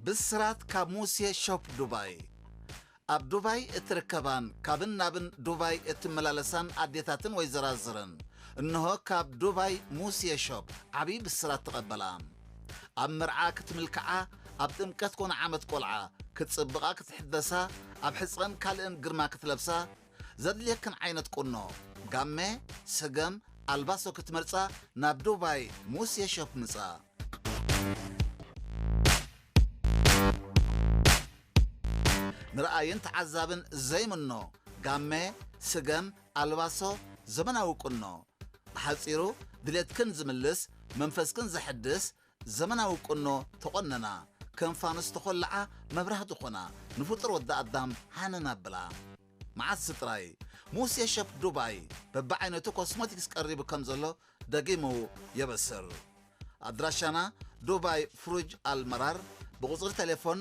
ብስራት ካብ ሙሴ ሾፕ ዱባይ። ኣብ ዱባይ እትርከባን ካብን ናብን ዱባይ እትመላለሳን ኣዴታትን ወይዘራዝርን፣ እንሆ ካብ ዱባይ ሙሴ ሾፕ ዓብዪ ብስራት ተቐበላ። ኣብ መርዓ ክትምልክዓ፣ ኣብ ጥምቀት ኮነ ዓመት ቆልዓ ክትጽብቓ ክትሕደሳ፣ ኣብ ሕጸን ካልእን ግርማ ክትለብሳ፣ ዘድልየክን ዓይነት ቁኖ፣ ጋመ፣ ስገም፣ ኣልባሶ ክትመርጻ ናብ ዱባይ ሙሴ ሾፕ ምጻ። ንረኣይን ተዓዛብን ዘይምኖ፣ ጋመ፣ ስገም፣ ኣልባሶ፣ ዘመናዊ ቁኖ። ብሓጺሩ ድሌትክን ዝምልስ፣ መንፈስክን ዘሐድስ ዘመናዊ ቁኖ ተቖነና። ከም ፋኑስ ተኾልዓ መብራህቲ ኾና፣ ንፍጡር ወዲ ኣዳም ሃነን ኣብላ። መዓስ ጥራይ ሙሴ ሸፕ ዱባይ በብዓይነቱ ኮስሞቲክስ ቀሪቡ ከም ዘሎ ደጊሙ የበስር። ኣድራሻና ዱባይ ፍሩጅ ኣልመራር፣ ብቁጽሪ ቴሌፎን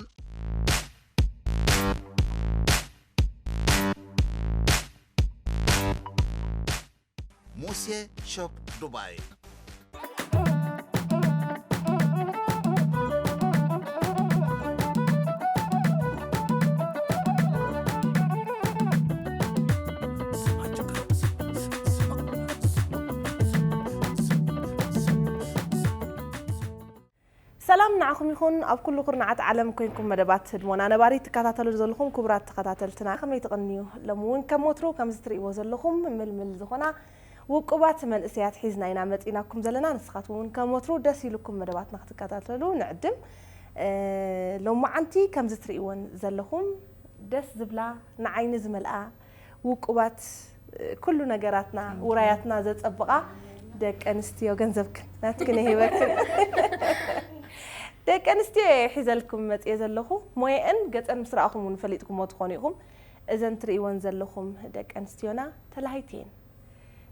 ሙሴ ሾፕ ዱባይ። ሰላም ንዓኹም ይኹን፣ ኣብ ኩሉ ኩርናዓት ዓለም ኮይንኩም መደባት ህድሞና ነባሪ ትከታተሉ ዘለኹም ክቡራት ተኸታተልትና፣ ከመይ ትቕንዩ? ሎሚ እውን ከም ወትሩ ከምዚ ትርእይዎ ዘለኹም ምልምል ዝኾና ውቁባት መንእሰያት ሒዝና ኢና መጺእናኩም ዘለና። ንስኻትኩም እውን ከም ወትሩ ደስ ኢሉኩም መደባትና ክትከታተሉ ንዕድም። እ፣ ሎማዓንቲ ከምዚ ትርእይወን ዘለኹም ደስ ዝብላ፣ ንዓይኒ ዝመልኣ፣ ውቁባት፣ ኩሉ ነገራትና፣ ውራያትና ዘጸብቓ ደቂ ኣንስትዮ፣ ገንዘብክን ናትክን ይሂበክን። ደቂ ኣንስትዮ እየ ሒዘልኩም መጽየ ዘለኹ። ሞየአን ገጸን ምስ ረኣኹም እውን ፈሊጥኩሞ ትኾኑ ኢኹም። እዘን ትርእይወን ዘለኹም ደቂ ኣንስትዮና ተላሃይቲ እየን።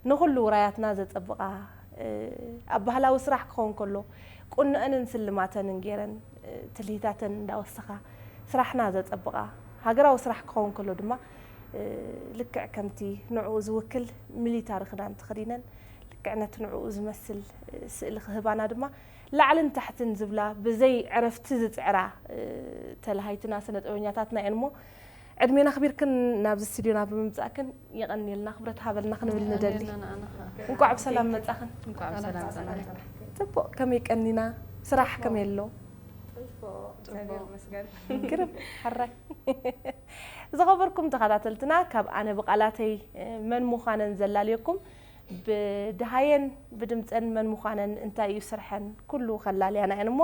ንኹሉ ውራያትና ዘጸብቓ፣ እ፣ ኣብ ባህላዊ ስራሕ ክኸውን ከሎ፣ ቁኖአንን ስልማተንን ገይረን፣ እ፣ ትልሂታተን እንዳወሰኻ ስራሕና ዘጸብቓ፣ ሃገራዊ ስራሕ ክኸውን ከሎ ድማ፣ እ፣ ልክዕ ከምቲ ንዕኡ ዝውክል ሚሊታሪ ክዳን ተኸዲነን፣ ልክዕ ነቲ ንዕኡ ዝመስል፣ እ፣ ስእሊ ክህባና ድማ፣ ላዕልን ታሕትን ዝብላ፣ ብዘይ ዕረፍቲ ዝጽዕራ፣ እ፣ ተላሃይትና ስነ ጥበበኛታትና እየን እሞ፣ ዕድሜና ኣኽቢርክን ናብዚ ስቱድዮና ብምምጻእክን የቐንየልና፣ ክብረት ሃበልና ክንብል ንደሊ። የቐንየልና ንዓና ኸኣ። እንቋዕ ብሰላም መጻኽን። እንቋዕ ብሰላም ጸናሕና። ጽቡቕ፣ ከመይ ቀኒና? ስራሕ ከመይ ኣሎ? ጽቡቕ፣ እግዚኣብሔር ይመስገን። ግርም፣ ሕራይ። ዝኸበርኩም ተኸታተልትና፣ ካብ ኣነ ብቓላተይ፣ እ፣ መን ምዃነን ዘላልየኩም፣ ብድሃየን ብድምጸን መን ምዃነን፣ እንታይ እዩ ስርሐን፣ ኩሉ ከላልያና እየን እሞ፣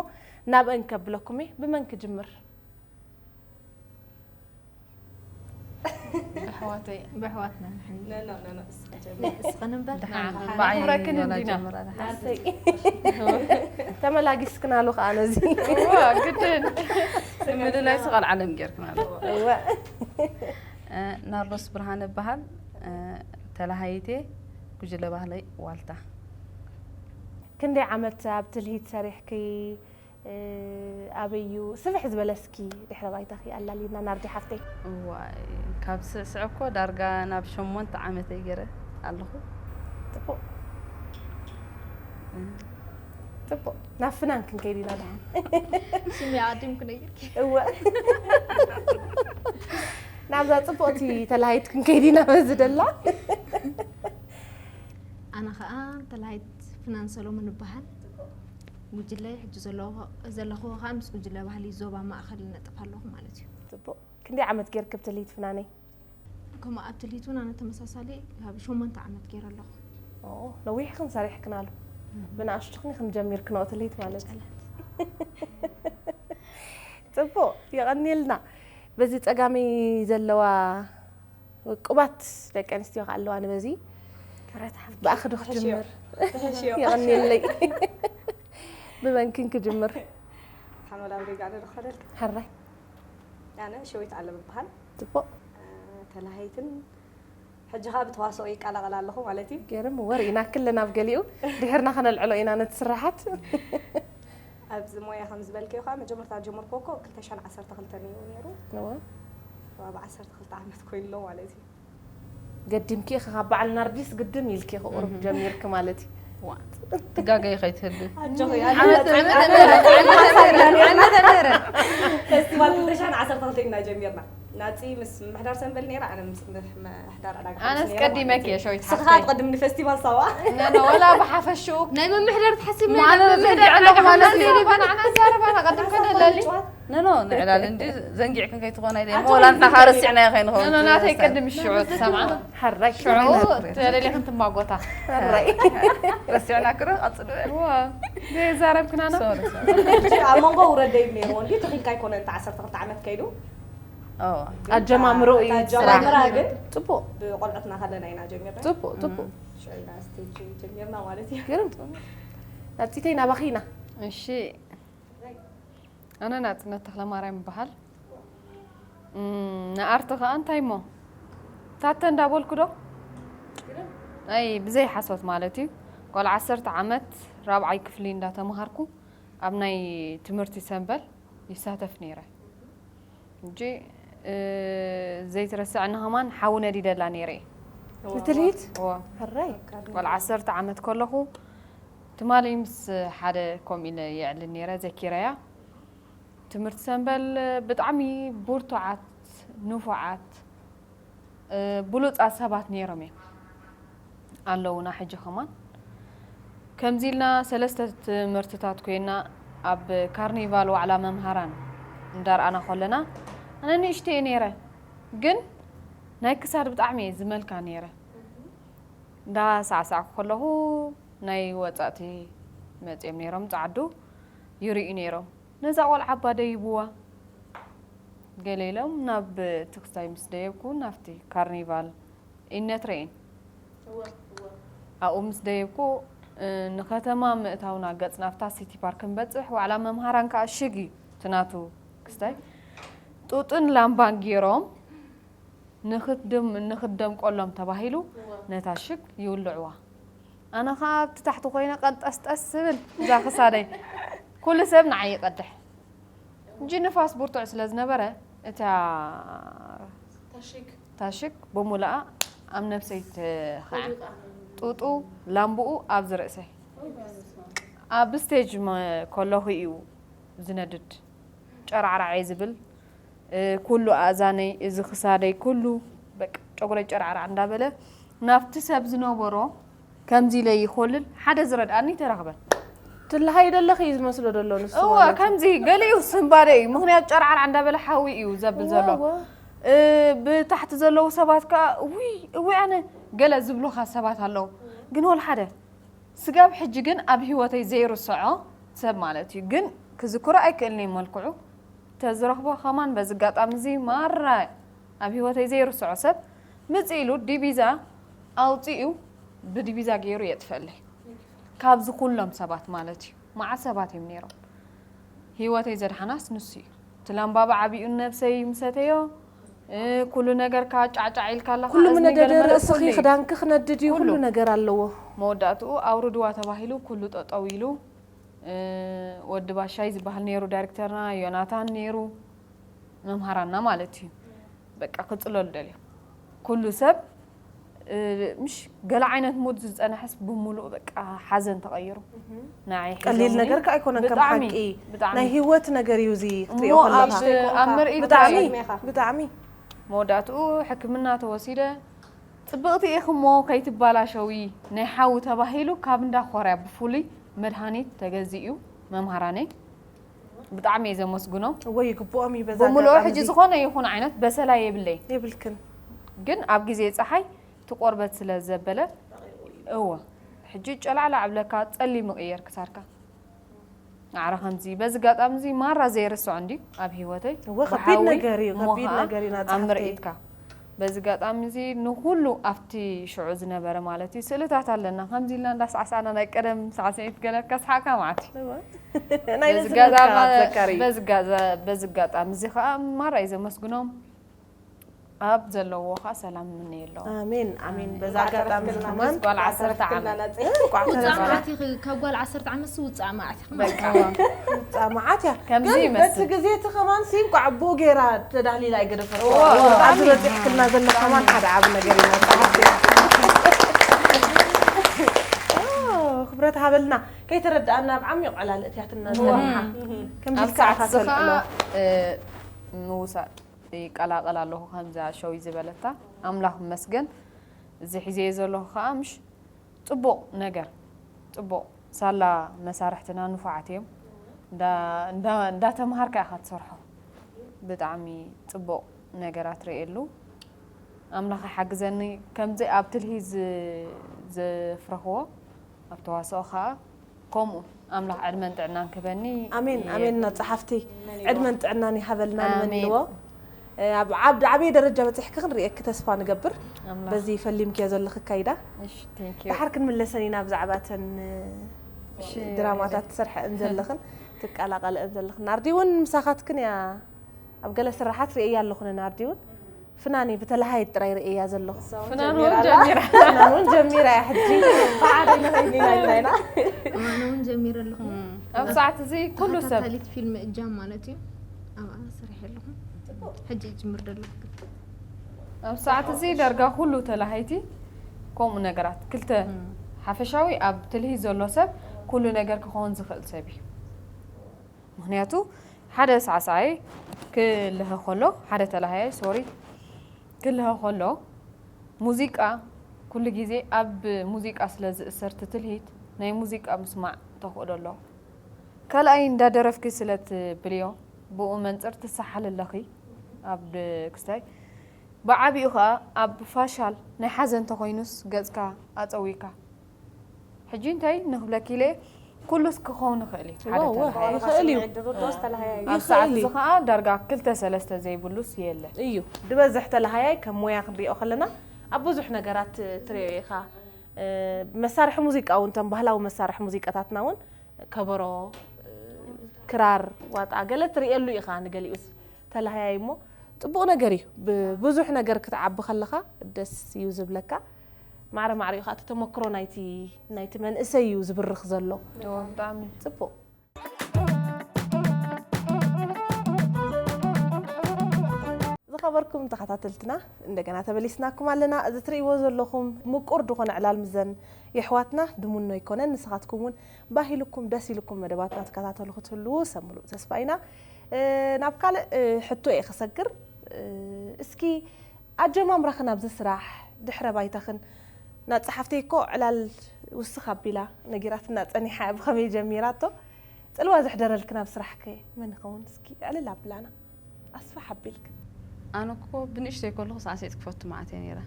ናብአን ከብለኩም እየ። ብመን ክጅምር? ብኣሕዋተይ። ብኣሕዋትና ንሕና። ኖ፣ ኖ፣ ኖ፣ ኖ፣ እስኺ ጀምሪ። እስኽን እምበር፣ ደሓን ንዓኻ። ብዓይ ክብረክን ወላ እንዲና። ጀምራ ደሓን። ኣሰይ። ተመላጊስክናሉ ከኣ ነዚ። እዋ፣ ግድን። ምልላይ ስቓል ዓለም ጌርክናሉ። እወ። እ፣ ናርዶስ ብርሃነ እበሃል። እ፣ ተላሃይቴ ጉጅለ ባህሊ ዋልታ። ክንደይ ዓመት ኣብ ትልሂት ሰሪሕኪ? እ፣ ኣበይ እዩ? ስፍሕ ዝበለ እስኪ ድሕረ ባይታኺ ኣላልይና ናርዲ ሓፍተይ። እዋይ፣ ካብ ስዕስዕ እኮ ዳርጋ ናብ ሸሞንተ ዓመተይ ገይረ ኣለኹ። ጽቡቕ። እ። ጽቡቕ። ናብ ፍናን ክንከይድ ኢና ደሓን። ስሚ ኣቐዲምኩ ነጊርኪ። እወ። ናብዛ ጽቡቕቲ ተላሃይት ክንከይድ ኢና በዚ ደላ። ኣነ ኸኣ ተላሃይት ፍናን ሰሎሞን እበሃል። ጉጅለይ ሕጂ ዘለኹ-፣ ዘለኹዎ ኸኣ ምስ ጉጅለ ባህሊ ዞባ ማእኸል እነጥፍ ኣለኹ ማለት እዩ። ጽቡቕ። ክንደይ ዓመት ጌርኪ ኣብ ትልሂት ፍናነይ? ከምኡ ኣብ ትልሂት እውን ኣነ ተመሳሳሊ ካብ ሸሞንተ ዓመት ገይረ ኣለኹ። ኦ፣ ነዊሕክን ሰሪሕክናሉ። እም። ብንኣሽቱኽን ኢኽን ጀሚርክንኦ ትልሂት ማለት እዩ። ጨላት። ጽቡቕ፣ የቐንየልና። በዚ ጸጋመይ ዘለዋ ውቁባት ደቂ ኣንስትዮ ከኣ ኣለዋ ንበዚ። ክብረት ሓፍቲ። ብኣኺ ዶ ክጅምር? ተሐሽዮ። ተሐሽዮ። የቐንየለይ። ብመንክን ክጅምር? ሓመል ኣብ ሪጋ ዶ ክኸደልካ? ሕራይ። ኣነ ሸዊት ኣለም እበሃል። ጽቡቕ። እ፣ ተላሃይትን ሕጂ ኸኣ ብተዋስኦ ይቀላቐል ኣለኹ ማለት እዩ። ገርም፣ ወርኢና ክለን ኣብ ገሊኡ ድሕርና ከነልዕሎ ኢና ነቲ ስራሓት። ኣብዚ ሞያ ከም ዝበልክዮ ኸኣ መጀመርታ ዝጀመርክዎ እኮ ክልተ ሽሕን ዓሰርተ ክልተን እዩ ነይሩ። እወ። ኣብ ዓሰርተ ክልተ ዓመት ኮይኑ ኣሎ ማለት እዩ። ገዲምኪ ኢኺ፣ ካብ በዓል ናርዲስ ግድም ኢልኪ ኢኺ ቁሩብ እህ። ጀሚርኪ ማለት እዩ። ዋ። ትጋገይ ከይትህሉ። ኣጆኺ፣ ዓመተ ኣጆኺ። ምህረት፣ ዓመተ ምህረት፣ ዓመተ ምህረት። ፌስቲቫል ክልተ ሽሕን ዓሰርተ ክልተን ኢና ጀሚርና። ናፂ ምስ ምምሕዳር ሰንበል ነይራ፣ ኣነ ምስ ምምሕዳር ዕዳጋ ሓሙስ ኣነስ ነይረ ቀዲመኪ ማለት እዩ። እየ ሸዊት ንስኻ ሓፍተይ። ትቐድምኒ ፌስቲቫል ሳዋ። ነነ ወላ ብሓፈሽኡ ናይ ምምሕዳር ትሓስብ ማለት ነበር ዘንጊዕና ማለት እዩ። ንዓና ዛረባና ቀድም ከነለሊ። ነኖ ንዕላል እንዲ ዘንጊዕክን ከይትኾና ኢለ እሞ ኣጆኺ ወላ ንሕና ዘንጊዕና። ካረሲዕና ይኸይንኸውን ነኖ ናተይ ይወሰን። ቀድም ሽዑ ትሰምዓ። ትሰምዓ። ሕራይ ሽዑ ተደሊኽን ትማጎታ። ሕራይ። ረሲዕና ክረ ቀጽሉ። እዋ ዘይዛረብክና ነው። ሶሪ፣ ሶሪ። ኣብ መንጎ ውረድ ደይብ ነይርዎ እንዲ ተኺልካ ኣይኮነ እንተ ዓሰርተ ክልተ ዓመት ከይዱ። እዋ። ኣጀማምሮ እዩ ኣጀማምራ ግን ጽቡቅ ብቆልዑትና ከለና ኢና ጀሚርና። ጽቡቅ ጽቡቅ ሽዑ ኢና ስቴጅ ጀሚርና ማለት እዩ። ግርም ናብፂተይ ናባኺ ኢና እሺ ኣነ ናፅነት ተክለማርያም ይበሃል። እም፣ ንኣርቲ ከዓ እንታይ እሞ ታተ እንዳበልኩ ዶ ኣይ ብዘይ ሓሶት ማለት እዩ። ቆልዓ ዓሰርተ ዓመት ራብዓይ ክፍሊ እንዳተምሃርኩ ኣብ ናይ ትምህርቲ ሰንበል ይሳተፍ ነይረ። እንጂ እ፣ ዘይትረስዐኒ ከማን ሓዊ ነዲደላ ነይረ እየ። ንትልሂት እዋ ሕራይ ቆልዓ ዓሰርተ ዓመት ከለኹ ትማሊ ምስ ሓደ ከምኡ ኢለ የዕልል ነይረ ዘኪረያ። ትምህርቲ ሰንበል ብጣዕሚ ብርቱዓት ንፉዓት እ፣ ብሉፃት ሰባት ነይሮም እዮም ኣለውና ሕጂ ከማን። ከምዚ ኢልና ሰለስተ ትምህርትታት ኮይና ኣብ ካርኒቫል ዋዕላ መምሃራን እንዳርኣና ከለና ኣነ ንእሽተይ ነይረ፣ ግን ናይ ክሳድ ብጣዕሚ እየ ዝመልካ ነይረ። እንዳሳዕሳዕኩ ከለኹ ናይ ወፃእቲ መፅኦም ነይሮም ፃዓዱ ይርእዩ ነይሮም። ነዛ ቆልዓ እባ ደይብዋ ገለ ኢሎም ናብ ትክስታይ ምስ ደየብኩ ናብቲ ካርኒቫል ኢነት ረኤን ኣብኡ ምስ ደየብኩ እ፣ ንከተማ ምእታውና ገጽ ናብታ ሲቲ ፓርክ ክንበጽሕ ዋዕላ መምሃራን ከዓ ሽግ እዩ እቲ ናቱ ክስታይ ጡጥን ላምባን ገይሮም ንኽትድም ንኽትደምቀሎም ተባሂሉ ነታ ሽግ ይውልዕዋ። ኣነ ኸዓ ኣብቲ ታሕቲ ኮይነ ቀንጠስጠስ ስብል እዛ ክሳደይ ኩሉ ሰብ ንዓይ ይቐድሕ። እንጂ ንፋስ ብርቱዕ ስለ ዝነበረ እታ ታሽግ ብሙሉኣ ኣብ ነብሰይ ትኸዓ ጡጡ ላምብኡ ኣብዚ ርእሰይ ኣብ ስቴጅ ከለኹ እዩ ዝነድድ ጨራዕራዐይ ዝብል ኩሉ ኣእዛነይ፣ እዚ ክሳደይ፣ ኩሉ በቃ ጨጉረይ ጨራዕራዕ እንዳበለ ናብቲ ሰብ ዝነበሮ ከምዚ ኢለ ይኾልል ሓደ ዝረድኣኒ ተረኽበ። ትለሃይ ደለኺ እዩ ዝመስሎ ደሎ ንሱ እወ ማለት እዩ። ከምዚ ገሊኡ ስንባደ እዩ፣ ምኽንያቱ ጨራዕራዕ እንዳበለ ሓዊ እዩ ዘብል ዘሎ። እወ። እ፣ ብታሕቲ ዘለዉ ሰባት ከኣ ውይ እወ ኣነ ገለ ዝብሉኻ ሰባት ኣለዉ፣ ግን ወላ ሓደ ስጋብ ሕጂ ግን ኣብ ህይወተይ ዘይርስዖ ሰብ ማለት እዩ። ግን ክዝክሮ ኣይክእልን እየ መልክዑ። ተዝረኽቦ ከማን በዚ ኣጋጣሚ እዚ ማራ ኣብ ህይወተይ ዘይርስዖ ሰብ ምጽእ ኢሉ ዲቢዛ ኣውጺኡ ብዲቢዛ ገይሩ የጥፈለይ። ካብዚ ኩሎም ሰባት ማለት እዩ። መዓት ሰባት እዮም ነይሮም። ህይወተይ ዘድሓናስ ንሱ እዩ። እቲ ላምባባ ዓቢኡ ነብሰይ ምሰተዮ እ፣ ኩሉ ነገር ከዓ ጫዕጫዕ ኢልካ ኣለኻ። ኩሉ እዝኒ ምነደደ ገለመለ ርእስኺ ኩሉ እዩ። ክዳንኪ ክነድድ እዩ ኩሉ ኩሉ። ነገር ኣለዎ። መወዳእትኡ ኣውርድዋ ተባሂሉ ኩሉ ጠጠው ኢሉ እ፣ ወዲ ባሻይ ዝበሃል ነይሩ ዳይሬክተርና፣ ዮናታን ነይሩ መምሃራና ማለት እዩ። በቃ ክጽለሉ ደልዮም ኩሉ ሰብ እ፣ ምሽ ገለ ዓይነት ሙድ ዝጸንሐስ ብምሉእ በቃ ሓዘን ተቐይሩ። ንዓይ ቀሊል ሒዞምኒ ነገር ከ ኣይኮነን ከም ብጣዕሚ፣ ሓቂ ብጣዕሚ። ናይ ህይወት ነገር እዩ እዚ ክትሪኦ እሞ ኣብ ከለኻ ኣብ ምርኢት ብጣዕሚ ኢኻ። ብጣዕሚ መወዳእትኡ ሕክምና ተወሲደ ጽብቕቲ ኢኺ እሞ ከይትባላሸዊ ናይ ሓዊ ተባሂሉ ካብ እንዳ ኮርያ ብፍሉይ መድሃኒት ተገዚኡ መምሃራነይ ብጣዕሚ እየ ዘመስግኖም። እወ ይግብኦም እዩ በዛ ብምልኦ ኣጋጣሚ ሕጂ እዚ። ዝኾነ ይኹን ዓይነት በሰላ የብለይ የብልክን ግን ኣብ ግዜ ፀሓይ እቲ ቆርበት ስለ ዘበለ እወ ሕጂ ጨላዕላዕ ብለካ ጸሊም ይቕየር ክሳድካ። ማዕረ ከምዚ በዚ ኣጋጣሚ እዚ ማራ ዘይርስዖ እንዲ ኣብ ህይወተይ እወ ከቢድ ብሓዊ ነገር እዩ እሞ ከቢድ ኸዓ ነገር እዩ ኣብ ናጻሕቲ ምርኢትካ በዚ ኣጋጣሚ እዚ ንኹሉ ኣብቲ ሽዑ ዝነበረ ማለት እዩ ስእልታት ኣለና ከምዚ ኢልና እንዳሳዕሳዕና ናይ ቀደም ሳዕስዒት ገለ ከስሓቅካ ማለት እዩ ናይ በዚ ንዝነካ ኣጋጣሚ- ዘካሪ በዚ ኣጋ- በዚ ኣጋጣሚ እዚ ከዓ ማራ እዩ ዘመስግኖም ኣብ ዘለዎ ከዓ ሰላም ምንየሎም ኣሜን ኣሜን በዛ እንኳዕ ኣጋጣሚ ተረፍክልና ከማን ምስ ጓል ዓሰርተ ዓመት ናጽ ውፃእ መዓት ኢኺ ካብ ጓል ዓሰርተ ዓመት ውፃእ መዓት ኢኺ በቃ ከምዚ ግን በቲ ይመስል ግዜ እቲ ከማን ሲ እንኳዕ ኣቦኡ ገይራ ተዳሊላ ኣይገደፈት እዎ፣ ኣብዚ ብጣዕሚ። በፂሕክልና ዘሎ ከማን ሓደ ዓብ ነገር እዩ ናጻሕቲ ክብረት ሃበልና። ከይተረድኣና ኣብ ዓሚቕ ዕላል እትያትና ዝጸንሓ። ከምዚ ኣብ ኢልካ ሰዓት ኢኻ እዚ ኸኣ፣ ተልዕሎ። እ፣ ምውሳድ ይቀላቐል ኣለኹ ከምዛ ሸዊ ዝበለታ። ኣምላኽ ይመስገን። እዚ ሒዘዮ ዘለኹ ኸኣ ምሽ ጽቡቕ ነገር፣ ጽቡቕ ሳላ መሳርሕትና ንፉዓት እዮም። እንዳ-፣ እንዳ-፣ እንዳተምሃርካ ኢኻ ትሰርሖ። ብጣዕሚ ጽቡቕ ነገራት ርእየሉ። ኣምላኽ ይሓግዘኒ። ከምዚ ኣብ ትልሂ ዝ-፣ ዘፍረኽዎ ኣብ ተዋስኦ ኸኣ ከምኡ ኣምላኽ ዕድመን ጥዕናን ክበኒ ኣሜን፣ የ-፣ ኣሜን። እና ጸሓፍቲ መን ይብሎ? ዕድመን ጥዕናን ይሃበልና ንበል ኣሜን። ንዎ። እ፣ ኣብ ዓብ-፣ ዓብዪ ደረጃ በጺሕኪ ክንርእየኪ ተስፋ ንገብር። ኣምላኽ። በዚ ፈሊምክዮ ዘለኺ ኣካይዳ። እሺ፣ thank you። ደሓር ክንምለሰን ኢና ብዛዕባ እተን፣ እ፣ እሺ፣ ድራማታት ትሰርሐን ዘለኽን ትቀላቐለአን ዘለኽን። ናርዲ እውን ምሳኻትክን እያ ኣብ ገለ ስራሓት ርእየያ ኣለኹ ንናርዲ እውን። ፍናኒ ብተለሃየት ጥራይ ርእየያ ዘለኹ። ፍናን እውን ጀሚራ። ፍናን እውን ጀሚራ እያ ሕጂ። ብሓደ ንኸይድ ኢና ኢልና ኢና። ኣነ እውን ጀሚረ ኣለኹ። እም። ኣብ ሰዓት እዚ ኩሉ ሰብ ተኸታታሊት ፊልም እጃም ማለት እዩ። ኣብኣ ሰሪሐ ኣለኹ። ሕጂ ይጅምር ደሎ። ኣብ ሰዓት እዚ ዳርጋ ኩሉ ተላሃይቲ ከምኡ ነገራት። ክልተ እም። ሓፈሻዊ ኣብ ትልሂ ዘሎ ሰብ ኩሉ ነገር ክኸውን ዝኽእል ሰብ እዩ። ምኽንያቱ ሓደ ሳዕሳዓይ ክልሀ ከሎ፣ ሓደ ተላሃያይ፣ ሶሪ፣ ክልሀ ከሎ፣ ሙዚቃ ኩሉ ግዜ ኣብ ሙዚቃ ስለ ዝእሰር እቲ ትልሂት፣ ናይ ሙዚቃ ምስማዕ ተኽእሎ ኣለዎ። ካልኣይ እንዳ ደረፍኪ ስለ ትብልዮ፣ ብኡ መንጽር ትሰሓሊ ኣለኺ ኣብ ድ-፣ ክስታይ። ብዓቢኡ ኸኣ ኣብ ፋሻል ናይ ሓዘን ተኾይኑስ ገጽካ ኣጸዊካ። ሕጂ እንታይ ንኽብለኪ ኢለ፣ ኩሉስ ክኸውን ይኽእል እዩ። ሓደ ዋው፣ ዋው፣ ተላሃያይ። ይኽእል እዩ። ስምዒት ድርድሮስ ተላሃያይ። ኣብ ይኽእል ሰዓት እዩ። እዚ ኸኣ ዳርጋ ክልተ ሰለስተ ዘይብሉስ የለን። እዩ። ዝበዝሕ ተላሃያይ ከም ሞያ ክንሪኦ ከለና ኣብ ብዙሕ ነገራት ትሪኦ ኢኻ። እ፣ መሳርሒ ሙዚቃ እውን፣ እቶም ባህላዊ መሳርሒ ሙዚቃታትና እውን ከበሮ፣ እ፣ ክራር፣ ዋጣ ገለ ትሪእየሉ ኢኻ ንገሊኡስ። ተላሃያይ እሞ ጽቡቕ ነገር እዩ። ብ-፣ ብዙሕ ነገር ክትዓቢ ከለኻ ደስ እዩ ዝብለካ። ማዕረ ማዕሪኡ ኸኣ እቲ ተመክሮ ናይቲ፣ ናይቲ መንእሰይ እዩ ዝብርኽ ዘሎ። እዎ፣ ብጣዕሚ። ጽቡቕ። ዝኸበርኩም ተኸታተልትና፣ እንደገና ተመሊስናኩም ኣለና። እዚ ትርእይዎ ዘለኹም ምቁር ዝኾነ ዕላል ምዘን የሕዋትና ድሙኖ ኣይኮነን። ንስኻትኩም እውን ባህ ኢሉኩም፣ ደስ ኢሉኩም መደባትና ትከታተሉ ክትህልዉ ሰብ ምሉእ ተስፋ ኢና። እ፣ ናብ ካልእ፣ እ፣ ሕቶ እየ ክሰግር። እ፣ እስኪ ኣጀማምራኽን ኣብዚ ስራሕ ድሕረ ባይታኽን፣ ናት ጸሓፍተይ እኮ ዕላል ውስኽ ኣቢላ ነጊራትና ጸኒሓ፣ ብኸመይ ጀሚራቶ? ጽልዋ ዘሕደረልክን ኣብ ስራሕከ መን ይኸውን? እስኪ ዕልል ኣቢላና ኣስፋሕ ኣቢልክ። ኣነ እኮ ብንእሽተይ ከለኹ ሳዕስዒት ክፈቱ መዓት እየ ነይረ።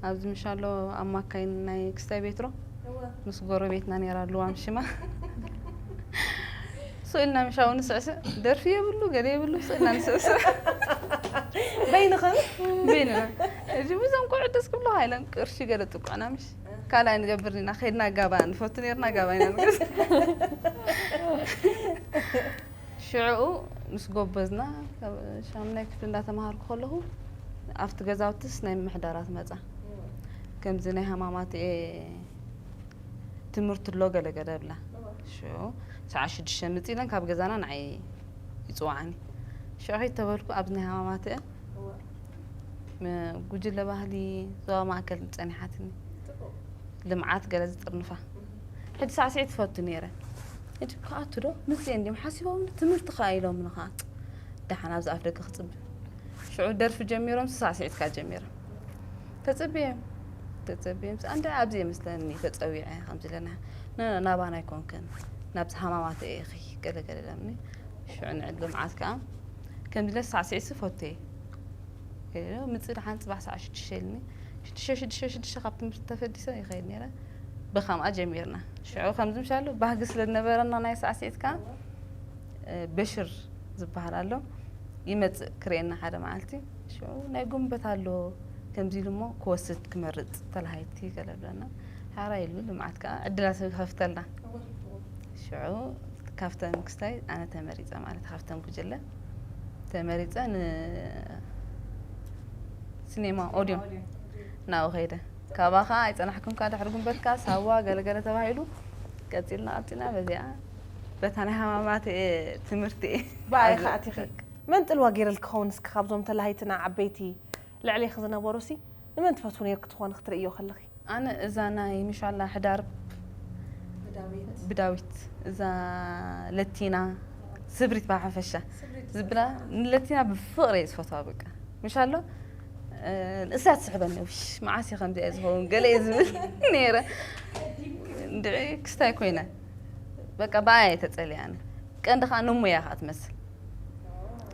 ኣብዚ ምሻሎ ኣማካይን ናይ ክስታይ ቤትሮ እወ። ምስ ጎረቤትና ነይራ፣ ልዋም ሽማ። ስእልና ምሻው ንስዕስዕ፣ ደርፊ የብሉ፣ ገለ የብሉ፣ ስእልና ንስዕስዕ። በይንኽን? በይንና። እዚ ምዞም ቆልዑ ደስ ክብሉ ሃይለን ቅርሺ ገለ ጥቋና ምሽ። ካልኣይ ንገብር ኢና፣ ከይድና ጋባ ንፈቱ ነይርና፣ ጋባ ኢና ንገዝ። ሽዕኡ ምስ ጎበዝና፣ ካብ ሻምናይ ክፍሊ እንዳተማሃርኩ ከለኹ፣ ኣብቲ ገዛውትስ ናይ ምምሕዳራት መጻ። ከምዚ ናይ ሃማማት እየ ትምህርቲ ኣሎ ገለ ገለ ብላ። እወ። ሽዑ ሰዓት ሽዱሽተ ምጽእ ኢለን ካብ ገዛና ንዓይ ይጽውዓኒ። ሽዑ ከይድ ተበልኩ ኣብዚ ናይ ሃማማት እየ። እወ። ም-፣ ጉጅለ ባህሊ ዞባ ማእከል ጸኒሓትኒ። ጽቡቕ። ልምዓት ገለ ዝጥርንፋ። እህ። ሕጂ ሳዕስዒት ትፈቱ ነይረ። ሕጂ ክኣቱ ዶ? ምስዚኤን ድዮም ሓሲቦም ትምህርቲ ከኣ ኢሎምኒ ከኣ። ደሓን ኣብዚ ኣፍ ደገ ክጽበ። ሽዑ ደርፊ ጀሚሮም፣ ሳዕስዒት ከኣ ጀሚሮም። ተጸብዮም፣ ተጸብዮም። ኣንዳ ኣብዚ እየ መስለኒ ተጸዊዐ፣ ከምዚ ኢለና፣ ን-፣ ናባና ኣይኮንክን፣ ናብዚ ሃማማት እየ ኢኺ፣ ገለ ገለ ኢሎምኒ። ሽዑ ንዕድ ልምዓት ከኣ፣ ከምዚ ኢለ ሳዕስዒት ዝፈቱ እየ። ምጽእ ደሓን ጽባሕ ሰዓት ሽዱሽተ ኢልኒ። ሽዱሽተ፣ ሽዱሽተ፣ ሽዱሽተ ካብ ትምህርቲ ተፈዲሰ ይኸይድ ነይረ። ብኸምኣ ጀሚርና። ሽዑ ከምዚ ምሻሉ ባህጊ ስለ ዝነበረና ናይ ሳዕስዒት ከኣ፣ እ፣ በሽር ዝበሃል ኣሎ። ይመጽእ ክርእየና ሓደ መዓልቲ። ሽዑ ናይ ጉንበት ኣሎ፣ ከምዚ ኢሉ እሞ ክወስድ ክመርጽ ተላሃይቲ ገለ ብለና። ሓራይ ኢሉ ልምዓት ከኣ ዕድላት ይኸፍተልና። ሽዑ ካብተን ክስታይ ኣነ ተመሪጸ ማለት ካብተን ጉጅለ ተመሪጸ ንሲኔማ ኦድዮን ናብኡ ከይደ። ካብኣ ኸዓ ኣይጸናሕኩን፣ ካብ ድሕሪ ጉንበትካ ሳዋ ገለገለ ተባሂሉ፣ ቀጺልና ቀጺልና በዚኣ በታ ናይ ሃማማት እየ ትምህርቲ እየ። ብኣይ ኣብዚ ኸኣ ኣቲኺ። መን ጥልዋ ገይረልኪ ኸውን እስኪ ካብዞም ተላሃይትና ዓበይቲ ልዕሌኺ ዝነበሩሲ ንመን ትፈትዊ ነይርኪ ትኾኒ ክትርእዮ ከለኺ? ኣነ እዛ ናይ ምሻላ ሕዳርብ ብዳዊት፣ እዛ ለቲና ስብሪት ብሓፈሻ ዝብላ፣ ንለቲና ብፍቕሪ እየ ዝፈትዋ። በቃ ምሽ ኣሎ ንእሳ ትስሕበኒ። ውሽ፣ መዓስ እዩ ከምዚኣ ዝኸውን ገለ እየ ዝብል ነይረ። እንድዒ ክስታይ ኮይነ፣ በቃ ብኣያ እየ ተጸልያ ኣነ። ቀንዲ ኸኣ ነሞ እያ ኸኣ ትመስል።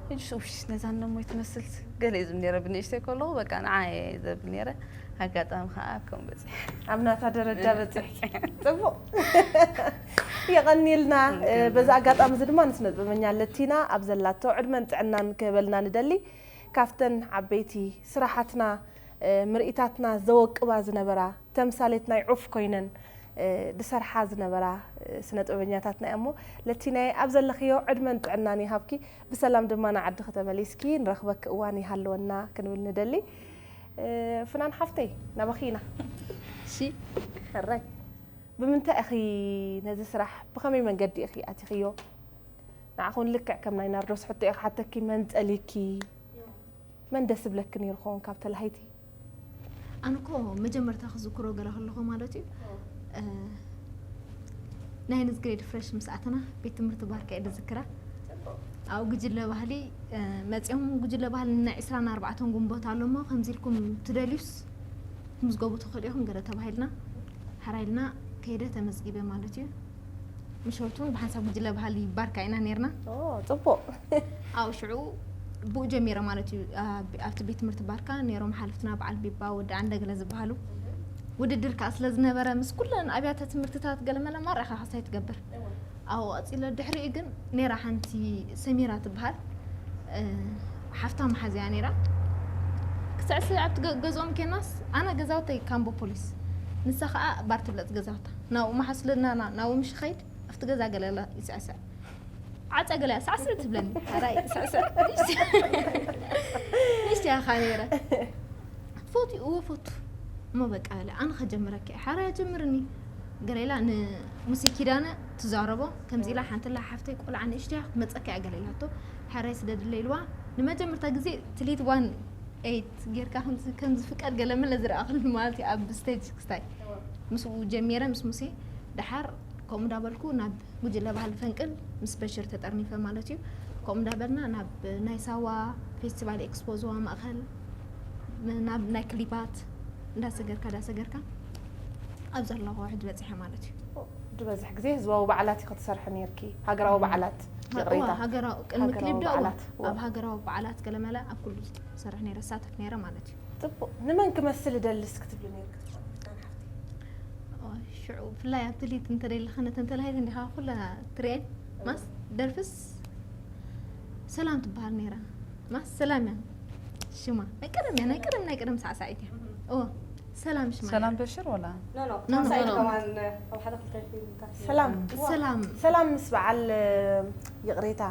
ሕጂ ውሽ፣ ነዛ ነሞ ትመስል ገለ እየ ዝብል ነይረ ብንእሽተይ ከለኹ። በቃ ንዓ እየ ዘብል ነይረ። ኣጋጣሚ ኸኣ ኣብ ከምኡ በጺሐ። ኣብ ናታ ደረጃ በጺሕኪ። ጽቡቕ። የቐንየልና። በዚ ኣጋጣሚ እዚ ድማ ንስነ ጥበበኛ ለቲና ኣብ ዘላቶ ዕድመን ጥዕናን ክህበልና ንደሊ። ካብተን ዓበይቲ ስራሓትና፣ ምርኢታትና ዘወቅባ ዝነበራ፣ ተምሳሌት ናይ ዑፍ ኮይነን ዝሰርሓ ዝነበራ ስነ ጥበበኛታትና እያ። እሞ ለቲናየ፣ ኣብ ዘለኽዮ ዕድመን ጥዕናን ይሃብኪ። ብሰላም ድማ ንዓድኺ ተመሊስኪ ንረኽበኪ እዋን ይሃልወና ክንብል ንደሊ። ፍናን ሓፍተይ፣ ናባኺ ኢና። እሺ። ሕራይ። ብምንታይ ኢኺ ነዚ ስራሕ፣ ብኸመይ መንገዲ ኢኺ ኣቲኽዮ? ንዓኹን ልክዕ ከም ናይ ናርዶስ ሕቶ እየ ክሓተኪ። መን ጸሊኪ? መን ደስ ዝብለኪ ነይሩ ኸውን ካብ ተላሃይቲ? ኣነ እኮ መጀመርታ ክዝክሮ ገለ ከለኹ ማለት እዩ፣ እ፣ ናይ ንዝ ግሬድ ፍሬሽ ምስ ኣተና ቤት ትምህርቲ ባርካ እየ ዝዝክራ። ኣብ ጉጅለ ባህሊ፣ እ፣ መጺኦም፣ ጉጅለ ባህሊ ናይ ዕስራን ኣርባዕተን ግንቦት ኣሎ እሞ ከምዚ ኢልኩም ትደልዩስ ክትምዝገቡ ትኽእሉ ኢኹም ገለ ተባሂልና፣ ሓራይ ኢልና ከይደ ተመዝጊበ ማለት እዩ። ምሸቱ ብሓንሳብ ጉጅለ ባህሊ ባርካ ኢና ነይርና። ኦ፣ ጽቡቕ። ኣብ ሽዑ ብኡ ጀሚረ ማለት እዩ። ኣብ-፣ ኣብቲ ቤት ትምህርቲ ባርካ ነይሮም ሓለፍትና፣ በዓል ቢባ፣ ወዲ ዓንደ ገለ ዝበሃሉ። ውድድር ከኣ ስለ ዝነበረ ምስ ኩለን ኣብያተ ትምህርትታት ገለመለ ማራ ኢኻ ክስታይ ትገብር። ኣብኡ ቀጺለ ድሕሪኡ ግን ነይራ ሓንቲ ሰሚራ ትበሃል፣ እ፣ ሓፍታ መሓዝያ ነይራ። ክስዕስዕ ኣብቲ ገ-፣ ገዝኦም ኬናስ ኣነ ገዛውተይ ካምቦ ፖሊስ፣ ንሳ ኸኣ ባር ትብለጽ ገዛውታ። ናብኡ መሓስለና ና-፣ ናብኡ ምሽ ኸይድ ኣብቲ ገዛ ገለ ላ-፣ ይስዕስዕ። ዓጸ ገለ ሳዕስዕ ትብለኒ። ሓራይ ስዕስዕ። ንእሽተይ እያ ኸኣ ነይረ። ትፈትዩ? እወ እፈቱ። እሞ በቃ በለ፣ ኣነ ኸጀምረኪ እየ። ሓራይ ኣጀምርኒ። ገለ ኢላ ንሙሴ ኪዳነ ትዛረቦ። ከምዚ ኢላ ሓንቲ ኣላ ሓፍተይ ቆልዓ ንእሽተይ እያ ክትመጸኪ እያ ገለ ኢላቶ። ሓራይ ስደድለይ ኢልዋ። ንመጀመርታ ግዜ ትሊት ዋን ኤይት ጌርካ ከም ዝ-፣ ከም ዝፍቀድ ገለ መለ ዝረኣኽሉ ማለት እዩ ኣብ ስቴጅ ክስታይ። ምስኡ ጀሚረ ምስ ሙሴ። ደሓር ከምኡ እንዳበልኩ ናብ ጉጅለ ባህሊ ፈንቅል ምስ በሽር ተጠርኒፈ ማለት እዩ። ከምኡ እንዳበልና ናብ ናይ ሳዋ ፌስቲቫል ኤክስፖ ዞባ ማእኸል፣ ናብ ናይ ክሊፓት እንዳሰገርካ፣ እንዳሰገርካ ኣብ ዘለኹ ሕጂ በጺሐ ማለት እዩ። ዝበዝሕ ግዜ ህዝባዊ በዓላት ኢኺ ትሰርሒ ነይርኪ፣ ሃገራዊ እም። በዓላት፣ ሃ-፣ ይቕሬታ። እዋ፣ ሃገራዊ፣ ቅድሚ ሃገራዊ ክሊፕ ዶ፣ እዋ፣ በዓላት፣ እዋ። ኣብ ሃገራዊ በዓላት ገለመለ ኣብ ኩሉ ዝሰርሕ ነይረ፣ ዝሳተፍ ነይረ ማለት እዩ። ጽቡቕ። ንመን ክመስል እደሊ እስኪ ትብሊ ነይርኪ? ኦይ፣ ሽዑ ብፍላይ ኣብ ትልሂት እንተ ደሊኺ ነተን ተላሂት እንዲኻ ኩላ ትሪኤን። ማስ ደርፍስ ሰላም ትበሃል ነይራ። ማስ ሰላም እያ ሽማ። ናይ ቀደም እያ፣ ናይ ቀደም፣ ናይ ቀደም ሳዕሳዒት እያ። እዎ፣ ሰላም ሽማ ሰላም እያ። በሽር ወላ? ኖ፣ ኖ፣ ኖ፣ ኖ፣ ሳዕሳዒት ኖ። ከማን ኣብ ሓደ ክልተ ፊልምታት ሰላም። እዋ። ሰላም። ሰላም ምስ በዓል፣ ይቕሬታ፣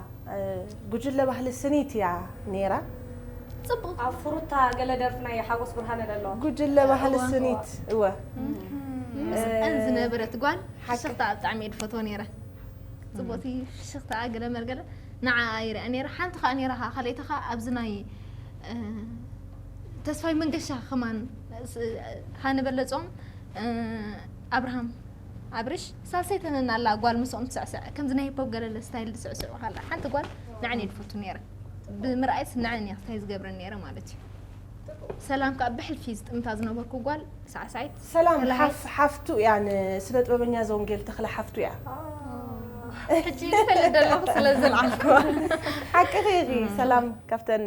ጉጅለ ባህሊ ስኒት እያ ነይራ። ጽቡቕ። ኣብ ፍሩታ ገለ ደርፊ ናይ ሓጎስ ብርሃነ ዘሎ። ጉጅለ ባህሊ እዋ። ስኒት፣ እወ። እም። ምስኣን እ፣ ዝነበረት ጓል ሓቂ። ፍሽኽታኣ ብጣዕሚ እየ ዝፈትዎ ነይረ። ጽቡቕቲ ፍሽኽታኣ ገለ መርገለ ንዓኣ ይርኣ ነይረ። ሓንቲ ኸኣ ነይራ ኸኣ፣ ካልኣይቲ ኸኣ ኣብዚ ናይ፣ እ፣ ተስፋይ መንገሻ ኸማን፣ ስ-፣ ሃኒ በለጾም፣ እ፣ ኣብርሃም ኣብርሽ ሳልሰይተን ኣላ ጓል ምስኦም ትስዕስዕ፣ ከምዚ ናይ ሂፖፕ ገለለ ስታይል ዝስዕስዑ ኻላ ሓንቲ ጓል ንዓኒ ድፈቱ ነይረ። ብምርኣይስ ንዓኒ እያ ክስታይ ዝገብረን ነይረ ማለት እዩ። ሰላም ከኣ ብሕልፊ ዝጥምታ ዝነበርኩ ጓል ሳዕሳዒት ሰላም ተላሃይት። ሓፍ-፣ ሓፍቱ እያ፣ ንስነ ጥበበኛ ዘወንጌል ተኽለ ሓፍቱ እያ። ሕጂ ይፈልጥ ዘለኹ ስለ ዝለዓልኩዋ። ሓቅኺ ኢኺ። እም። ሰላም ካብተን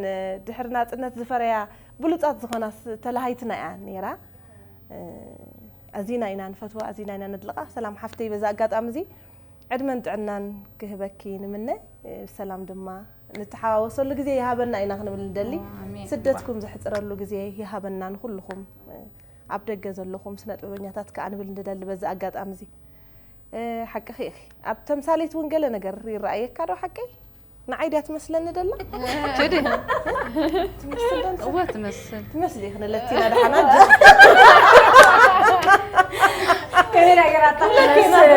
ድሕሪ ናጽነት ዝፈረያ ብሉጻት ዝኾና ስ-፣ ተላሃይትና እያ ነይራ። እ፣ ኣዚና ኢና ንፈትዋ፣ ኣዚና ኢና ነድልቓ። ሰላም ሓፍተይ፣ በዚ ኣጋጣሚ እዚ ዕድመን ጥዕናን ክህበኪ ንምነ። እ፣ ብሰላም ድማ ንተሓዋወሰሉ ግዜ ይሃበና ኢና ክንብል ንደሊ። ኣሜን። ስደትኩም ዘሕጽረሉ ግዜ ይሃበና ንኹልኹም፣ እ፣ ኣብ ደገ ዘለኹም ስነ ጥበበኛታት ከኣ ንብል ንደሊ በዚ ኣጋጣሚ እዚ። እ፣ ሓቅኺ ኢኺ። ኣብ ተምሳሌት እውን ገለ ነገር ይረኣየካ ዶ ሓቀይ? ንዓይ ድያ ትመስለኒ ደላ? ጀዲ። ትመስል ዶ? እወ ትመስል። ትመስሊ ኢኺ ንለቲና ደሓና ጅ-፣ ከመይ ነገራት ትመስል?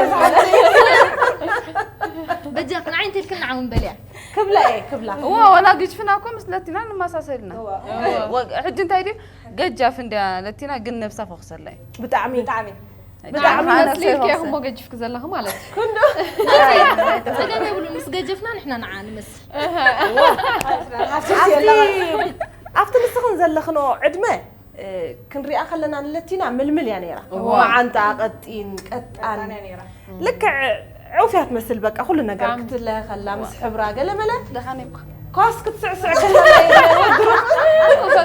በጃ ንዓይ እንተልክን ንዓውን በልያ። ክብላ እየ፣ ክብላ። እወ፣ ወላ ግጅፍና እኮ ምስ ለቲና ንመሳሰልና። እወ። እወ፣ ሕጂ እንታይ ድዩ? ገጃፍ እንድያ ለቲና ግን ነብሳ ፈኹሰላ እዩ። ብጣዕሚ። ብጣዕሚ። ብጣዕሚ ንዓኻ መስሊልኪ ነሰይ ኢኹም እሞ ገጅፍኪ ዘለኺ ማለት እዩ። ጸገም የብሉን። ምስ ገጀፍና ንሕና ንዓ ንመስል። ኣብቲ ኣብቲ ንስኽን ዘለኽንኦ ዕድመ እ፣ ክንሪኣ ከለና ንለቲና ምልምል እያ ነይራ። እዋ። መዓንጣ ቀጢን ቀጣን ልክዕ ዕውፍያ ትመስል። በቃ ኩሉ ነገር ብጣዕሚ። ክትለ ከላ ምስ ሕብራ ገለመለ ደኻኒ እኳ ኳስ ክትስዕስዕ ከለና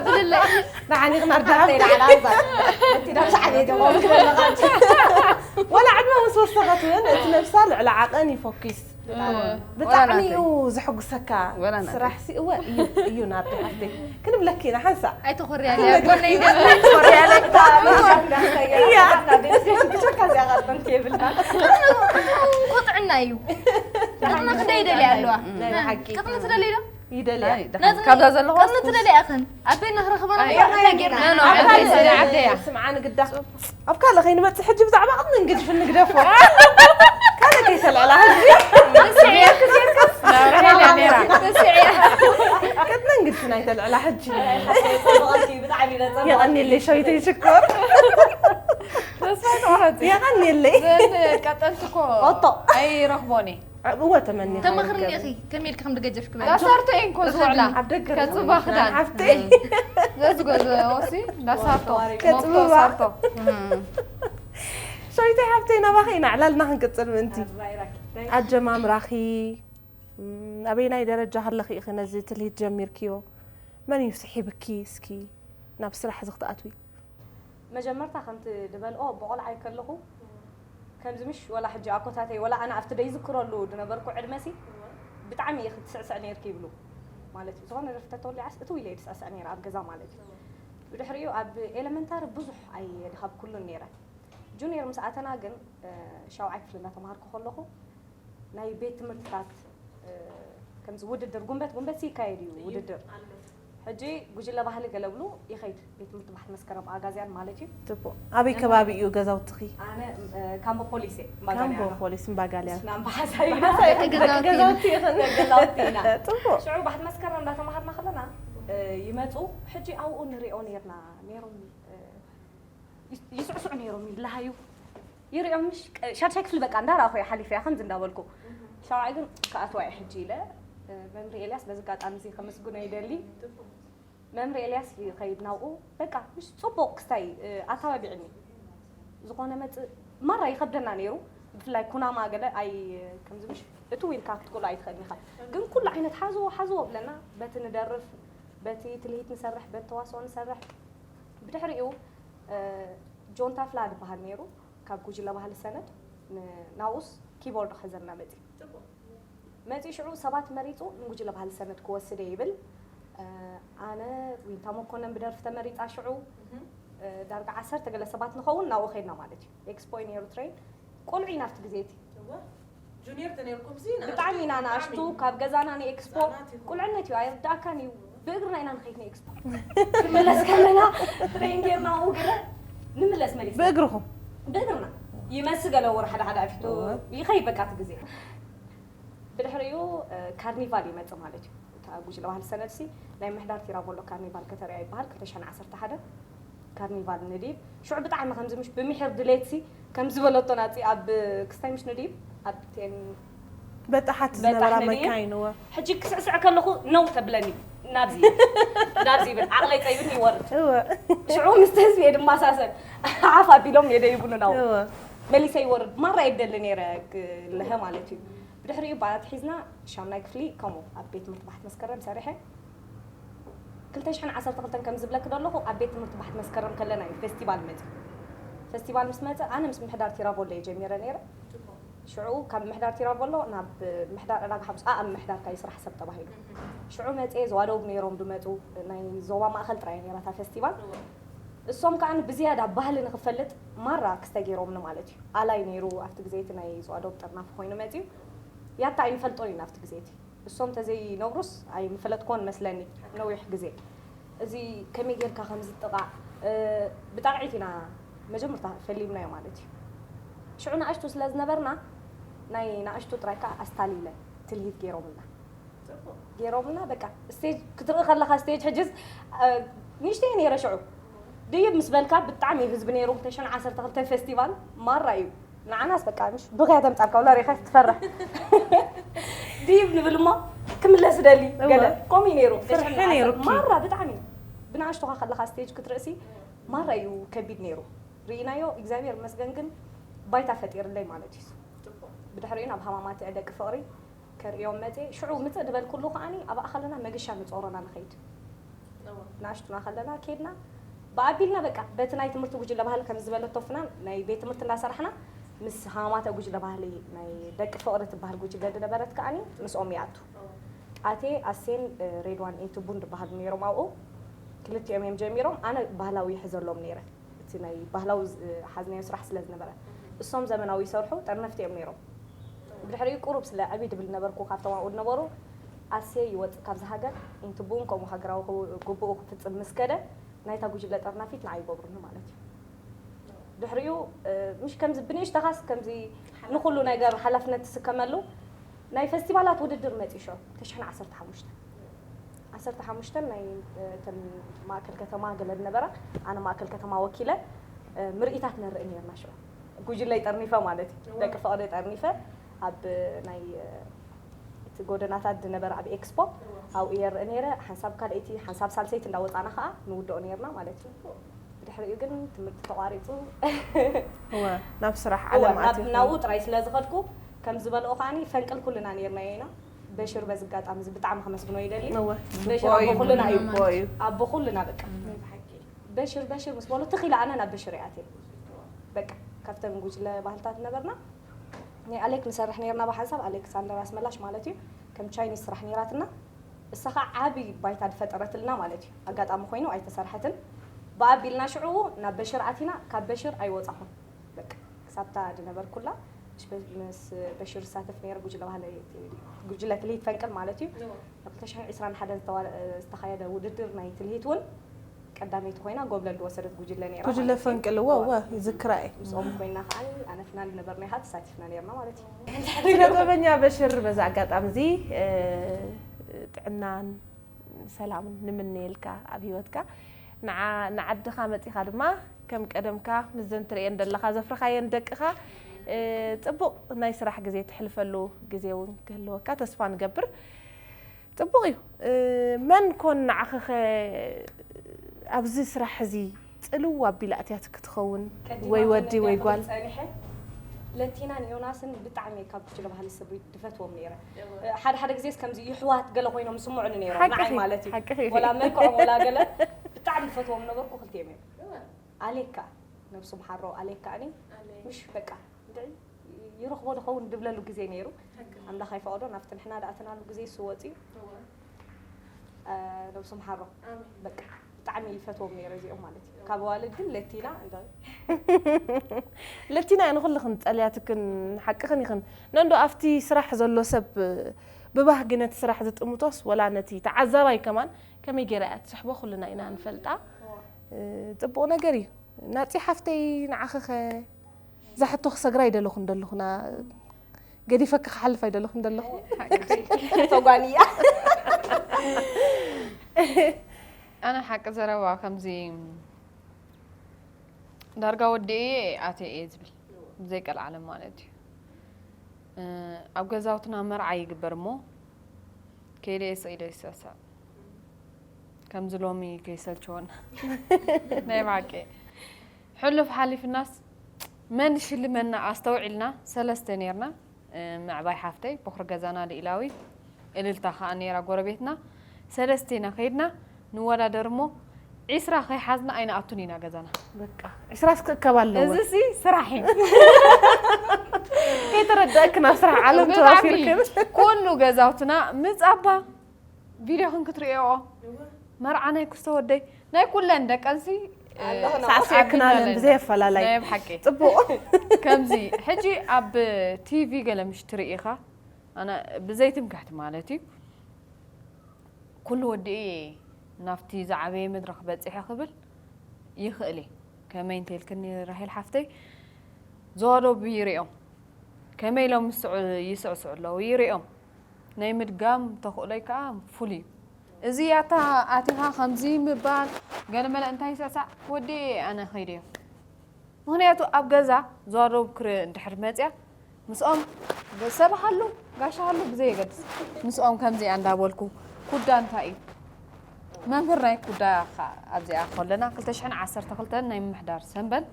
ብልለ ንዓኒ ክናርዳ ወላ ዕድመ ምስ ወሰኸት እውን እቲ ነብሳ ልዕሊ ዓቐን ይፎኪስ። ብጣዕሚ እዩ ዘሐጉሰካ ወላ ናተይ። ስራሕ ሲ እወ እዩ እዩ ናርዲ ሓፍተይ ክንብለኪ ኢና ሓንሳ ኣይተኾርያ ጎነይ ቆጥዕና እዩ ቅጥዕና ክደይ ይደልያ ኣለዋ ናይ ብሓቂ ቅጥኒ ትደልይ ዶ ይደልያ ቅጥኒ ትደልያ ኣኽን ትደልያ ኣኽን ኣበይና ክረኽበና ዓደያ ኣብ ካልእ ከይንመፅእ ሕጂ ብዛዕባ ቅጥንን ግድፍን ንግደፎ ካልእ ከይተልዕላ ሕጂ ቅጥንን ግድፍን ኣይተልዕላ ሕጂ የቐኒለይ ሸዊተይ ሽኮር ተስፋ ይተቆረፂ የቐኒለይ ቀጠንቲ እኮ ኦቶ ኣይረኽቦኒ እወ ተመኒ ተመኽርኒ ኢኺ ከመይ ኢልኪ ከም ድገጀፍኪ በል ዳሳርቶ እየን እኮ ዝውዕላ ኣብ ደገ ከፅባ ክዳን ሓፍተይ ዘዝጎዘ ኦሲ ዳሳርቶ ከፅብባ። ሞፍቶ ሳርቶ ሸዊተይ ሓፍተይ ናባኺ ኢና ዕላልና ክንቅፅል ምእንቲ ኣጀማምራኺ ኣበይናይ ደረጃ ከለኺ ኢኺ ነዚ ትልሂት ጀሚርክዮ መን እዩ ስሒብኪ እስኪ ናብ ስራሕ እዚ ክትኣትዊ መጀመርታ ከምቲ ዝበልኦ ብቆልዓይ ከለኹ ከምዚ ምሽ ወላ ሕጂ ኣኮታተይ ወላ ኣነ ኣብቲ ደይዝክረሉ ዝነበርኩ ዕድመሲ ብጣዕሚ እየ ክትስዕስዕ ነርኪ ይብሉ ማለት እዩ ዝኾነ ደርፊ ተተወሊዓስ እትው ኢለ እየ ዝስዕስዕ ነይረ ኣብ ገዛ ማለት እዩ ብድሕሪኡ ኣብ ኤለመንታሪ ብዙሕ ኣይድሃብኩሉን ነይረ ጁኒየር ምስ ኣተና ግን ሻውዓይ ክፍሊ እንዳተምሃርኩ ከለኹ ናይ ቤት ትምህርትታት ከምዚ ውድድር ጉንበት ጉንበት ይካየድ እዩ ውድድር ሕጂ ጉጅለ ባህሊ ገለብሉ ይኸይድ ቤት ትምህርቲ ባሕቲ መስከረም ኣጋዝያን ማለት እዩ ፅቡቅ ኣበይ ከባቢ እዩ ገዛውትኺ ኣነ ካምቦ ፖሊስ ካምቦ ፖሊስ እምባጋልያ ናምባሓሳይ ገዛውቲ ኢኽን ገዛውቲ ኢና ፅቡቅ ሽዑ ባሕቲ መስከረም እንዳተማሃርና ከለና ይመፁ ሕጂ ኣብኡ ንሪኦ ነርና ነሮም ይስዕስዑ ነይሮም ይለሃዩ ይሪኦም ምሽ ሻድሻይ ክፍሊ በቃ እንዳረኣኹ እየ ሓሊፈ እያ ከምዚ እንዳበልኩ ሻውዓይ ግን ክኣትዋ እየ ሕጂ ኢለ መምሪ ኤልያስ በዚ ኣጋጣሚ እዚ ከመስግኖ ይደሊ መምሪ ኤልያስ ይኸይድ ናብኡ በቃ ምሽ ፅቡቕ ክስታይ ኣተባቢዕኒ ዝኾነ መፅእ ማራ ይኸብደና ነይሩ ብፍላይ ኩናማ ገለ ኣይ ከምዚ ምሽ እትው ኢልካ ክትክእሎ ኣይትኽእልን ኢኻ ግን ኩሉ ዓይነት ሓዝዎ ሓዝዎ ብለና በቲ ንደርፍ በቲ ትልሂት ንሰርሕ በቲ ተዋስኦ ንሰርሕ ብድሕሪኡ ጆን ታፍላ ዝበሃል ነይሩ ካብ ጉጅለ ባህሊ ሰነድ ናብኡስ ኪቦርድ ክሕዘልና መፂ መፂ ሽዑ ሰባት መሪፁ ንጉጅለ ባህሊ ሰነድ ክወስደ ይብል ኣነ ዊንታ መኮነን ብደርፊ ተመሪፃ ሽዑ ዳርጋ ዓሰርተ ገለ ሰባት ንኸውን ናብኡ ከድና ማለት እዩ ኤክስፖ ነይሩ ትሬን ቆልዑ ኢና ኣብቲ ግዜ እቲ ጁኒየር ተነርኩም ሲ ብጣዕሚ ኢና ንኣሽቱ ካብ ገዛና ንኤክስፖ ቁልዕነት እዩ ኣይርዳእካን እዩ ብእግርና ኢና ንኸይድ ንኤክስፖ ክምለስ ከለና ትሬን ጌርና ኡ ገለ ንምለስ መሊስ ብእግርኹም ብእግርና ይመስ ገለ ወር ሓደ ሓደ ኣፊቱ ይኸይድ በቃ እቲ ግዜ ብድሕሪኡ ካርኒቫል ይመፅእ ማለት እዩ እታ ጉጅለ ባህሊ ሰነድሲ ናይ ምሕዳር ቲራቮሎ ካርኒቫል ከተሪያ ይበሃል ክልተ ሽሕን ዓሰርተ ሓደ ካርኒቫል ንድይብ ሽዑ ብጣዕሚ ከምዚ ምሽ ብምሒር ድሌትሲ ከም ዝበለቶ ናፂ ኣብ ክስታይ ምሽ ንድይብ ኣብ ቴን በጣሓት ዝነበራ በጣሕ ንድይብ። መካይን እወ ሕጂ ክስዕስዕ ከለኹ ነው ተብለኒ ናብዚ ናብዚ ይብል ዓቕለይ ፀይብኒ ይወርድ እወ ሽዑ ምስቲ ህዝቢ እየ ድመሳሰል ሓፍ ኣቢሎም እየ ደይቡሉ ናው እወ መሊሰ ይወርድ ማራ የደሊ ነይረ ክልሀ ማለት እዩ ብድሕሪኡ ባላት ሒዝና ሻምናይ ክፍሊ ከምኡ ኣብ ቤት ትምህርቲ ባሕት መስከረም ሰሪሐ ክልተ ሽሕን ዓሰርተ ክልተን ከም ዝብለክ ዘለኹ ኣብ ቤት ትምህርቲ ባሕት መስከረም ከለና እዩ ፌስቲቫል መፂ ፌስቲቫል ምስ መፀ ኣነ ምስ ምሕዳር ቲራቮሎ እየ ጀሚረ ነይረ ሽዑ ካብ ምሕዳር ቲራቮሎ ናብ ምሕዳር ዕዳጋ ሓሙስ ኣብ ምሕዳር ካይ ስራሕ ሰብ ተባሂሉ ሽዑ መፀ ዘዋደቡ ነይሮም ዝመፁ ናይ ዞባ ማእኸል ጥራይ ነይራታ ፌስቲቫል እሶም ከዓ ብዝያዳ ባህሊ ንክፈልጥ ማራ ክስተ ገይሮምኒ ማለት እዩ ኣላይ ነይሩ ኣብቲ ግዜ እቲ ናይ ዝዋደቡ ጥርናፍ ኮይኑ መፅዩ ያታ ኣይንፈልጦን ኢና ኣብቲ ግዜ እቲ እሶም ተዘይነብሩስ ኣይምፈለጥኮን መስለኒ ነዊሕ ግዜ እዚ ከመይ ጌርካ ከም ዝጥቓዕ ብጣቕዒት ኢና መጀመርታ ፈሊምናዮ ማለት እዩ ሽዑ ንኣሽቱ ስለ ዝነበርና ናይ ንኣሽቱ ጥራይ ከዓ ኣስታሊለ ትልሂት ገይሮምልና ገይሮምልና በቃ ስቴጅ ክትርኢ ከለካ ስቴጅ ሕጅስ ንእሽተይ ነይረ ሽዑ ድይብ ምስ በልካ ብጣዕሚ እዩ ህዝቢ ነይሩ። ክልተ ሽሕን ዓሰርተ ክልተ ፌስቲቫል ማራ እዩ። ንዓናስ በቃ ምሽ ብኽያ ተምጻልካ ወላ ሪኻ ትፈርሕ። ድይብ ንብል እሞ ክምለስ ደሊ እወ። ገለ ከምኡ እዩ ነይሩ። ፍርሒ ክልተ ሽሕን ዓሰርተ ነይሩኪ። ማራ ብጣዕሚ ብንኣሽቱኻ ከለኻ ስቴጅ ክትርእሲ ማራ እዩ ከቢድ ነይሩ። ርኢናዮ እግዚኣብሔር ይመስገን ግን ባይታ ፈጢርለይ ማለት እዩ። ብድሕሪኡ ናብ ሃማማት ደቂ ፍቕሪ ከርእዮም መፅእ ሽዑ ምፅእ ድበልኩሉ ከዓኒ ኣብ ኣኸለና መገሻ ንፀሮና ንኸይድ ናሽቱና ከለና ኬድና ብኣቢልና በቃ በቲ ናይ ትምህርቲ ጉጅለ ባህሊ ከም ዝበለቶ ፍናን ናይ ቤት ትምህርቲ እንዳሰራሕና ምስ ሃማማተ ጉጅለ ባህሊ ናይ ደቂ ፍቕሪ ትበሃል ጉጅለ ዝነበረት ከዓኒ ምስኦም ይኣቱ ኣቴ ኣሴን ሬድዋን ኢንትቡን ዝበሃሉ ነይሮም ኣብኡ ክልቲኦም እዮም ጀሚሮም ኣነ ባህላዊ ይሕዘሎም ነይረ እቲ ናይ ባህላዊ ሓዝናዮ ስራሕ ስለ ዝነበረ እሶም ዘመናዊ ይሰርሑ ጠርነፍቲ እዮም ነይሮም ብድሕሪኡ ቁሩብ ስለ ዕብይ ድብል ነበርኩ ካብቶም ኣብኡ ዝነበሩ ኣሴ ይወፅእ ካብዚ ሃገር ኢንትቡን ከምኡ ሃገራዊ ግቡኡ ክፍፅም ምስ ከደ ናይታ ጉጅለ ጠርናፊት ንዓይ ይገብሩኒ ማለት እዩ ድሕሪኡ ምሽ ከምዚ ብንእሽተኻስ ከምዚ ንኩሉ ነገር ሓላፍነት ትስከመሉ ናይ ፈስቲቫላት ውድድር መፂ ሸው ተሽሕን ዓሰርተ ሓሙሽተ ዓሰርተ ሓሙሽተ ናይ እተን ማእከል ከተማ ገለ ዝነበራ ኣነ ማእከል ከተማ ወኪለ ምርኢታት ነርኢ ነርና ሽዑ ጉጅለይ ጠርኒፈ ማለት እዩ ደቂ ፍቕሪ ጠርኒፈ ኣብ ናይ እቲ ጎደናታት ዝነበረ ኣብ ኤክስፖ ኣብኡ የርኢ ነይረ ሓንሳብ ካልኣይቲ ሓንሳብ ሳልሰይቲ እንዳወፃና ከዓ ንውድኦ ነርና ማለት እዩ ድሕሪኡ ግን ትምህርቲ ተቋሪፁ እወ ናብ ስራሕ ዓለም ኣትኹ ናብኡ ጥራይ ስለ ዝኸድኩ ከም ዝበልኦ ከዓኒ ፈንቅል ኩልና ነርና ኢና በሽር በዚ ኣጋጣሚ እዚ ብጣዕሚ ከመስግኖ ይደሊ። እወ በሽር ኣቦ ኩልና እዩ። ኣቦ ኩልና በቃ። በሽር በሽር ምስ በሎ ትኽ ኢለ ኣነ ናብ በሽር እየ ኣትየ። በቃ ካብተን ጉጅለ ባህልታት ነበርና ናይ ኣሌክ ንሰርሕ ነርና ብሓንሳብ ኣሌክሳንደር ኣስመላሽ ማለት እዩ ከም ቻይኒዝ ስራሕ ነራትና እሳ ከዓ ዓብይ ባይታ ዝፈጠረትልና ማለት እዩ ኣጋጣሚ ኮይኑ ኣይተሰርሐትን ብኣቢልና ሽዑ ናብ በሽር ኣቲና ካብ በሽር ኣይወፃኹን በቃ ክሳብታ ዝነበርኩላ ምስ በሽር ዝሳተፍ ነይረ ጉጅለ ባህሊ ጉጅለ ትልሂት ፈንቅል ማለት እዩ ኣብ ክልተ ሽሕን ዕስራን ሓደን ዝተኻየደ ውድድር ናይ ትልሂት እውን ቀዳመይቲ ኮይና ጎብለል ዝወሰደት ጉጅለ ነይራ ጉጅለ ፈንቅል እወ እወ ይዝክራ እየ ምስኦም ኮይና ከዓ ኣነ ፍናን ዝነበርና ኢኻ ተሳቲፍና ነርና ማለት እዩ ስነጥበበኛ በሽር በዚ ኣጋጣሚ እዚ ጥዕናን ሰላምን ንምነየልካ ኣብ ሂወትካ ንዓድኻ መፂኻ ድማ ከም ቀደምካ ምስዘን ትርእየን ዘለኻ ዘፍረኻየን ደቅኻ ፅቡቕ ናይ ስራሕ ግዜ ትሕልፈሉ ግዜ እውን ክህልወካ ተስፋ ንገብር ፅቡቕ እዩ መን ኮን ንዓኸኸ ኣብዚ ስራሕ እዚ ፅልው ኣቢላ እትያትኪ ትኸውን ወይ ወዲ ወይ ጓል ለቲናን ዮናስን ብጣዕሚ ካብ ኩችለ ባህሊ ሰብ ድፈትዎም ነይረ ሓደ ሓደ ግዜስ ከምዚ ይሕዋት ገለ ኮይኖም ስምዑኒ ነይሮም ንዓይ ማለት እዩ ወላ መልክዖም ወላ ገለ ብጣዕሚ ፈትዎም ነበርኩ ክልቲኦም እዮም ኣሌካ ነብሱ ምሓሮ ኣሌካ እኔ ምሽ በቃ እንድዒ ይረኽቦ ዶ ኸውን ድብለሉ ግዜ ነይሩ ኣምላኽ ኣይፈቐዶ ናብቲ ንሕና ዝኣተናሉ ግዜ እሱ ወፂኡ ነብሱ ምሓሮ በቃ ብጣዕሚ ይፈትዎም ነይረ እዚኦም ማለት እዩ ካብ ኣዋልድ ግን ለቲና እንዳ ለቲና እያ ንኩልኽን ጸልያትክን ሓቅኽን ኢኽን ነንዶ ኣብቲ ስራሕ ዘሎ ሰብ ብባህጊ ነቲ ስራሕ ዝጥምቶስ ወላ ነቲ ተዓዛባይ ከማን ከመይ ገይራ እያ ትስሕቦ ኩልና ኢና ንፈልጣ ጽቡቕ ነገር እዩ ናጺ ሓፍተይ ንዓኺኸ እዛ ሕቶ ክሰግራ ኣይደለኹን ደለኹና ገዲፈኪ ክሓልፍ ኣይደለኹን ደለኹ ተጓንያ ኣነ ሓቂ ዘረባ ከምዚ ዳርጋ ወዲኤ ኣትየ እየ ዝብል ብዘይ ቀልዓለም ማለት እዩ ኣብ ገዛውትና መርዓ ይግበር እሞ ከይደ ስቕ ኢለ ይስዕስዕ ከምዚ ሎሚ ከይሰልችወና ናይ ብሓቂ ሕሉፍ ሓሊፍናስ መን ሽልመና ኣስተውዒልና ሰለስተ ነርና ምዕባይ ሓፍተይ ቦኽሪ ገዛና ልኢላዊት እልልታ ከዓ ነይራ ጎረቤትና ሰለስቴና ከይድና ንወዳደር እሞ ዒስራ ከይሓዝና ኣይንኣቱን ኢና ገዛና በቃ ዒስራ እስክእከብ ኣለዎ እዚ ሲ ስራሕ እዩ ከይተረዳእክ ናብ ስራሕ ዓለም ተዋፊርክን ኩሉ ገዛውትና ምጻባ ቪድዮኽን ክትርእዮ መርዓ ናይ ክስተ ወደይ ናይ ኩለን ደቀንሲ ሳዕስዕክናለን ብዘይ ኣፈላላይ ናይ ብሓቂ ጽቡቕ ከምዚ ሕጂ ኣብ ቲቪ ገለ ምሽ ትርኢ ኢኻ ኣነ ብዘይ ትምክሕቲ ማለት እዩ ኩሉ ወዲኡ ናብቲ ዝዓበየ መድረኽ በፂሐ ክብል ይኽእል እየ ከመይ እንተልክኒ ራሄል ሓፍተይ ዘዋደቡ ይርእዮም ከመይ ኢሎም ይስዕስዑ ኣለዉ ይርእዮም ናይ ምድጋም ተኽእሎይ ከዓ ፍሉይ እዩ እዚ ኣታ ኣቲኻ ከምዚ ምባል፣ ገለ መለ እንታይ ይስዕሳዕ፣ ወዲ ኣነ ኸይደዮ። ምኽንያቱ ኣብ ገዛ ዞባ ደቡብ ክር-፣ እንድሕር መጽያ፣ ምስኦም ሰብ ሃሉ፣ ጋሻ ሃሉ ብዘየገድስ፣ ምስኦም ከምዚኣ እንዳበልኩ፣ ኩዳ እንታይ እዩ? መምህር ናይ ኩዳ ኸ-፣ ኣብዚኣ ከለና፣ ክልተ ሽሕን ዓሰርተ ክልተን ናይ ምምሕዳር ሰንበል፣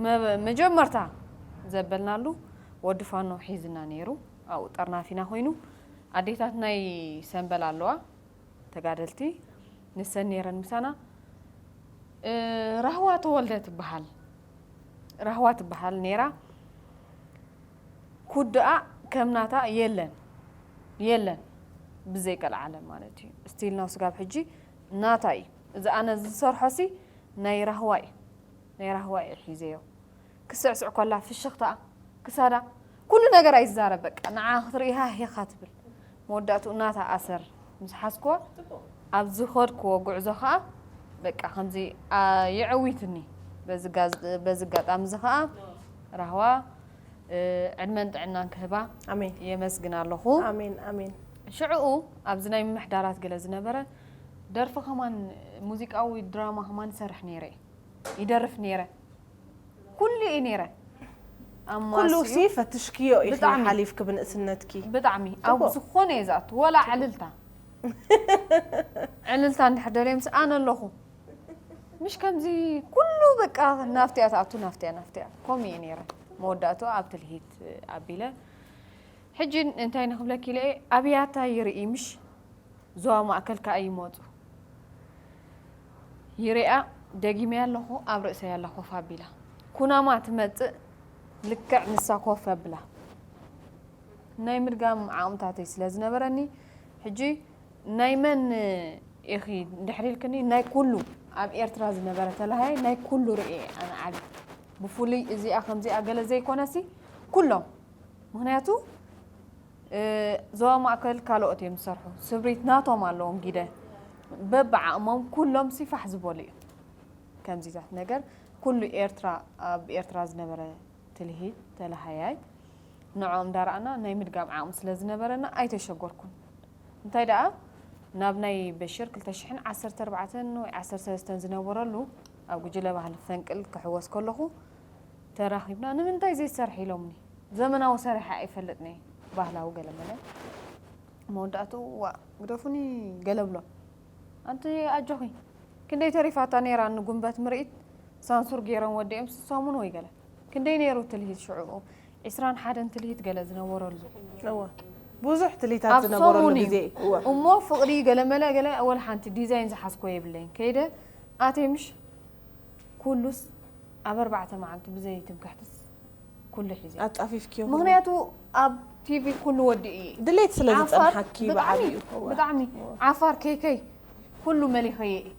መ-፣ መጀመርታ ዘበልናሉ ወዲ ፋኖ ሒዝና ነይሩ። ኣብኡ ጠርናፊና ኮይኑ፣ ኣዴታት ናይ ሰንበል ኣለዋ፣ ተጋደልቲ፣ ንሰን ነይረን ምሳና። እ፣ ራህዋ ተወልደ ትበሃል። ራህዋ ትበሃል ነይራ። ኩድኣ ከም ናታ የለን። የለን። ብዘይ ቀልዓለም ማለት እዩ። ስቲል ናው ስጋብ ሕጂ ናታ እዩ። እዚ ኣነ ዝሰርሖ ሲ ናይ ራህዋ እዩ። ናይ ራህዋ እየ ሒዘዮ። ክስዕስዕ ኮላ ፍሽኽታኣ፣ ክሳዳ፣ ኩሉ ነገር ኣይዛረብ በቃ። ንዓ ክትርእያ ሄኻ ትብል። መወዳእትኡ ናታ ኣሰር ምስ ሓዝኩዋ፣ ኣብ ዝኸድኩዎ ጉዕዞ ኸኣ በቃ ከምዚ፣ ኣ፣ የዕዊትኒ። በዚ ጋዝ-፣ በዚ ኣጋጣሚ እዚ ኸኣ ራህዋ፣ እ፣ ዕድመን ጥዕናን ክህባ ኣሜን። የመስግን ኣለኹ። ኣሜን፣ ኣሜን። ሽዕኡ ኣብዚ ናይ ምምሕዳራት ገለ ዝነበረ ደርፊ ኸማን፣ ሙዚቃዊ ድራማ ኸማን ይሰርሕ ነይረ እየ። ይደርፍ ነይረ። ኩሉ እየ ነይረ። ኣብ ኩሉ ማስኡ ሲ ፈትሽክዮ ኢኺ ብጣዕሚ። ሓሊፍኪ ብንእስነትኪ። ብጣዕሚ። ኣብ ጽቡቕ። ዝኾነ እየ ዝኣቱ። ወላ ዕልልታ። ዕልልታ እንድሕር ደልየ ምስ ኣነ ኣለኹ። ምሽ ከምዚ ኩሉ በቃ ናፍቲያ ትኣቱ፣ ናፍቲያ፣ ናፍቲያ። ከምኡ እየ ነይረ። መወዳእቱ ኣብ ትልሂት ኣቢለ። ሕጂ እንታይ ንኽብለኪ ኢለ እየ፣ ኣብያታ ይርኢ ምሽ ዞባ ማእከል ከኣ ይመጹ። ይሪኣ፣ ደጊመያ ኣለኹ፣ ኣብ ርእሰይ ኣላ ኮፍ ኣቢላ። ኩናማ ትመጽእ፣ ልክዕ ንሳ ኮፍ ኣብላ። ናይ ምድጋም ዓቕምታተይ ስለ ዝነበረኒ፣ ሕጂ ናይ መን ኢኺ እንድሕር ኢልክኒ፣ ናይ ኩሉ ኣብ ኤርትራ ዝነበረ ተላሃያይ ናይ ኩሉ ርእየ ኣነ ዓቢ። ብፍሉይ እዚኣ ከምዚኣ ገለ ዘይኮነሲ፣ ኩሎም። ምኽንያቱ፣ እ፣ ዞባ ማእከል ካልኦት እዮም ዝሰርሑ። ስብሪት ናቶም ኣለዎም ግደ። በብዓቕሞም ኩሎም ሲ ፋሕ ዝበሉ እዮም። ከምዚታት ነገር ኩሉ ኤርትራ፣ ኣብ ኤርትራ ዝነበረ ትልሂት፣ ተላሃያይ፣ ንዕኦም እንዳረኣና ናይ ምድጋም ዓቕሚ ስለ ዝነበረና ኣይተሸገርኩን። እንታይ ደኣ፣ ናብ ናይ በሽር ክልተ ሽሕን ዓሰርተ ኣርባዕተን ወይ ዓሰርተ ሰለስተን ዝነበረሉ ኣብ ጉጅለ ባህሊ ፈንቅል ክሕወስ ከለኹ ተራኺብና፣ ንምንታይ ዘይትሰርሒ ኢሎምኒ። ዘመናዊ ሰሪሐ ኣይፈልጥን እየ፣ ባህላዊ ገለ መለ። መወዳእትኡ፣ ዋእ፣ ግደፉኒ ገለ ብሎም። ኣንቲ ኣጆኺ፣ ክንደይ ተሪፋታ ነይራ ንጉንበት ምርኢት፣ ሳንሱር ገይሮም ወዲኦም ሰሙን ወይ ገለ። ክንደይ ነይሩ ትልሂት ሽዑኡ? ዕስራን ሓደን ትልሂት ገለ ዝነበረሉ። እወ። ብዙሕ ትልሂታት ኣብ ዝነበረሉ ሰሙን እዩ። ግዜ እዩ። እወ። እሞ ፍቕሪ ገለ መለ ገለ ወላ ሓንቲ ዲዛይን ዝሓዝኮ የብለይን። ከይደ ኣትየ ምሽ ኩሉስ ኣብ ኣርባዕተ መዓልቲ ብዘይ ትምክሕትስ ኩሉ ሒዘ። ኣጣፊፍክዮ ኩሉ። ምኽንያቱ ኣብ ቲቪ ኩሉ ወዲኡ እዩ። ድሌት ስለ ዓፋር ዝጸንሓኪ ብጣዕሚ፣ ብዓቢኡ። እወ። ብጣዕሚ። እወ። ዓፋር ከይከይ ኩሉ መሊኸየ እየ።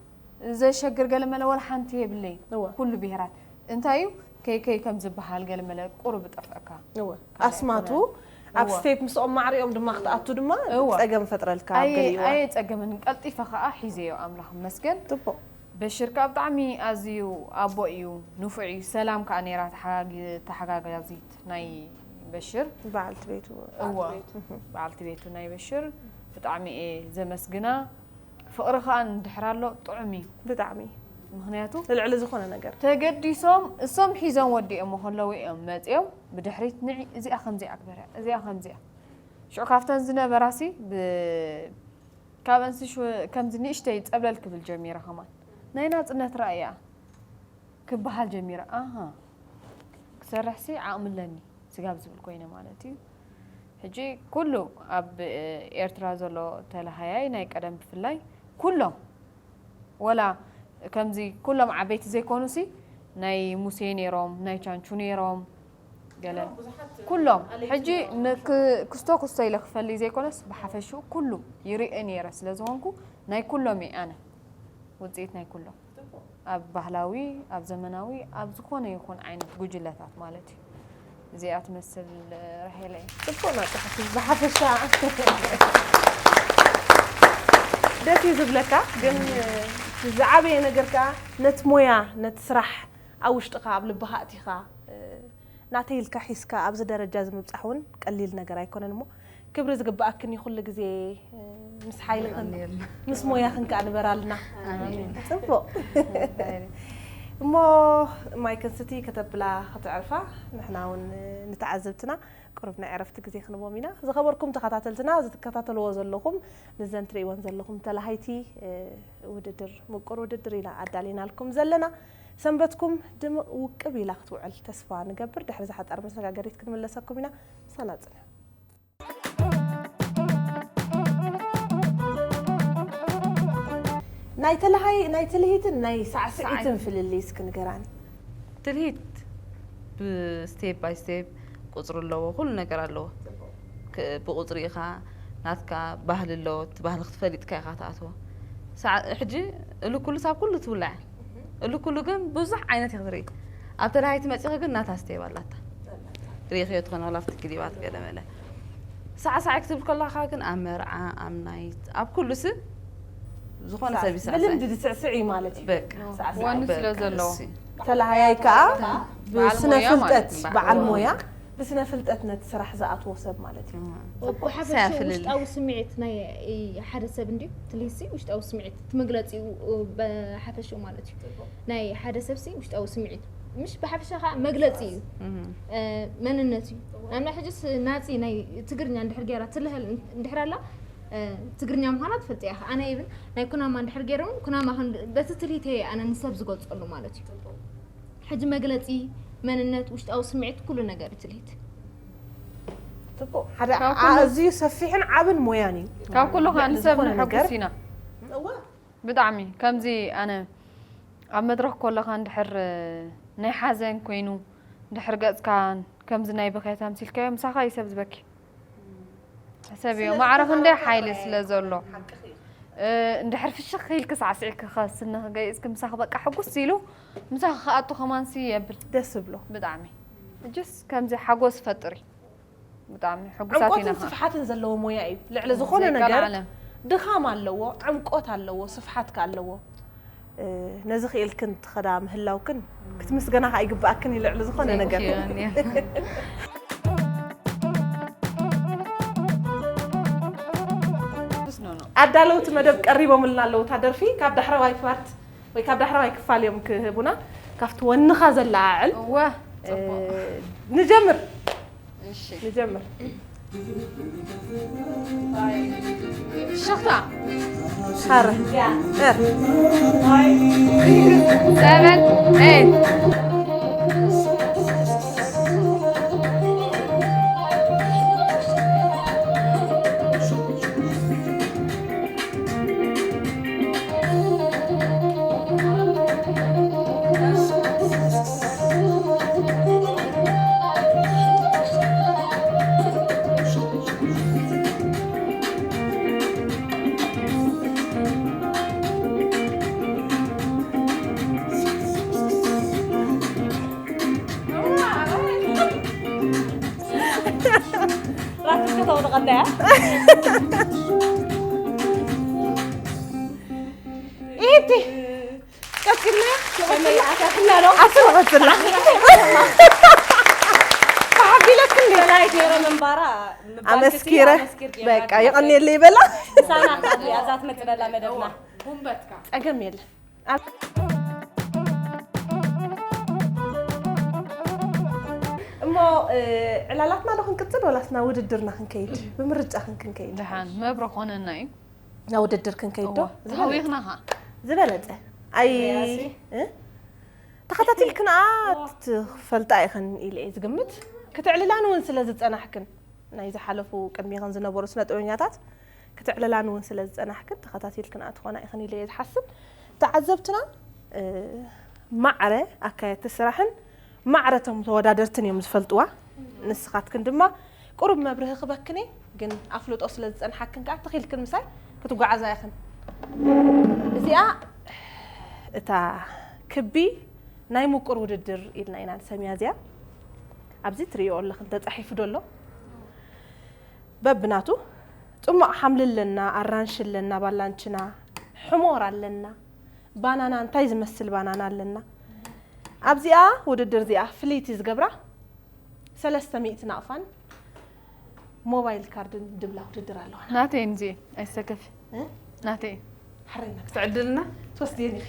ዘሸግር ገለ መለ ወላ ሓንቲ የብለይን። እወ። ኩሉ ብሄራት። እንታይ እዩ? ከይከይ ከም ዝበሃል ገለ መለ ቁሩብ ይጠፍኣካ። እወ። ካልእ ኣስማቱ ኣይኮነን። ኣብ እወ። ስቴፕ ምስኦም ማዕሪኦም ድማ ክትኣቱ ድማ እወ። ጸገም ፈጥረልካ ኣብ ኣየ-፣ ገሊኡ እዋን። ኣየጸገመንን። ቀልጢፈ ከኣ ሒዘዮ ኣምላኽ ይመስገን። ጽቡቕ። በሽር ከኣ ብጣዕሚ ኣዝዩ ኣቦ እዩ፣ ንፉዕ እዩ። ሰላም ከኣ ነይራ ተሓጋጊ-፣ ተሓጋጋዚት ናይ በሽር። በዓልቲ ቤቱ። እወ። በዓልቲ ቤቱ። በዓልቲ ቤቱ ናይ በሽር ብጣዕሚ እየ ዘመስግና። ፍቕሪ ከኣ እንድሕር ኣሎ ጥዑም እዩ። ብጣዕሚ። ምኽንያቱ ልዕሊ ዝኾነ ነገር። ተገዲሶም እሶም ሒዞም ወዲኦሞ ከለዉ እዮም መጺኦም ብድሕሪት ንዒ እዚኣ ከምዚኣ ግበርያ፣ እዚኣ ከምዚኣ። ሽዑ ካብተን ዝነበራሲ ብ-፣ ካብ ኣንስሽ ከምዚ ንእሽተይ ጸብለል ክብል ጀሚረ ከማን። ናይ ናጽነት ራእያ ክበሃል ጀሚረ። ኣሃ፣ ክሰርሕሲ ዓቕሚ ኣለኒ፣ ስጋብ ዝብል ኮይነ ማለት እዩ። ሕጂ ኩሉ ኣብ ኤርትራ ዘሎ ተለሃያይ ናይ ቀደም ብፍላይ ኩሎም፣ ወላ ከምዚ ኩሎም ዓበይቲ ዘይኮኑሲ፣ ናይ ሙሴ ነይሮም፣ ናይ ቻንቹ ነይሮም፣ ገለ ኩሎም። ሕጂ ንክ-፣ ክስቶ ክስቶ ኢለ ክፈሊ ዘይኮነስ፣ ብሓፈሽኡ ኩሉ ይርኢ ነይረ ስለ ዝኾንኩ፣ ናይ ኩሎም እየ ኣነ። ውጽኢት ናይ ኩሎም። ኣብ ባህላዊ፣ ኣብ ዘመናዊ፣ ኣብ ዝኾነ ይኹን ዓይነት ጉጅለታት ማለት እዩ። እዚኣ ትመስል ራሄለይ። ጽቡቕ ናጽሕቲ ብሓፈሻ ደስ እዩ ዝብለካ፣ ግን ዝዓበየ ነገር ከኣ ነቲ ሞያ፣ ነቲ ስራሕ ኣብ ውሽጥኻ፣ ኣብ ልብኻ ኣእቲኻ፣ ናተይ ኢልካ ሒዝካ ኣብዚ ደረጃ እዚ ምብጻሕ እውን ቀሊል ነገር ኣይኮነን እሞ፣ ክብሪ ዝግብኣክን እዩ ኩሉ ግዜ ምስ ሓይልኽን ምስ ሞያኽን ከኣ ንበራልና። ጽቡቕ። እሞ ማይ ክንስቲ ከተብላ ክትዕርፋ ንሕና እውን ንተዓዘብትና ቁሩብ ናይ ዕረፍቲ ግዜ ክንቦም ኢና። ዝኸበርኩም ተኸታተልትና፣ እዚ ትከታተልዎ ዘለኹም ንዘን ትርእይወን ዘለኹም ተላሃይቲ ውድድር፣ ምቁር ውድድር ኢና ኣዳሊናልኩም ዘለና። ሰንበትኩም ድምቕ ውቅብ ኢላ ክትውዕል ተስፋ ንገብር። ድሕሪ ዝሓጻር መሰጋገሪት ክንምለሰኩም ኢና። ምሳና ጽንሑ። ናይ ተለሃይ ናይ ትልሂትን ናይ ሳዕስዒትን ፍልልይ እስኪ ንገራኒ። ትልሂት ብስቴፕ ባይ ስቴፕ ቁፅሪ ኣለዎ፣ ኩሉ ነገር ኣለዎ። ብቁፅሪ ኢኻ ናትካ ባህሊ ኣለዎ፣ እቲ ባህሊ ክትፈልጥካ ኢኻ ትኣትዎ። ሕጂ እሉ ኩሉ ሳብ ኩሉ ትውላዕ እሉ ኩሉ ግን ብዙሕ ዓይነት ኢኻ ትርኢ። ኣብ ተለሃይቲ መፂኺ ግን ናታ ስቴፕ ኣላታ። ሪኢኽዮ ትኾን ዋላ ኣብቲ ክሊባት ገለ መለ። ሳዕሳዕ ክትብል ከለኻ ግን ኣብ መርዓ፣ ኣብ ናይት፣ ኣብ ኩሉ ሲ ዝኾነ ሰብ ይሳዕሳዕ። ብልምዲ ዝስዕስዕ እዩ ማለት እዩ። በቃ። ሳዕሳዕ። ወኒ ስለ ዘለዎ። እሲ። ተለሃያይ ከኣ በዓል ብስነ ሞያ ፍልጠት ማለት እዩ። በዓል ሞያ፣ ብስነ ፍልጠት ነቲ ስራሕ ዝኣትዎ ሰብ ማለት እዩ። ብሓፈሽኡ ሳያፍልል። ውሽጣዊ ስምዒት ናይ ሓደ ሰብ እንድዩ ትልሂሲ ውሽጣዊ ስምዒት እቲ መግለጺኡ ብሓፈሽኡ ማለት እዩ። ናይ ሓደ ሰብሲ ውሽጣዊ ስምዒት ምሽ ብሓፈሻ ከዓ መግለፂ እዩ። መንነት እዩ። ንኣብና ሕጅስ ናፂ ናይ ትግርኛ እንድሕር ገይራ ትልህል እንድሕር ኣላ ትግርኛ ምዃና ትፈልጥ እያ። ኣነ ይብል ናይ ኩናማ እንድሕር ገይረ እውን ኩናማ በቲ ትልሂት እየ ኣነ ንሰብ ዝገልፀሉ ማለት እዩ። ሕጂ መግለፂ መንነት ውሽጣዊ ስምዒት ኩሉ ነገር ትልሂት። ሓደ ኣዝዩ ሰፊሕን ዓብን ሞያን እዩ። ካብ ኩሉ ከዓ ንሰብ ንሕጉስ ኢና። ብጣዕሚ ከምዚ ኣነ ኣብ መድረኽ ከለኻ እንድሕር ናይ ሓዘን ኮይኑ እንድሕር ገፅካ ከምዚ ናይ ብኽያት ኣምሲልካዮ ምሳኻ እዩ ሰብ ዝበኪ። ሕሰብዮ ማዕረ ክንደይ ሓይሊ ስለ ዘሎ እንድሕር ፍሽኽ ኢልኪ ሳዕስዒ ክኸስኒ ክገይፅኪ ምሳኺ በቃ ሕጉስ ኢሉ ምሳኺ ክኣቱ ከማንሲ የብል ደስ ብሎ። ብጣዕሚ ሕጅስ ከምዚ ሓጎስ ፈጥሪ። ብጣዕሚ ሕጉሳት ኢና። ዕምቆትን ስፍሓትን ዘለዎ ሞያ እዩ። ልዕሊ ዝኾነ ነገር ድኻም ኣለዎ፣ ዕምቆት ኣለዎ፣ ስፍሓት ከ ኣለዎ። ነዚ ክኢልክን ትኸዳ ምህላውክን ክትምስገና ከኣ ይግብኣክን እዩ ልዕሊ ዝኾነ ነገር። ኣዳለውቲ መደብ ቀሪቦምልና ኣለዉ። እታ ደርፊ ካብ ዳሕረዋይ ፓርት ወይ ካብ ዳሕረዋይ ክፋል እዮም ክህቡና። ካብቲ ወንኻ ዘለዓዕል እወ፣ ጽቡቕ። ንጀምር። እሺ። ንጀምር። ሽኽታ። ሃረ። እር። ሰበን። ኤ። ራትሽ ከተውድቐና እያ። ኢቲ ቀጽልና ከመይ ኣታትና ነው? ኣስረቐጽላ። ተሓቢለክን ዲ? ሰናይ ገይረ ምንባራ ምባል ኣመስኪረ። ክትይ ኣመስኪር ገይራ በቃ፣ ይቐንየለይ በላ። ምሳና ካብ እዛ ትመጽእ ዘላ መደብና። ጉንበትካ። ጸገም የለን። ኣብ-፣ እሞ፣ እ፣ ዕላላትና ዶ ክንቅጽል ወላስ ናብ ውድድርና ክንከይድ? ብምርጫኽን ክንከይድ። ደሓን፣ መብሮ ኮነና እዩ። ናብ ውድድር ክንከይድ ዶ? እወ፣ ዝበለጸ። ተሃዊኽና ኸኣ። ዝበለጸ። ኣይ፣ እ? ተኸታቲልክንኣ ትፈልጣ ኢኽን ኢለ እየ ዝግምት። ክትዕልላን እውን ስለ ዝጸናሕክን፣ ናይ ዝሓለፉ ቅድሚኽን ዝነበሩ ስነ ጥበበኛታት ክትዕልላን እውን ስለ ዝጸናሕክን፣ ተኸታቲልክንኣ ትኾና ኢኽን ኢለ እየ ዝሓስብ። ተዓዘብትና፣ እ፣ ማዕረ ኣካየድቲ ስራሕን ማዕረ እቶም ተወዳደርትን እዮም ዝፈልጥዋ። ንስኻትክን ድማ ቁሩብ መብርሂ ክበክን እየ፣ ግን ኣፍልጦ ስለ ዝጸንሓክን ከኣ ተኺልክን ምሳይ ክትጓዓዛ ኢኽን። እዚኣ እታ ክቢ ናይ ምቁር ውድድር ኢልና ኢና ንሰምያ እዚኣ። ኣብዚ ትርእይኦ ኣለኽን ተጻሒፉ ዶ ኣሎ? በብናቱ ጽሟቕ ሓምሊ ኣለና፣ ኣራንሺ ኣለና፣ ባላንችና፣ ሕሞር ኣለና፣ ባናና፣ እንታይ ዝመስል ባናና ኣለና። ኣብዚኣ ውድድር እዚኣ ፍልይቲ ዝገብራ ሰለስተ ሚእቲ ናቕፋን ሞባይል ካርድን ድብላ ውድድር ኣለዋና። ናተይ እንጂ ኣይሰከፊ እ? ናተይ ሕረይና ትዕድልና ትወስድየን ኢኺ።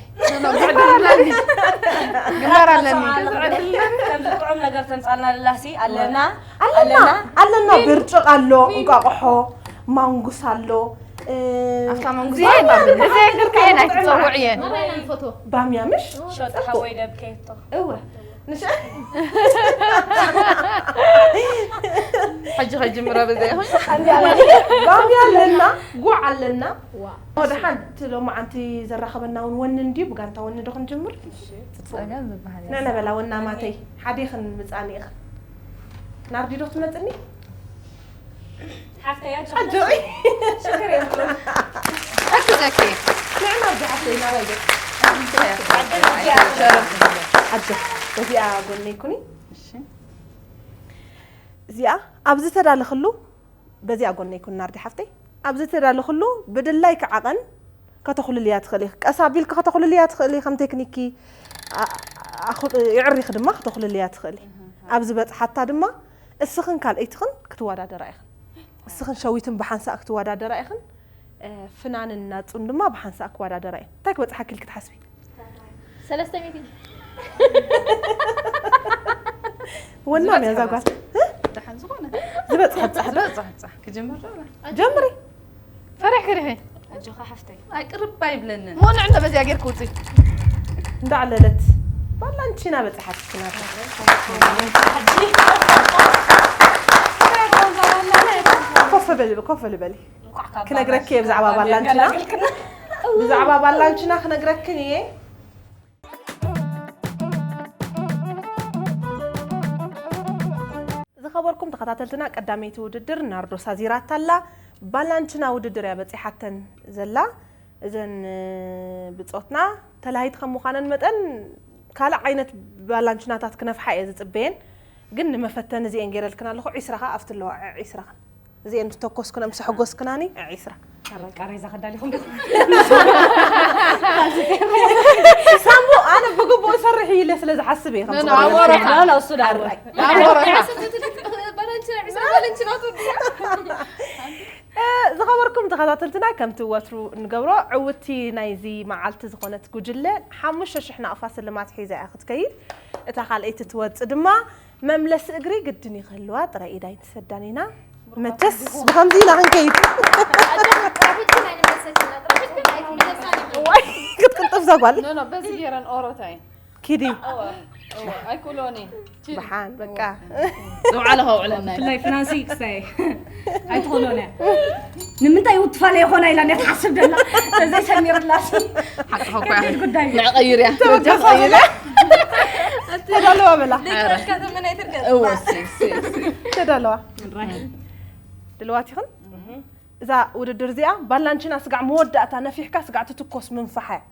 ግንባር ኣለኒ ከምዚ ጥዑም ነገር ተምፃልና ለላሲ ኣለና ኣለና ኣለና ብርጭቕ ኣሎ፣ እንቋቑሖ፣ ማንጉስ ኣሎ። እ፣ ኣብታ መንጉስ እዚ ግርከየን ኣይትፀውዕየን ባምያ ምሽ ሸጣ ሓወይ ደብከየቶ እወ ንሽ ሕጂ ከጅምረ ብዘይ ባምያ ኣለና፣ ጉዕ ኣለና። ወደ ሓንቲ ሎማዓንቲ ዘራኸበና እውን ወኒ እንድዩ፣ ብጋንታ ወኒ ዶ ክንጅምር? ፀገም ዝበሃል ንዕነ በላ ወና ማተይ ሓደ ይኽን ምፃኒ ኢኽን ናርዲ ዶ ትመፅኒ? ሓፍተይ ኣጆ ኣጆይ ሽግር የብሉን። ሕግዘኪ ንዕና ብሓፍተይ ናባይ ገ ኣጆ በዚኣ ጎነይ ኩኒ። እዚኣ ኣብዚ ተዳለኽሉ በዚኣ ጎነይ ኩኒ ናርዲ ሓፍተይ። ኣብዚ ተዳለኽሉ ብድላይ ክዓቐን ከተኹልልያ ትኽእሊ። ቀስ ኣቢልኪ ከተኹልልያ ትኽእሊ ከም ቴክኒኪ። ኣ- ኣኹ- የዕሪኺ ድማ ከተኹልልያ ትኽእሊ። ኣብዚ በጽሓታ ድማ እስኽን ካልኣይትኽን ክትወዳደራ ኢኽን። እስኽን ሸዊትን ብሓንሳእ ክትወዳደራ ኢኽን። እ፣ ፍናንን ናጹን ድማ ብሓንሳእ ክወዳደራ እየን። እንታይ ክበጽሓኪ ኢልኪ ትሓስቢ? ሰለስተ ሚእቲ ወና መያ ዛጓል ደሓን ዝኾነ ዝበጽሐ ብጻሕ ዶ ዝበፅሕ ብፃሕ ክጅምር ዶ ጀምሪ። ፈሪሕኪ ዲኺ ኣጆኻ ሓፍተይ ኣይቅርብ ኣይብለንን ሞን ዕንዶ በዚኣ ጌርክ ውፅእ እንዳዕለለት ባላንቺና በጽሓት ክናት ኮፍ በሊ ኮፍ በሊ በሊ ክነግረኪ እየ ብዛዕባ ባላንቺና ብዛዕባ ባላንቺና ክነግረክን እየ። ዝኸበርኩም ተኸታተልትና ቀዳመይቲ ውድድር ናርዶስ ኣዚራታ ኣላ። ባላንችና ውድድር እያ በፂሓተን ዘላ። እዘን ብፆትና ተላሃይቲ ከም ምዃነን መጠን ካልእ ዓይነት ባላንችናታት ክነፍሓ እየ ዝፅበየን። ግን ንመፈተኒ እዚኤን ገይረልክን ኣለኹ። ዒስራ ኸዓ ኣብቲ ኣለዋ ዒስራ ኸዓ እዚኤን ዝተኮስክነን ምስ ኣሐጎስክናኒ ዒስራ ቃሬዛ ከዳሊኹም ዲኹም ሳሙ ኣነ ብግቡእ ሰርሕ ኢለ ስለ ዝሓስብ እየ ከም ኖ፣ ኖ፣ ዝቆርብ። ኣሞረኻ። ኖ፣ ኖ፣ እሱ ዳርጋ። ኣራይ። ኣሞረኻ። እ፣ ዝኸበርኩም ተኸታተልትና ከምቲ ወትሩ እንገብሮ ዕውቲ ናይዚ መዓልቲ ዝኾነት ጉጅለ ሓሙሽተ ሽሕ ናቕፋ ስልማት ሒዛ እያ ክትከይድ። እታ ካልኣይቲ ትወፅእ ድማ መምለሲ እግሪ ግድን እዩ ክህልዋ፣ ጥራይ ኢድ ኣይንሰዳን ኢና። መቸስ ብኸምዚ ኢና ክንከይድ። ዋይ ክትቅልጥፍ እዛ ጓል ኖ ኖ በዚ ገይረን ኦሮታይ ኪዲ ኣይኩሎኒ ብሓን በቃ ዘውዓለ ከውዕለና እዩ። ብፍላይ ፍናንሲ ክስታይ ኣይትኽእሎን እያ። ንምንታይ ውትፋለ ይኾና ኢላ እንድያ ትሓስብ ደላ ተዘይሰሚርላሲ ሓቂ ኸኳ ጉዳይ ንዕቐይር እያ ተበገሰ ተዳለዋ በላ እወ እሲ እሲ ተዳለዋ ድልዋት ይኹን። እዛ ውድድር እዚኣ ባላንቺና ስጋዕ መወዳእታ ነፊሕካ ስጋዕ ትትኮስ ምንፋሓ እያ።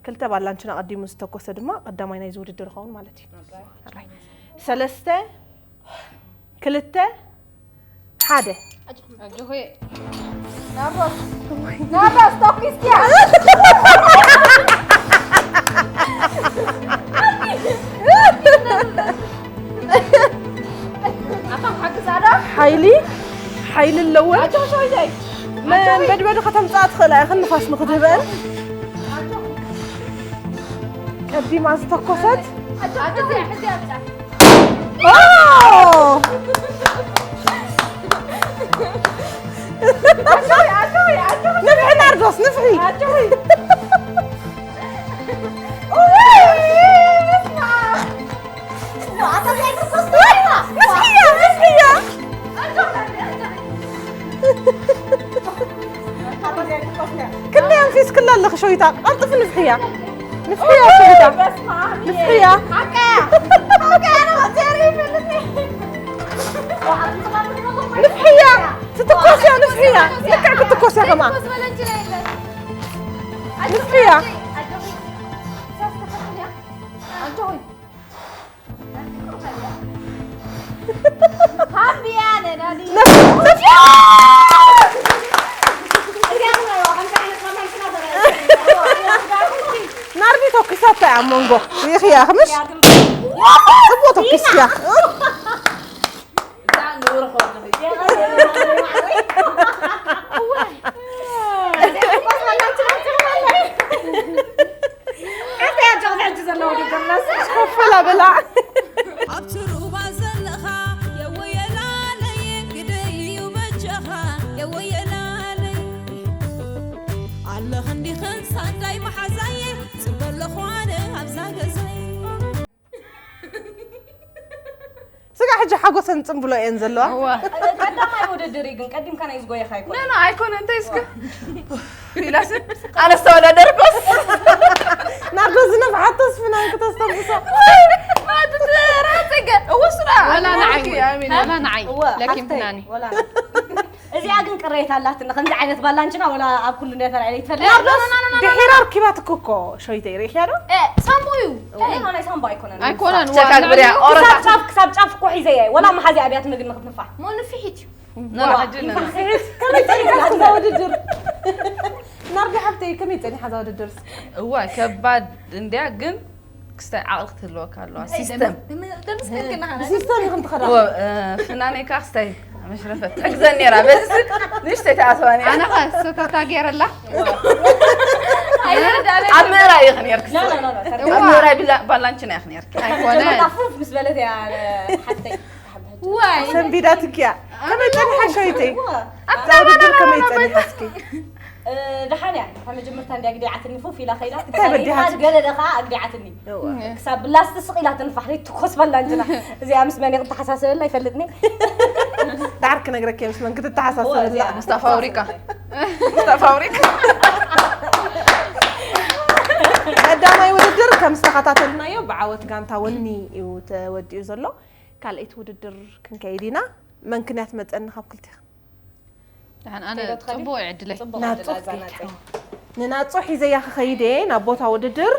ክልተ ባላንቺና ቀዲሙ ዝተኮሰ ድማ ቀዳማይ ናይዚ ውድድር ይኸውን ማለት እዩ። ኣራይ። ሰለስተ ክልተ ሓደ ኣጆኺ ናባስ ተኩስኪያ ኣታ ሓግዛ ዶ ሓይሊ ሓይሊ ኣለወን። ኣጆ ሸዊተይ መንበድበዲ ከተምፅኣ ትኽእላ ኢኽን ንፋስ ንክትህበን ቀዲማ ዝተኮሰት ኣጆ ሕዚያ ሕዚያ ኣብጫ ኦ! ንፍሒ ናርዶስ ንፍሒ ክንደይ ኣንፊስክላ ኣለኺ ሸዊታ ቀልጥፊ ንፍሕያ ንፍሕያ ሸዊታ ንፍሕያ ንፍሕያ ትትኮስያ ንፍሕያ ልክዕ ክትኮስያ ከምኣ ንፍሕያ ናርዲ ተኩሳታ እያ ኣብ መንጎ ሪኢኽያ ክምሽ ጽቡቅ ተኩስያ እዛ ንብርኾ ትኽእል። ዘለዉ ውድድር ነስ ኮፈላ በላ። ኣብቲ ሩባ ዘለኻ የወየላለይ ግደይ እዩ በጃኻ የወየላለይ ኣለኽ እንዲኽን ሳንዳይ መሓዛየ ጽበለኹ ኣነ ኣብዛ ገዛይ ስጋ ሕጂ ሓጎሰን ጽምብሎ እየን ዘለዋ። ቀዳማይ ውድድር እዩ ግን ቀዲምካ ናይ ዝጎየኻ ኣይኮነ ኖ ኣይኮነ እንታይ እስከ ኢላስ ኣነስ ተወዳደርኩስ ናርዶ ዝነፍሓቶ ስፍናን ክተስተንፍሶ ራፀገ እወስራ ወላ ንዓይ እውን። ኣሚን ወላ ንዓይ እወ፣ ለኪም ሓፍተይ፣ ፍናኒ ወላ ንዓይ። እዚኣ ግን ቅሬታ ኣላትና ከምዚ ዓይነት ባላንችና ወላ ኣብ ኩሉ እንደ ተራእየ ይትፈልጥ ድሒራ ኣርኪባትክ እኮ ሸይተይ ርኢኽያ ዶ? ሳምቦ እዩ ወላ ናይ ሳምባ ኣይኮነን ኣይኮነን ቸክ ኣግብርያ ኦረታ ክሳብ ጫፍ ክሳብ ጫፍ እኮ ሒዘ እየ ወላ መሓዚ ኣብያት ንግን ክትንፋሕ ሞ ንፍሒት እዩ ናሕጅና ከመይ ጸኒሓ እዛ ውድድር? ናርዲ ሓብተይ ከመይ ጸኒሓ እዛ ውድድር? እዋ ከባድ እንድያ ግን ክስታይ ዓቕሊ ክትህልወካ ኣለዋ ሲስተም ብሲስተም ኢኹም ትኸዳ። ፍናነይ ከዓ ክስታይ መሽረፈት ትሕግዘን ነራ በዚ ንእሽተይ ተኣሰባኒ ኣነ ኸ ሰታታ ገይረላ ኣብ ምእራይ ኢኽ ነርክ ኣብ ምእራይ ባላንችና ኢኽ ነርክ ኣይኮነ ፉፍ ምስ በለት እያ ሓፍተይ ዋይ ሰንቢዳትክያ ከመይ ጸኒሓ ሸይተይ? እዛ ውድድር ከመይ ጸኒሓ እስኪ? ደሓን እያ ካብ መጀመርታ እንዲያ ግዲዓትኒ ፉፍ ኢላ ከይዳ እንታይ በዲሃት? ገለ ደኻ ኣግዲዓትኒ ክሳብ ብላስቲ ስቕ ኢላ ትንፋሕ ትኮስ በላ እንትና እዚኣ ምስ መን ክትተሓሳሰበላ ይፈልጥኒ ዳዕር ክነግረክ ምስ መን ክትተሓሳሰበላ ምስ ፋብሪካ ምስ ፋብሪካ ቀዳማይ ውድድር ከም ዝተኸታተልናዮ ብዓወት ጋንታ ወኒ እዩ ተወዲኡ ዘሎ። ካልኣይቲ ውድድር ክንከይድ ኢና። መን ክንያ ትመፀኒ ካብ ክልቴኽን? ደሓን ኣነ ጽቡቕ ይዕድለይ ናጹ ክትከይድ። ንናጹ ሒዘያ ክኸይድ እየ ናብ ቦታ ውድድር።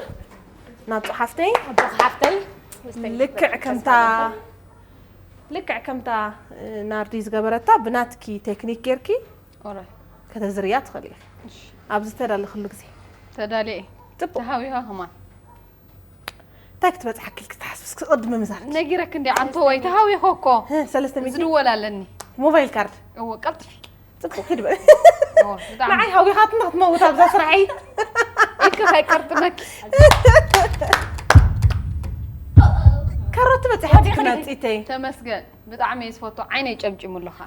ናጹ ሓፍተይ ኣቦኻ ሓፍተይ ልክዕ ከምታ ልክዕ ከምታ ናርዲ ዝገበረታ ብናትኪ ቴክኒክ ጌርኪ ኦራይ ከተዝርያ ትኽእል ኢኺ። ኣብዚ ተዳለኽሉ ግዜ ተዳልየ እየ ጽቡቕ። ተሃዊኻ ከማን እንታይ ክትበጽሓኪ ኢልኪ ትሓስቢ? እስኪ ቅድሚ ምዛር ነጊረክ እንዲ ኣንተ ወይ ተሃዊኸ እኮ ሰለስተ ሚእቲ ዝድወል ኣለኒ ሞባይል ካርድ እወ ቀልጥፊ ጽቡቕ ኪድ በል። እወ፣ ብጣዕሚ ንዓይ ሃዊኻትኒ ክትመውት ኣብዛ ስራሐይ ኢልኪ ከይቀርጥመኪ ካሮት በጺሓትኪ ናጺተይ ተመስገን ብጣዕሚ እየ ዝፈቱ ዓይነይ ጨምጭሙ ኣለኻ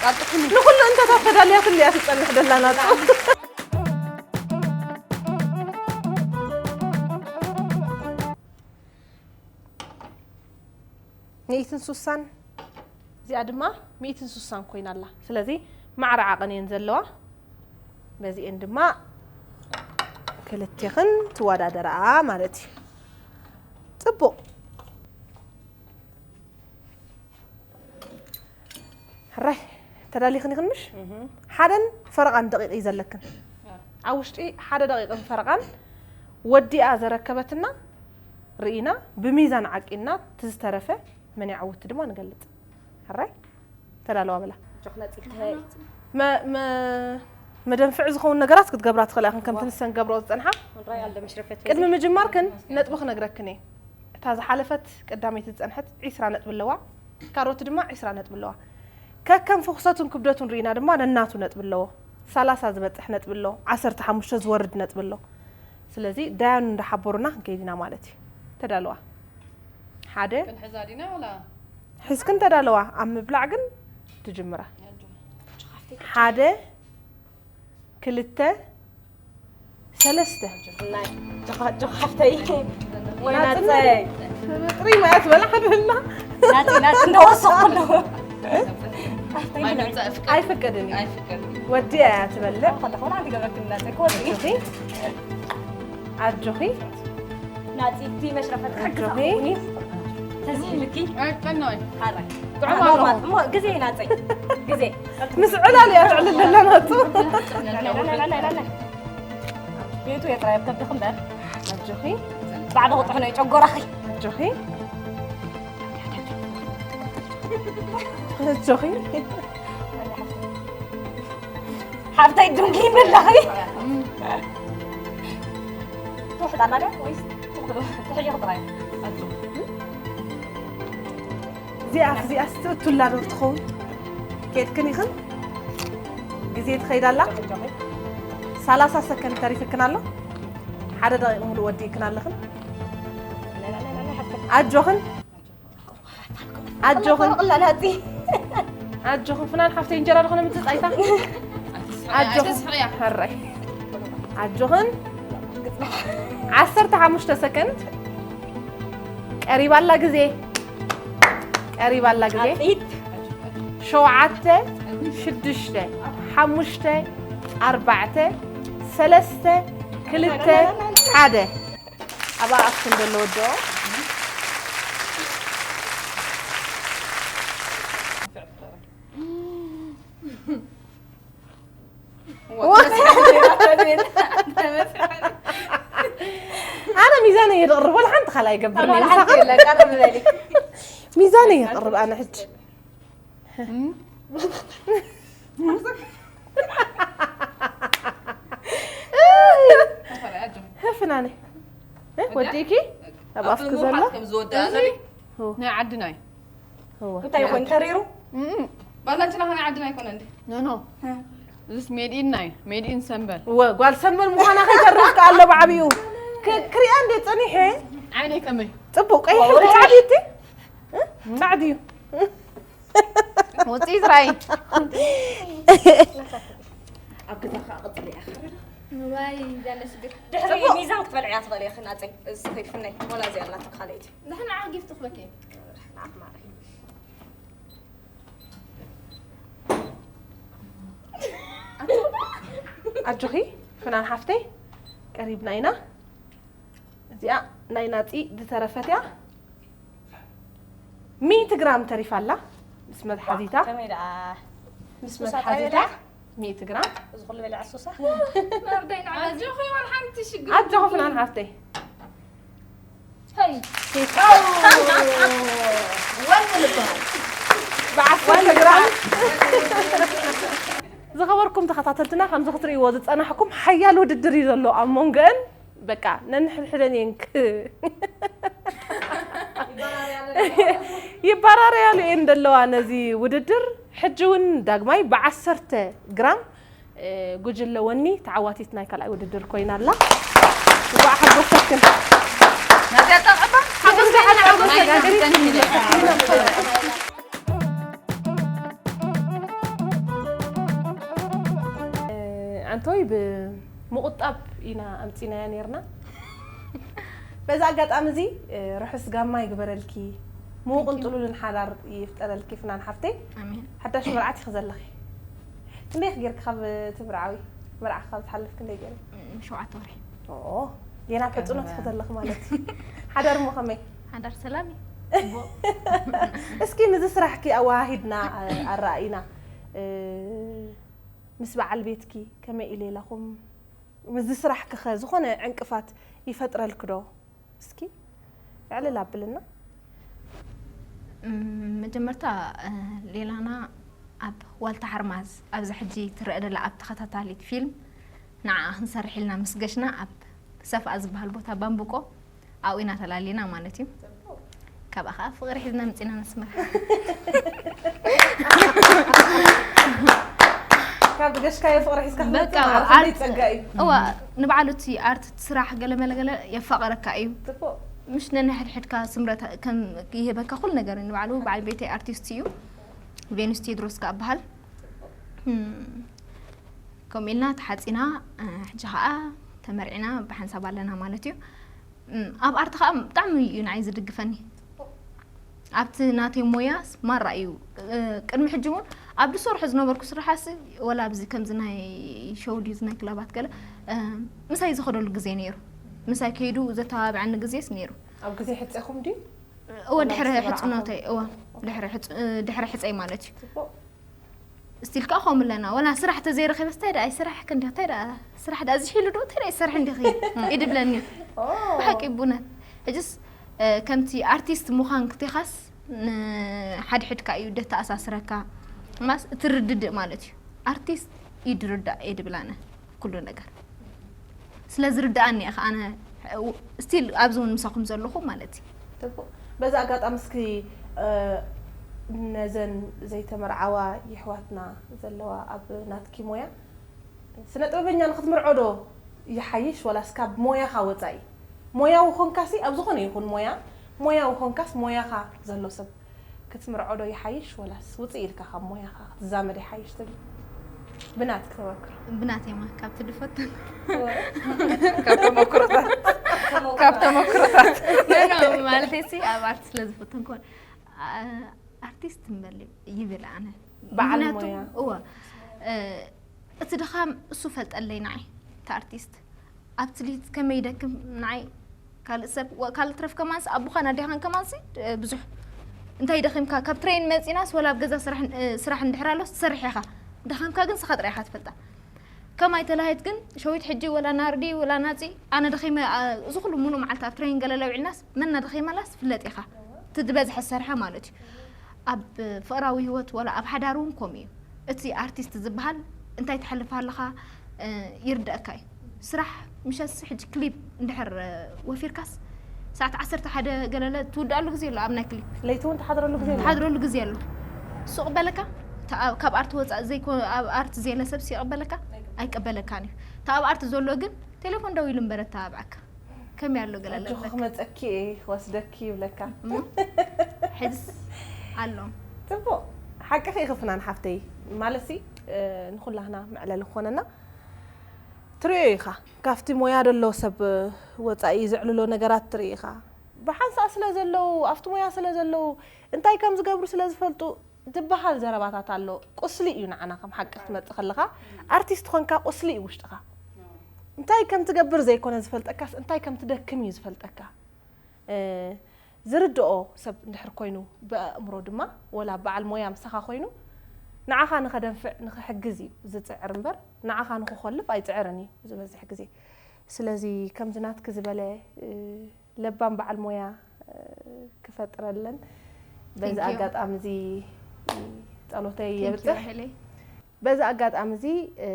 ቀልጥፍኒ ንኩሉ እንተታት ተዳልያትሉ እያ ትጸንሕ ደላ ናጹ። ሚእትን ሱሳን እዚኣ ድማ ሚእትን ሱሳን ኮይና ኣላ። ስለዚ ማዕረ ዓቐን እየን ዘለዋ። በዚኤን ድማ ክልቴኽን ትወዳደርኣ ማለት እዩ። ጽቡቕ። ሕራይ ተዳሊኽን ኢኽን ምሽ? ሓደን ፈረቓን ደቂቕ እዩ ዘለክን። ኣብ ውሽጢ ሓደ ደቂቕን ፈረቓን ወዲኣ ዘረከበትና ርኢና ብሚዛን ዓቂና እቲ ዝተረፈ መን ይዓውት ድማ ንገልጽ። ሕራይ ተዳለዋ በላ። መ- መ- መደንፍዒ ዝኸውን ነገራት ክትገብራ ትኽእላ ኢኽን ከምቲ ንሰን ገብሮ ዝጸንሓ። ቅድሚ ምጅማርክን ነጥቢ ክነግረክን እየ። እታ ዝሓለፈት ቀዳመይቲ ዝጸንሐት ዒስራ ነጥቢ ኣለዋ። ካሮት ድማ ዒስራ ነጥቢ ኣለዋ። ከከም ፍኹሰቱን ክብደቱን ርኢና ድማ ነናቱ ነጥቢ ኣለዎ። ሰላሳ ዝበጽሕ ነጥቢ ኣሎ፣ ዓሰርተ ሓሙሽተ ዝወርድ ነጥቢ ኣሎ። ስለዚ ዳያኑ እንዳሓበሩና ክንከይድ ኢና ማለት እዩ። ተዳለዋ። ሓደ ክንሕዛ ዲና ወላ ሒዝክን ተዳለዋ። ኣብ ምብላዕ ግን ትጅምራ። ሓደ ክልተ ሰለስተ ጆኻፍተይ ናጽነይ ጥሪ ማያ ትበላ ሓደላ ናጽ እናወሰኹ ኣለኹ ኣይፍቀድን እዩ ወዲ እያ ትበልዕ ከለኹ ናት ይገበርክኒ ናጽ ክወዲ ኣጆኺ ኣጆኺ ናጺ እቲ መሽረፈት ኣጆኺ ተዝልኪ ኣይቀናይ ሓራይ ጥዑም ኣለኹ እሞ ግዜ ናጸይ ግዜ ምስ ዕላል እያ ትዕልል ዘላ ናጹ ቤቱ የጥራይ ኣብ ከብድኺ እምበር ኣጆኺ ባዕዲ ክጥሕኖ እዩ ጨጎራኺ ኣጆኺ ኣጆኺ ሓብተይ ድንኪ ይብለኺ ትውሕጣና ድያ ወይስ ትሕዮ ጥራይ እዚኣ እዚኣ ስትእቱላ ዶ ትኸውን? ኬድክን ኢኽን? ግዜ ትኸይድ ኣላ? ሰላሳ ሰከንድ ተሪፍክን ኣሎ። ሓደ ደቂቕ ሙሉእ ወዲእክን ኣለኽን። ኣጆኽን። ኣጆኽን። ኣጆኽን ፍናን ሓፍተይ፣ እንጀራ ዶ ኾነ ምጽጻይታ? ኣጆኽን። ኣይተስሕቕያ። ሕራይ። ኣጆኽን። ዓሰርተ ሓሙሽተ ሰከንድ። ቀሪባላ ግዜ። ቀሪባላ ግዜ። ሸውዓተ፣ ሽዱሽተ፣ ሓሙሽተ፣ ኣርባዕተ፣ ሰለስተ፣ ክልተ፣ ሓደ። ኣብ ኣፍኩም ዘሎ ወድኦ። ኣነ ሚዛን እየ ዝቕርብ፣ ወላ ሓንቲ ካልኣ ይገብር። ሚዛን እየ ዝቕርብ ኣነ ሕጂ። ፍናነ ወዲእኪ ኣብ ኣፍኪ ዘሎ። ናይ ዓድናይ። እንታይ ይኾን ተሪሩ? ባላንችና ኸነ ዓድና ኣይኮነ እንዴ? ኖ ኖ። እዚስ ሜድ ኢን ናይ ሜድ ኢን ሰንበል። ወ ጓል ሰንበል ምዃና ከይተርፍ ከኣ ኣሎ ብዓቢኡ። ክ- ክሪኣ እንዴ ጸኒሐ። ዓይነይ ከመይ? ጽቡቕ ቀይሕ ጻዕዲ እቲ እ? ጻዕዲ እዩ። ውጽኢት ራእይ። ኣብ ገዛ ከኣ ቅጽል እያ። ዋይ፣ ዘነስግር። ድሕሪ ጽቡቕ። ሚዛን ክትበልዕያ ትኽእሊ ኢኺ ናጸይ። እዚ ከይፍነይ። ወላ እዚኣ ኣላትክ ካልኣይቲ። ንሕና ጊፍት ክበኪ። ንዓኽ ማረይ። ኣጆኺ ፍናን ሓፍተይ፣ ቀሪብና ኢና። እዚኣ ናይ ናጺ ዝተረፈት እያ። ሚእቲ ግራም ተሪፋ ኣላ። ምስ መትሓዚታ። ከመይ ደኣ? ምስ ሱሳ መትሓዚታ። ጣይላ? ሚእቲ ግራም። እዚ ኩሉ በሊዓ ሱሳ? መርደይ ንዓዚ። ኣጆኺ፣ ወላ ሓንቲ ሽግር ኣጆኺ የብልኪ። ፍናን ሓፍተይ። ሄይ። ኬክ። ወኒ ልበሃል። ብዓሰርተ ግራም። ዝኸበርኩም ተኸታተልትና፣ ከምዚ ክትርእይዎ ዝጸናሕኩም ሓያል ውድድር እዩ ዘሎ ኣብ መንጎአን። በቃ ነንሕድሕደን እየን ክ- ይበራረያሉ እየን ዘለዋ ነዚ ውድድር። ሕጂ እውን ዳግማይ ብዓሰርተ ግራም፣ እ፣ ጉጅለ ወኒ ተዓዋቲት ናይ ካልኣይ ውድድር ኮይና ኣላ። እንኳዕ ሓጎሰክን። ናዚኣ ጠቕዕባ ሓጎስ እንኳዕ ሓጎሰክን። ኣንቶይ ብምቑጣብ ኢና ኣምጺናያ ኔርና። በዚ ኣጋጣሚ እዚ፣ እ፣ ርሑስ ጋማ ይግበረልኪ፣ ምዉቕን ጥሉልን ሓዳር ይፍጠረልኪ ፍናን ሓፍተይ። ኣሜን። ሓዳሽ መርዓት ኢኺ ዘለኺ። ክንደይ ኢኺ ጌርኪ ካብ እቲ መርዓዊ፣ መርዓ ካብ ዝሓልፍ ክንደይ ገይሩ? እም፣ ሸውዓተ ወርሒ። ኦ፣ ጌና ኣብ ሕጽኖት ኢኺ ዘለኺ ማለት እዩ። ሓዳር እሞ ከመይ? ሓዳር ሰላም እዩ። ጽቡቕ። እስኪ ነዚ ስራሕኪ ኣወሃሂድና፣ እ፣ ኣረኣኢና። እ፣ ምስ በዓል ቤትኪ ከመይ ኢሌላኹም? ምስዚ ስራሕኪ ኸ ዝኾነ ዕንቅፋት ይፈጥረልኪ ዶ? እስኪ ዕልል ኣብልና። እም፣ መጀመርታ፣ እ፣ ሌላና ኣብ ዋልታ ሓርማዝ፣ ኣብዚ ሕጂ ትረአ ዘላ ኣብ ተኸታታሊት ፊልም፣ ንዓኣ ክንሰርሕ ኢልና ምስ ገሽና፣ ኣብ ሰፍኣ ዝበሃል ቦታ ባምብቆ፣ ኣብኡ ኢና ተላሊና ማለት እዩ። ካብኣ ኸዓ ፍቕሪ ሒዝና መጺና ነስመራ። ካብ ገሽካዮ ፍቕሪ ሒዝካ ክትመጽእ በቃ፣ ማዕረ ክንደይ ኣርት-፣ ጸጋ እዩ። እዋ፣ ንባዕሉ እቲ ኣርት፣ እቲ ስራሕ ገለ መለ ገለ የፋቕረካ እዩ። ጽቡቕ። ምሽ ነንሕድሕድካ ስምረት ከም ይህበካ ኩሉ ነገር። ንባዕሉ በዓል ቤተይ ኣርቲስት እዩ። ቬኑስ ቴድሮስ ከኣ እበሃል። እም፣ ከምኡ ኢልና ተሓጺና፣ እ፣ ሕጂ ኸኣ ተመርዒና ብሓንሳብ ኣለና ማለት እዩ። እም፣ ኣብ ኣርት ኸኣ ብጣዕሚ እዩ ንዓይ ዝድግፈኒ። ኣብቲ ናተይ ሞያስ ማራ እዩ። እ፣ ቅድሚ ሕጂ እውን ኣብ ዝሰርሖ ዝነበርኩ ስራሓሲ፣ ወላ ኣብዚ ከምዚ ናይ ሾው ድዩ፣ ናይ ክለባት ገለ፣ እ፣ ምሳይ ዝኸደሉ ግዜ ነይሩ። ምሳይ ከይዱ ዘተባብዐኒ ግዜስ ነይሩ። ኣብ ግዜ ሕጸኹም ድዩ? እወ፣ ወላ ድሕሪ ምስ ተመርዓኹም? ሕጽኖተይ፣ እወ፣ ድሕሪ ሕጽ-፣ እ፣ ድሕሪ ሕጸይ ማለት እዩ። ጽቡቕ። ስቲል ከኣ ከምኡ ኣለና። ወላ ስራሕ ተዘይረኺበስ እንታይ ደኣ ይስራሕ ክንዲ፣ እንታይ ደኣ ስራሕ ደኣ ዝሒሉ ዶ፣ እንታይ ደኣ ይሰርሕ እንዲኺ? ኢድብለኒ። ኦ። ብሓቂ ብእውነት። ሕጅስ፣ እ፣ ከምቲ ኣርቲስት ምዃን ክቴኻስ ንሓድሕድካ እዩ ደተኣሳስረካ። ማስ፣ እቲ ርድድእ ማለት እዩ። ኣርቲስት ኢድ ርዳእ እየ ድብል ኣነ። ኩሉ ነገር። ስለ ዝርድኣኒ እየ ከኣ ኣነ ስቲል ኣብዚ እውን ምሳኹም ዘለኹ ማለት እዩ። ጽቡቕ። በዚ ኣጋጣሚ እስኪ፣ እ፣ ነዘን ዘይተመርዓዋ የሕዋትና ዘለዋ ኣብ ናትኪ ሞያ፣ እ፣ ስነ ጥበበኛ ንክትምርዖ ዶ ይሓይሽ ወላስ ካብ ሞያኻ ወጻኢ? ሞያዊ ኾንካሲ ኣብ ዝኾነ ይኹን ሞያ፣ ሞያዊ ኾንካስ ሞያኻ ዘሎ ሰብ ክትምርዖ ዶ ይሓይሽ ወላስ ውጽእ ኢልካ ካብ ሞያኻ ክትዛመድ ይሓይሽ ትብል? ብናትክ ተመክሮ። ብናተይማ ካብቲ ድፈትን ካብ ተመክሮታት ካብ ተመክሮታት ማለት ሲ ኣብ ኣርት ስለ ዝፈተንኩ ኣርቲስት እምበር ይብል ኣነ በዓል ምክንያቱ ሞያ። እወ እ፣ እቲ ድኻም እሱ ፈልጠለይ ንዓይ እቲ ኣርቲስት ኣብቲ ሊት ከመይ ይደክም ንዓይ ካልእ ሰብ ወ- ካልእ ትረፍ ከማንስ ኣቦኻን ኣዴኻን ከማንሲ እ፣ ብዙሕ እንታይ ደኺምካ ካብ ትሬን መፂናስ ወላ ኣብ ገዛ ስራሕ እ፣ ስራሕ እንድሕር ኣሎስ ትሰርሕ ኢኻ ደኻምካ ግን ስኻ ጥራይ ኢኻ ትፈልጣ ከማይ ተላሃይት ግን ሸዊት ሕጂ ወላ ናርዲ ወላ ናፂ ኣነ ደኺመ እ፣ እዚ ኩሉ ሙሉእ መዓልቲ ኣብ ትሬን ገለ ለውዒልናስ መና ደኺመላስ ትፍለጥ ኢኻ እቲ ዝበዝሐ ዝሰርሐ ማለት እዩ ኣብ ፍቕራዊ ህይወት ወላ ኣብ ሓዳር እውን ከምኡ እዩ እቲ ኣርቲስት ዝበሃል እንታይ ትሓልፍ ኣለኻ እ፣ ይርደአካ እዩ ስራሕ ምሸት ሕጂ ክሊፕ እንድሕር እ፣ ወፊርካስ ሰዓት ዓሰርተ ሓደ ገለለ ትውድኣሉ ግዜ ኣሎ ኣብ ናይ ክሊፕ ለይቲ እውን ትሓድረሉ ግዜ ኣሎ። ትሓድረሉ ግዜ ኣሎ እሱ ይቕበለካ እቲ ኣብ- ካብ ኣርት ወፃእ ዘይኮ ኣብ ኣርት ዘየለ ሰብስ ይቕበለካ ኣይቀበለካን እዩ እቲ ኣብ ኣርት ዘሎ ግን ቴሌፎን ደው ኢሉ እምበር ኣተባብዐካ ከመይ ኣሎ ገለ ኣጆኺ ኣለካ ክመፀኪ እየ ክወስደኪ ይብለካ። እሞ ሕጅስ ኣሎ ጽቡቕ ሓቅኺ ኢኺ ፍናን ሓፍተይ። ማለትሲ እ፣ ንኹላህና መዕለሊ ክኾነና ትሪኦ ኢኻ። ካብቲ ሞያ ደሎ ሰብ እ፣ ወጻኢ ዘዕልሎ ነገራት ትርኢ ኢኻ። ብሓንሳእ ስለ ዘለዉ ኣብቲ ሞያ ስለ ዘለዉ እንታይ ከም ዝገብሩ ስለ ዝፈልጡ ዝበሃል ዘረባታት ኣሎ። ቁስሊ እዩ ንዓና ከም ሓቂ ክትመጽእ ከለኻ ኣርቲስት ኾንካ ቁስሊ እዩ ውሽጥኻ። እንታይ ከም ትገብር ዘይኮነ ዝፈልጠካስ እንታይ ከም ትደክም እዩ ዝፈልጠካ። እ፣ ዝርድኦ ሰብ እንድሕር ኮይኑ ብኣእምሮ ድማ ወላ በዓል ሞያ ምሳኻ ኮይኑ ንዓኻ ንኸደንፍዕ ንኽሕግዝ እዩ ዝጽዕር እምበር ንዓኻ ንኽኾልፍ ኣይጽዕርን እዩ ዝበዝሕ ግዜ። ስለዚ ከምዚ ናትኪ ዝበለ እ፣ ለባም በዓል ሞያ እ፣ ክፈጥረለን በዚ Thank you. ኣጋጣሚ እዚ ጸሎተይ Thank you, የብጽሕ። ራሄለይ። በዚ ኣጋጣሚ እዚ እ፣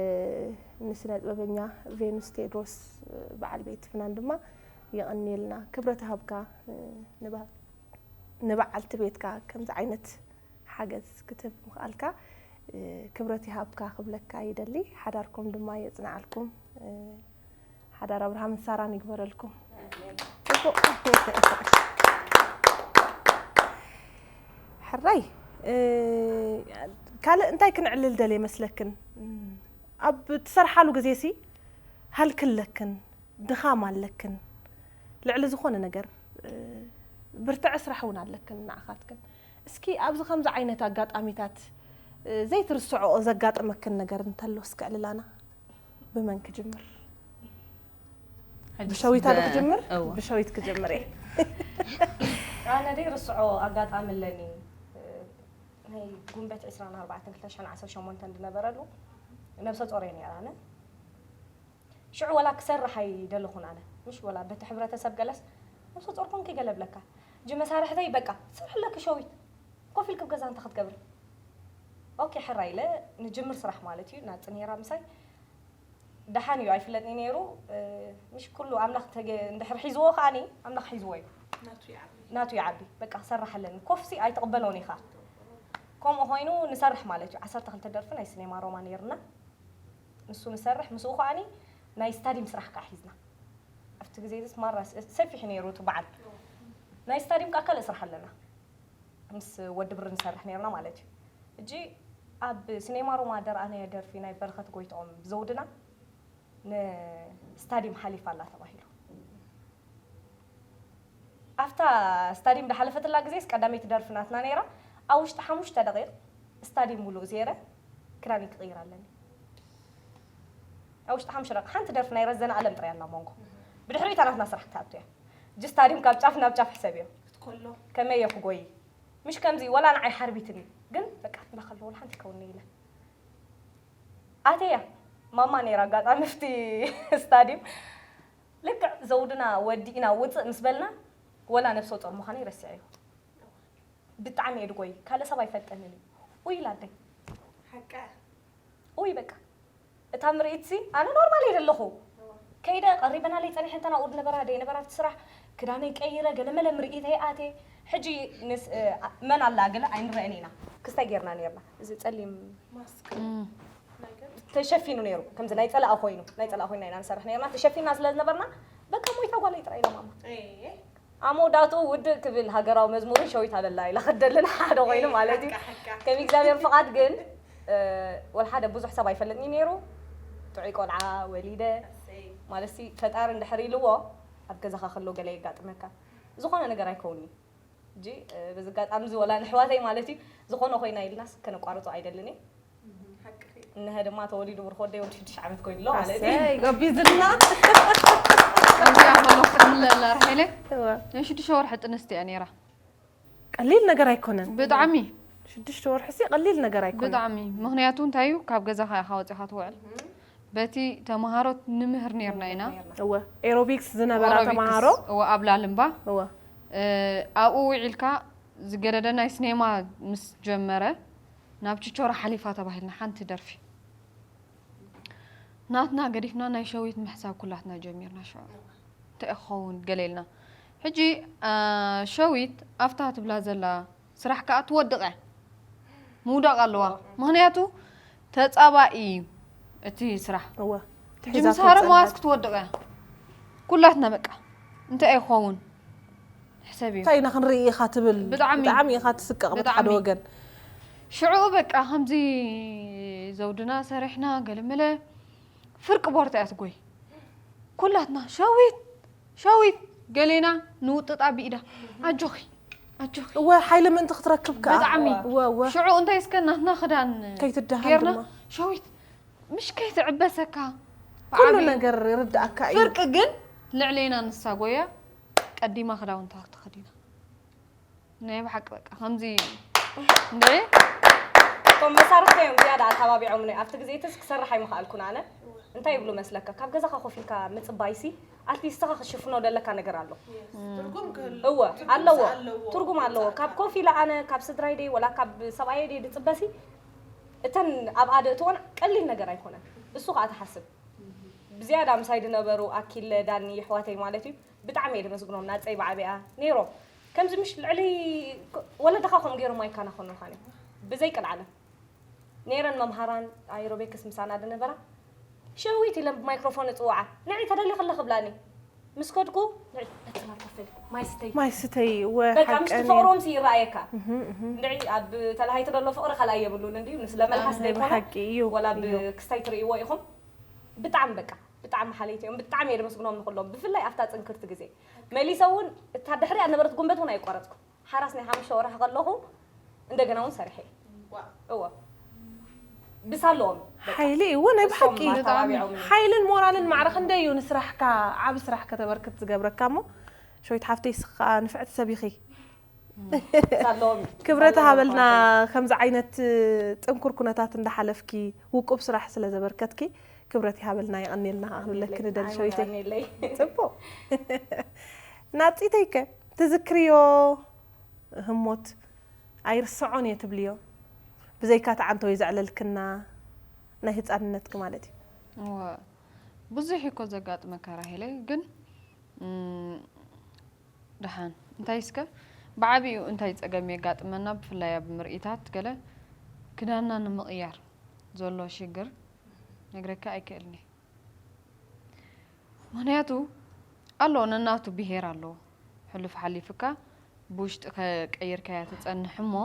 ንስነ ጥበበኛ ቬኑስ ቴድሮስ እ፣ በዓል ቤት ፍናን ድማ የቐንየልና ክብረት ሃብካ እ፣ ንባ- ንበዓልቲ ቤትካ ከምዚ ዓይነት ሓገዝ ክትህብ ምኽኣልካ እ፣ ክብረት ይሃብካ ክብለካ ይደሊ። ሓዳርኩም ድማ የጽንዓልኩም። እ፣ ሓዳር ኣብርሃምን ሳራን ይግበረልኩም። ጽቡቕ። ሕራይ እ፣ ካልእ እንታይ ክንዕልል ደልየ መስለክን? ኣብ ትሰርሓሉ ግዜ ሲ ሃልኪ ኣለክን፣ ድኻም ኣለክን፣ ልዕሊ ዝኾነ ነገር እ፣ ብርትዐ ስራሕ እውን ኣለክን ንዓኻትክን። እስኪ ኣብዚ ከምዚ ዓይነት ኣጋጣሚታት እ፣ ዘይትርስዖ ዘጋጠመክን ነገር እንተሎ እስኪ ዕልላና። ብመን ክጅምር? ብሸዊት ኣዶ ክጅምር? ብሸዊት ክጅምር እየ። ኣነ ደይ ርስዖ ኣጋጣሚ ኣለኒ። ናይ ጉንበት ዕስራን ኣርባዕተን ክልተ ሽሕን ዓሰርተ ሸሞንተን ዝነበረሉ ነብሰ ጾር እየ ነይረ ኣነ። ሽዑ ወላ ክሰርሕ ኣይደለኹን ኣነ። ምሽ ወላ በቲ ሕብረተሰብ ገለስ ነብሰ ጾር ኮንኪ ገለ ብለካ። እጂ መሳርሕተይ በቃ ትሰርሒ ኣለኪ ሸዊት። ኮፍ ኢልኪ ኣብ ገዛ እንታይ ክትገብሪ? ኦኬ ሕራይ ኢለ ንጅምር ስራሕ ማለት እዩ ናጽ ነይራ ምሳይ። ደሓን እዩ ኣይፍለጥኒ ነይሩ። እ፣ ምሽ ኩሉ ኣምላኽ ተገ- እንድሕር ሒዝዎ ከኣኒ ኣምላኽ ሒዝዎ እዩ። ናቱ ይዓቢ። በቃ ክሰርሕ ኣለኒ። ኮፍሲ ኣይትቕበሎን ኢኻ። ከምኡ ኮይኑ ንሰርሕ ማለት እዩ። ዓሰርተ ክልተ ደርፊ ናይ ሲኔማ ሮማ ነይርና። ንሱ ንሰርሕ ምስኡ ከኣኒ ናይ ስታዲም ስራሕ ከዓ ሒዝና። ኣብቲ ግዜ እዚ ማራ ስ- ሰፊሕ ነይሩ እቲ በዓል። ናይ ስታዲም ከዓ ካልእ ስራሕ ኣለና። ምስ ወዲ ብር ንሰርሕ ነይርና ማለት እዩ። እጂ ኣብ ሲኔማ ሮማ ደርኣናዮ ደርፊ ናይ በረኸት ጎይትኦም ዘውድና ንስታዲም ሓሊፋ ኣላ ተባሂሉ። ኣብታ ስታዲም ዝሓለፈትላ ግዜስ ቀዳመይቲ ደርፊ ናትና ነይራ። ኣብ ውሽጢ ሓሙሽተ ደቂቕ ስታዲም ሙሉእ ዜረ ክዳነይ ክቕይር ኣለኒ። ኣብ ውሽጢ ሓሙሽተ ደቂቕ ሓንቲ ደርፊ ናይ ረዘነ ኣለም ጥራይ ኣላ መንጎ። ብድሕሪኡ እታ ናትና ስራሕ ክትኣቱ እያ። እጂ ስታዲም ካብ ጫፍ ናብ ጫፍ ሕሰብዮ። ክትኮሎ። ከመይ እየ ክጎይ? ምሽ ከምዚ ወላ ንዓይ ሓርቢትኒ። ግን በቃ ትንባኸሎ ወላ ሓንቲ ይከውኒ ኢለ። ኣተያ ማማ ነይራ ኣጋጣሚ ኣብቲ ስታዲም ልክዕ ዘውድና ወዲእና ውፅእ ምስ በልና ወላ ነብሰ ጾር ምዃነይ ረሲዐዮ። ብጣዕሚ እየ ድጎይ ካልእ ሰብ ኣይፈልጠንን እዩ። ውይ ኢላ ኣደይ። ሓቃ ውይ በቃ እታ ምርኢት ሲ ኣነ ኖርማል እየ ዘለኹ። ከይደ ቀሪበናለይ ጸኒሐ እንተ ናብኡ ድነበራ ደይ ነበራ ኣብቲ ስራሕ ክዳነይ ቀይረ ገለመለ ምርኢተይ ኣትየ። ሕጂ ንስ መን ኣላ ገለ ኣይንረአን ኢና። ክስታይ ጌርና ኔርና እዚ ጸሊም ማስክ እም፣ ናይ ገጽ ተሸፊኑ ነይሩ። ከምዚ ናይ ጸላእ ኮይኑ ናይ ጸላእ ኮይና ኢና ንሰርሕ ነርና። ተሸፊና ስለ ዝነበርና በቃ ሞይታ ጓለይ ጥራይ ኢሎም ኣማ። ኣብ መወዳእትኡ ውድእ ክብል ሃገራዊ መዝሙርን ሸዊት ኣበላ ኢላ ከደልን ሓደ ኮይኑ ማለት እዩ። ከም እግዚኣብሔር ፍቓድ ግን ወላ ሓደ ብዙሕ ሰብ ኣይፈልጥኒ ነይሩ። ጥዑይ ቆልዓ ወሊደ ማለት ሲ ፈጣሪ እንድሕር ኢልዎ ኣብ ገዛኻ ከሎ ገለ የጋጥመካ። ዝኾነ ነገር ኣይከውንኒ። እጂ በዚ ኣጋጣሚ እዚ ወላ ንሕዋተይ ማለት እዩ ዝኾነ ኮይና ኢልናስ ከነቋርጾ ኣይደልን እየ። እነሀ ድማ ተወሊዱ ብርክ ወደይ ወዲ ሽዱሽተ ዓመት ኮይኑ ኣሎ ማለት እዩ። ኣሰይ፣ ገቢዝልና። እዚኣ ከሎ ክትምለላ ርሒለ ናይ ሽዱሽተ ወርሒ ጥንስቲ እያ ነይራ። ቀሊል ነገር ኣይኮነን። ብጣዕሚ ሽዱሽተ ወርሒ ሲ ቀሊል ነገር ኣይኮነን። ብጣዕሚ ምክንያቱ እንታይ እዩ ካብ ገዛኻ ኢኻ ወፂኻ ትውዕል። በቲ ተምሃሮ ንምህር ነርና ኢና። እወ ኤሮቢክስ ዝነበራ ኤሮቢክስ፣ ተምሃሮ እወ ኣብ ላልምባ እወ እ፣ ኣብኡ ውዒልካ ዝገደደ ናይ ስኔማ ምስ ጀመረ ናብ ችቾራ ሓሊፋ ተባሂልና ሓንቲ ደርፊ ናትና ገዲፍና ናይ ሸዊት ምሕሳብ ኩላትና ጀሚርና። ሽዑ እንታይ ክኸውን ገለ ኢልና ሕጂ እ፣ ሸዊት ኣብታ ትብላ ዘላ ስራሕ ከዓ ትወድቕ እያ ምውዳቕ ኣለዋ። ምክንያቱ ተፃባኢ እዩ እቲ ስራሕ እወ ሕጂ ምስ ሃረመዋስ ክትወድቕ እያ። ኩላትና በቃ እንታይ ኣይኸውን ሕሰብ እዩ። እንታይ ኢና ክንርኢ ኢኻ ትብል ብጣዕሚ። ብጣዕሚ ኢኻ ትስቀቕ በቲ ሓደ ብጣዕሚ። ወገን። ሽዑ በቃ ከምዚ ዘውድና ሰሪሕና ገለመለ ፍርቂ ቦርታ እያ ትጎይ። ኩላትና ሸዊት ሸዊት ገሌና ንውጥጣ ብኢዳ ኣጆኺ ኣጆኺ እወ ሓይሊ ምእንቲ ክትረክብ ከዓ ብጣዕሚ። እወ እወ ሽዑ እንታይ እስከ ናትና ክዳን ከይትደሃል ጌርና ድማ ሸዊት ምሽ ከይትዕበሰካ ኩሉ ብዓብዩ ነገር ይርዳእካ እዩ። ፍርቂ ግን ልዕሌና ንሳ ጎያ ቀዲማ ክዳውንታ ተኸዲና ናይ ብሓቂ በቃ ከምዚ እንደ እቶም መሳርሕቲ እዮም ዝያዳ ኣተባቢዖምኒ። ኣብቲ ግዜ እትስ ክሰርሕ ኣይምኽኣልኩን ኣነ። እንታይ ይብሉ መስለካ? ካብ ገዛኻ ኮፍ ኢልካ ምጽባይሲ ኣትሊስት ንስኻ ክትሽፍኖ ደለካ ነገር ኣሎ። ትርጉም ክህሉ እወ ኣለዎ፣ ትርጉም ኣለዎ። ካብ ኮፍ ኢለ ኣነ ካብ ስድራይ ደይ ወላ ካብ ሰብኣየ ደይ ድጽበሲ እተን ኣብ ኣደ እትወን ቀሊል ነገር ኣይኮነን። እሱ ከዓ ትሓስብ ብዝያዳ ምሳይ ድነበሩ ኣኪለ ዳኒ ይሕዋተይ ማለት እዩ ብጣዕሚ እየ ደመስግኖም ናፀይ ብዓቢኣ ነይሮም ከምዚ ምሽ ልዕሊ ወለድኻ ከምኡ ገይሮም ኣይካናኸኑኻን እዮም ብዘይ ቅልዓለም ነይረን መምሃራን ኣይሮቤክስ ምሳና ድነበራ ሸዊት ኢለን ብማይክሮፎን እፅውዓ ንዒ ተደሊኽለ ክብላኒ ምስ ከድኩ ንዒ በትራ ኮፈል ማይ ስተይ ማይ ስተይ ወ በቃ ምስቲ ሓቀን ፍቕሮም ሲ ይረኣየካ ንዒ ኣብ ተላሃይቲ ደሎ ፍቕሪ ካልኣይ የብሉን እንድዩ ንስለ መልሓስ ዘይኮነ ብሓቂ እዩ ወላ እዩ። ብክስታይ ትርእይዎ ኢኹም ብጣዕሚ በቃ ብጣዕሚ ሓለይቲ እዮም ብጣዕሚ እየ ደመስግኖም ንኩሎም ብፍላይ ኣብታ ፅንክርቲ ግዜ መሊሰ እውን እታ ድሕሪያ ነበረት ጉንበት እውን ኣይቆረፅኩ ሓራስ ናይ ሓሙሽተ ወርሒ ከለኹ እንደገና እውን ሰርሐ እወ ብሳለዎም ሓይሊ እወ ናይ ብሓቂ ተባቢዖም ሓይልን ሞራልን ማዕረ ክንደይ እዩ ንስራሕካ ዓብ ስራሕ ከተበርክት ዝገብረካ እሞ ሸዊት ሓፍተይ ስኻ ንፍዕቲ ሰብ ኢኺ ሳለዎም ክብረት ሃበልና ከምዚ ዓይነት ጥንኩር ኩነታት እንዳሓለፍኪ ውቁብ ስራሕ ስለ ዘበርከትኪ ክብረት ይሃበልና የቐኒልና ከዓ ክንብለኪ ንደሊ ሸዊተይ ይለይ ፅቡቅ ናፂተይከ ትዝክርዮ ህሞት ኣይርስዖን እየ ትብልዮ ብዘይካ ተዓንተወይ ዘዕለልክና ናይ ህፃንነትኪ ማለት እዩ እወ፣ ብዙሕ እኮ ዘጋጥመካ ራሄለይ ግን እም፣ ደሓን እንታይ እስከ ብዓቢኡ እንታይ ፀገም የጋጥመና ብፍላይ ኣብ ምርኢታት ገለ ክዳንና ንምቕያር ዘሎ ሽግር ነግረካ ኣይክእልኒ ምክንያቱ ኣሎ ነናቱ ብሄር ኣለዎ ሕሉፍ ሓሊፍካ ብውሽጢ ከቀይርካያ ትፀንሕ እሞ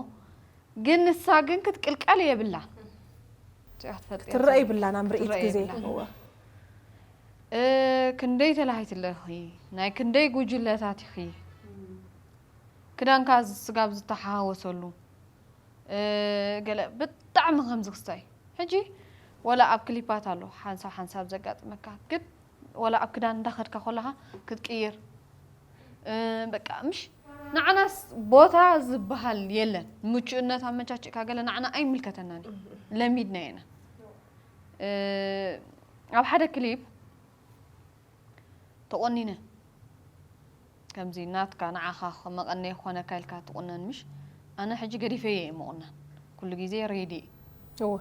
ግን ንሳ ግን ክትቅልቀል የብላ እዚኣ ክትፈልጥያ ትረአ ይብላና ምርኢት ትረአ ግዜ ይብላና። እወ። እ፣ ክንደይ ተላሃይቲ ኣለኺ ናይ ክንደይ ጉጅለታት ኢኺ ክዳንካ ስጋብ ዝተሓዋወሰሉ እ፣ ገለ ብጣዕሚ ከምዚ ክስታይ ሕጂ ወላ ኣብ ክሊፓት ኣሎ ሓንሳብ ሓንሳብ ዘጋጥመካ ግን ወላ ኣብ ክዳን እንዳኸድካ ኮለኻ ክትቅይር እ፣ በቃ ምሽ ንዓናስ ቦታ ዝበሃል የለን ምቹእነት ኣመቻችእካ ገለ ንዓና ኣይምልከተናን እዩ ለሚድና ኢና እ፣ ኣብ ሓደ ክሊፕ ተቆኒነ ከምዚ ናትካ ንዓኻ መቐነይ ክኾነካ ኢልካ ትቁነን ምሽ ኣነ ሕጂ ገዲፈየ እየ ምቑናን ኩሉ ግዜ ሬዲ እወ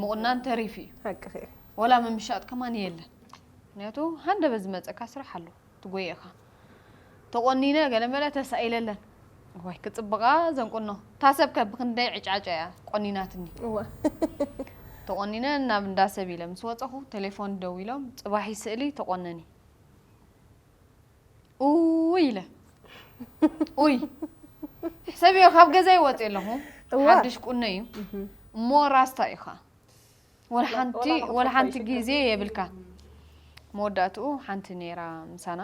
ምቑናን ተሪፍ እዩ ሓቅኺ ወላ ምምሻጥ ከማን የለን ምክንያቱ ሃንደበ ዝመፀካ ስራሕ ኣሎ ትጎየ ኢኻ ተቆኒነ ገለመለ ተሳኢለለን ዋይ ክፅብቓ ዘንቁኖ እታ ሰብከ ብክንደይ ዕጫጫ እያ ቆኒናትኒ እወ ተቖኒነ ናብ እንዳ ሰብ ኢለ ምስ ወጸኹ፣ ቴሌፎን ደዊሎም፣ "ጽባሒ ስእሊ ተቖነኒ።" ኡይ ኢለ። ኡይ። ሕሰብዮ፣ ካብ ገዛይ ወጽየ ኣለኹ። እዋ። ሓድሽ ቁኖ እዩ። እሞ ራስታ እዩ ኸኣ። ወላ ሓንቲ፣ ወላ ሓንቲ ግዜ የብልካ። መወዳእትኡ ሓንቲ ነይራ ምሳና፣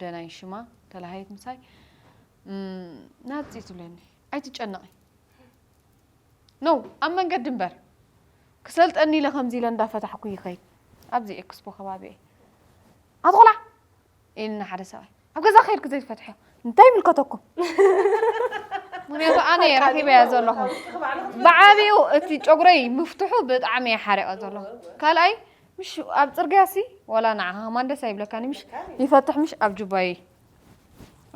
ደናይ ሽማ፣ ተላሃየት ምሳይ። እም፣ ናጺ ትብለኒ። "ኣይትጨነቒ። ኖ፣ ኣብ መንገዲ እምበር። ክሰልጠኒ ኢለ ከምዚ ኢለ እንዳፈታሕኩ ይኸይድ። ኣብዚ ኤክስፖ ከባቢ እየ። ኣትኹላ?" ኢልና ሓደ ሰብኣይ። "ኣብ ገዛ ከይድኩ ዘይትፈትሕዮ? እንታይ ይምልከተኩም?" ምኽንያቱ ኣነ እየ ረኺበያ ዘለኹ። ብዓቢኡ እቲ ጨጉረይ ምፍትሑ ብጣዕሚ እየ ሓሪቐ ዘለኹ። ካልኣይ፣ ምሽ ኣብ ጽርግያ ሲ፣ ወላ ንዓኻ ከማን ደስ ኣይብለካን ምሽ? ይፈትሕ ምሽ ኣብ ጁባይ።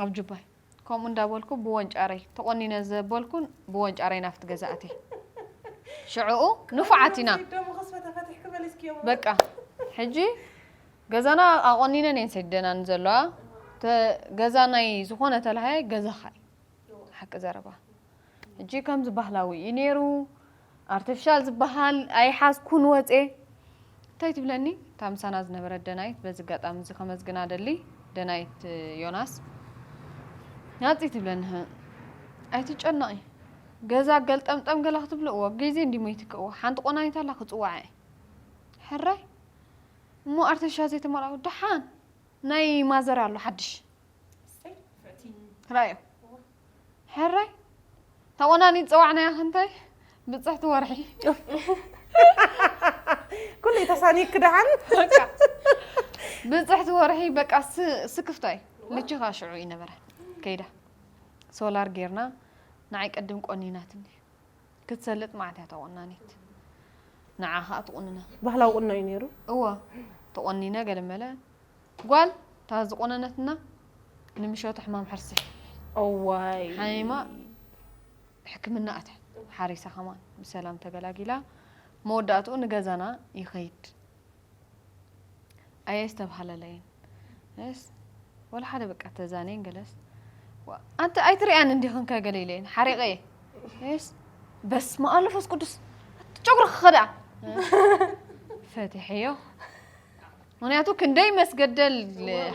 ኣብ ጁባይ። ከምኡ እንዳበልኩ ብወንጫረይ፣ ተቆኒነ ዘበልኩን ብወንጫረይ ናብቲ ገዛ ኣትየ። ሽዕኡ ንፉዓት ኢና። ደሞ ከስፈ ተፈቲሕኪ መሊስኪዮ። በቃ፣ ሕጂ ገዛና ኣቆኒነን እየን ሰዲደናን ዘለዋ። ተ-፣ ገዛ ናይ ዝኾነ ተላሃየ ገዛኻ እዩ። ሓቂ ዘረባ። ሕጂ ከምዚ ባህላዊ እዩ ነይሩ፣ ኣርቲፊሻል ዝበሃል ኣይሓዝኩን ወጼ። እንታይ ትብለኒ? እታ ምሳና ዝነበረት ደናይት፣ በዚ ኣጋጣሚ እዚ ከመስግና ደሊ፣ ደናይት ዮናስ። ናጺ ትብለኒ፣ "ኣይትጨነቒ፣ ገዛ ገልጠምጠም ገለ ክትብልዎ፣ ግዜ እንዲ ሞይትክእዎ፣ ሓንቲ ቆናኒት ኣላ ክጽዋዓ እየ." ሕራይ? እሞ ኣርቲፊሻል ዘይተመልኣዎ፣ ደሓን ናይ ማዘር ኣሎ ሓድሽ። እሰይ፣ ፍዕቲ። ራእዮ። ሕራይ? ተቆናኒት ጸዋዕናያ ክንታይ? ብጽሕቲ ወርሒ። ኩሉ ተሳኒክ ደሓን። በቃ። ብጽሕቲ ወርሒ፣ በቃ፣ ስ-፣ ስክፍታይ። ልችኻ ሽዑ ይነበረ። ከይዳ። ሶላር ጌርና፣ ንዓይ ቀድም ቆኒናትኒ። ክትሰልጥ መዓት እያ ተቆናኒት። ንዓ ኸኣ ትቁንና። ባህላዊ ቁኖ እዩ ነይሩ። እወ። ተቆኒነ ገለ መለ። ጓል፣ እታ ዝቆነነትና ንምሸቱ ሕማም ሕርሲ። እዋይ። ሓሚማ ሕክምና ኣትያ። ሓሪሳ ከማን ብሰላም ተገላጊላ። መወዳእትኡ ንገዛና ይኸይድ። ኣየስተብሃለለይን። እስ፣ ወላ ሓደ በቃ ተዛነይን ገለስ። ዋ-፣ ኣንቲ ኣይትሪኣን እንዲኽን ከ ገለ ኢለይን። ሓሪቐ እየ። እስ፣ በስመ ኣብ መንፈስ ቅዱስ። ኣቲ ጨጉሪ ክኸዳ። ፈቲሐዮ። ምኽንያቱ ክንደይ መስገደል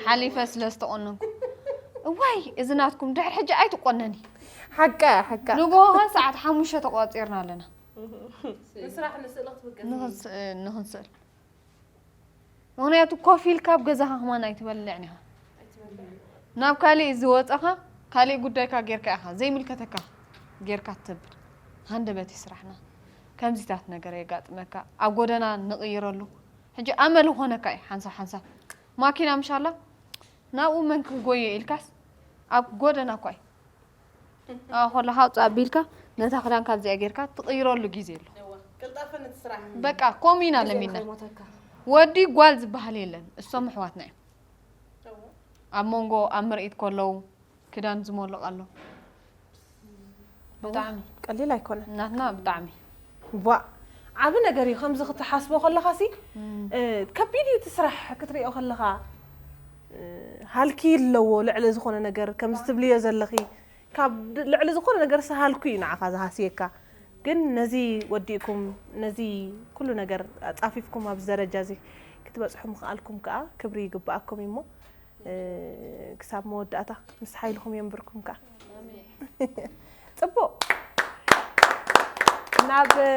ሓሊፈ ስለ ዝተቆነንኩ። እዋይ፣ እዚ ናትኩም ድሕሪ ሕጂ ኣይትቆነኒ። ሓቃ፣ ሓቃ። ንግሆ ሰዓት ሓሙሽተ ተቋጺርና ኣለና። ንስራሕ ንስእሊ ክትብገስ። ንኽንስ-፣ ንኽንስእል። ምኽንያቱ ኮፍ ኢልካ ኣብ ገዛኻ ከማን ኣይትበልዕን ኢኻ። ናብ ካሊእ ዝወጸኻ፣ ካሊእ ጉዳይካ ጌርካ ኢኻ፣ ዘይምልከተካ ጌርካ ትተብር። ሃንደበት እዩ ስራሕና። ከምዚታት ነገር የጋጥመካ። ኣብ ጎደና ንቕይረሉ። ሕጂ ኣመል ይኾነካ እዩ፣ ሓንሳብ ሓንሳብ። ማኪና ምሽ ኣላ፣ ናብኡ መን ክጎየ ኢልካስ፣ ኣብ ጎደና እኳ እዩ። ኣዎ፣ ከለኻ ውፅእ ኣቢልካ፣ ነታ ክዳን ካብዚኣ ጌርካ ትቕይረሉ ግዜ ኣሎ። እዋ፣ ቅልጣፈ ነቲ ስራሕ። በቃ፣ ከምኡ ኢና ግዜ ለሚና። ንኸይሞተካ። ወዲ ጓል ዝበሃል የለን፣ እሶም ኣሕዋትና እዮም። እዋ። ኣብ መንጎ፣ ኣብ ምርኢት ከለዉ፣ ክዳን ዝሞልቕ ኣሎ። ብጣዕሚ። ቀሊል ኣይኮነን። ናትና ብጣዕሚ። ቧ፣ ዓቢ ነገር እዩ፣ ከምዚ ክትሓስቦ ከለኻሲ፣ እም። እ፣ ከቢድ እዩ እቲ ስራሕ ክትሪኦ ከለኻ፣ እ፣ ሃልኪ ኣለዎ ልዕሊ ዝኾነ ነገር፣ ከምዚ ትብልዮ ዘለኺ፣ ካብ ድ-፣ ልዕሊ ዝኾነ ነገር ሰሃልኩ እዩ ንዓኻ ዝሃስየካ። ግን ነዚ ወዲእኩም፣ ነዚ ኩሉ ነገር ኣጻፊፍኩም ኣብዚ ደረጃ እዚ ክትበጽሑ ምኽኣልኩም ከኣ ክብሪ ይግብኣኩም እዩሞ፣ እ፣ ክሳብ መወዳእታ ምስ ሓይልኹም የንብርኩም ከኣ። ጽቡቕ። ናብ፣ እ፣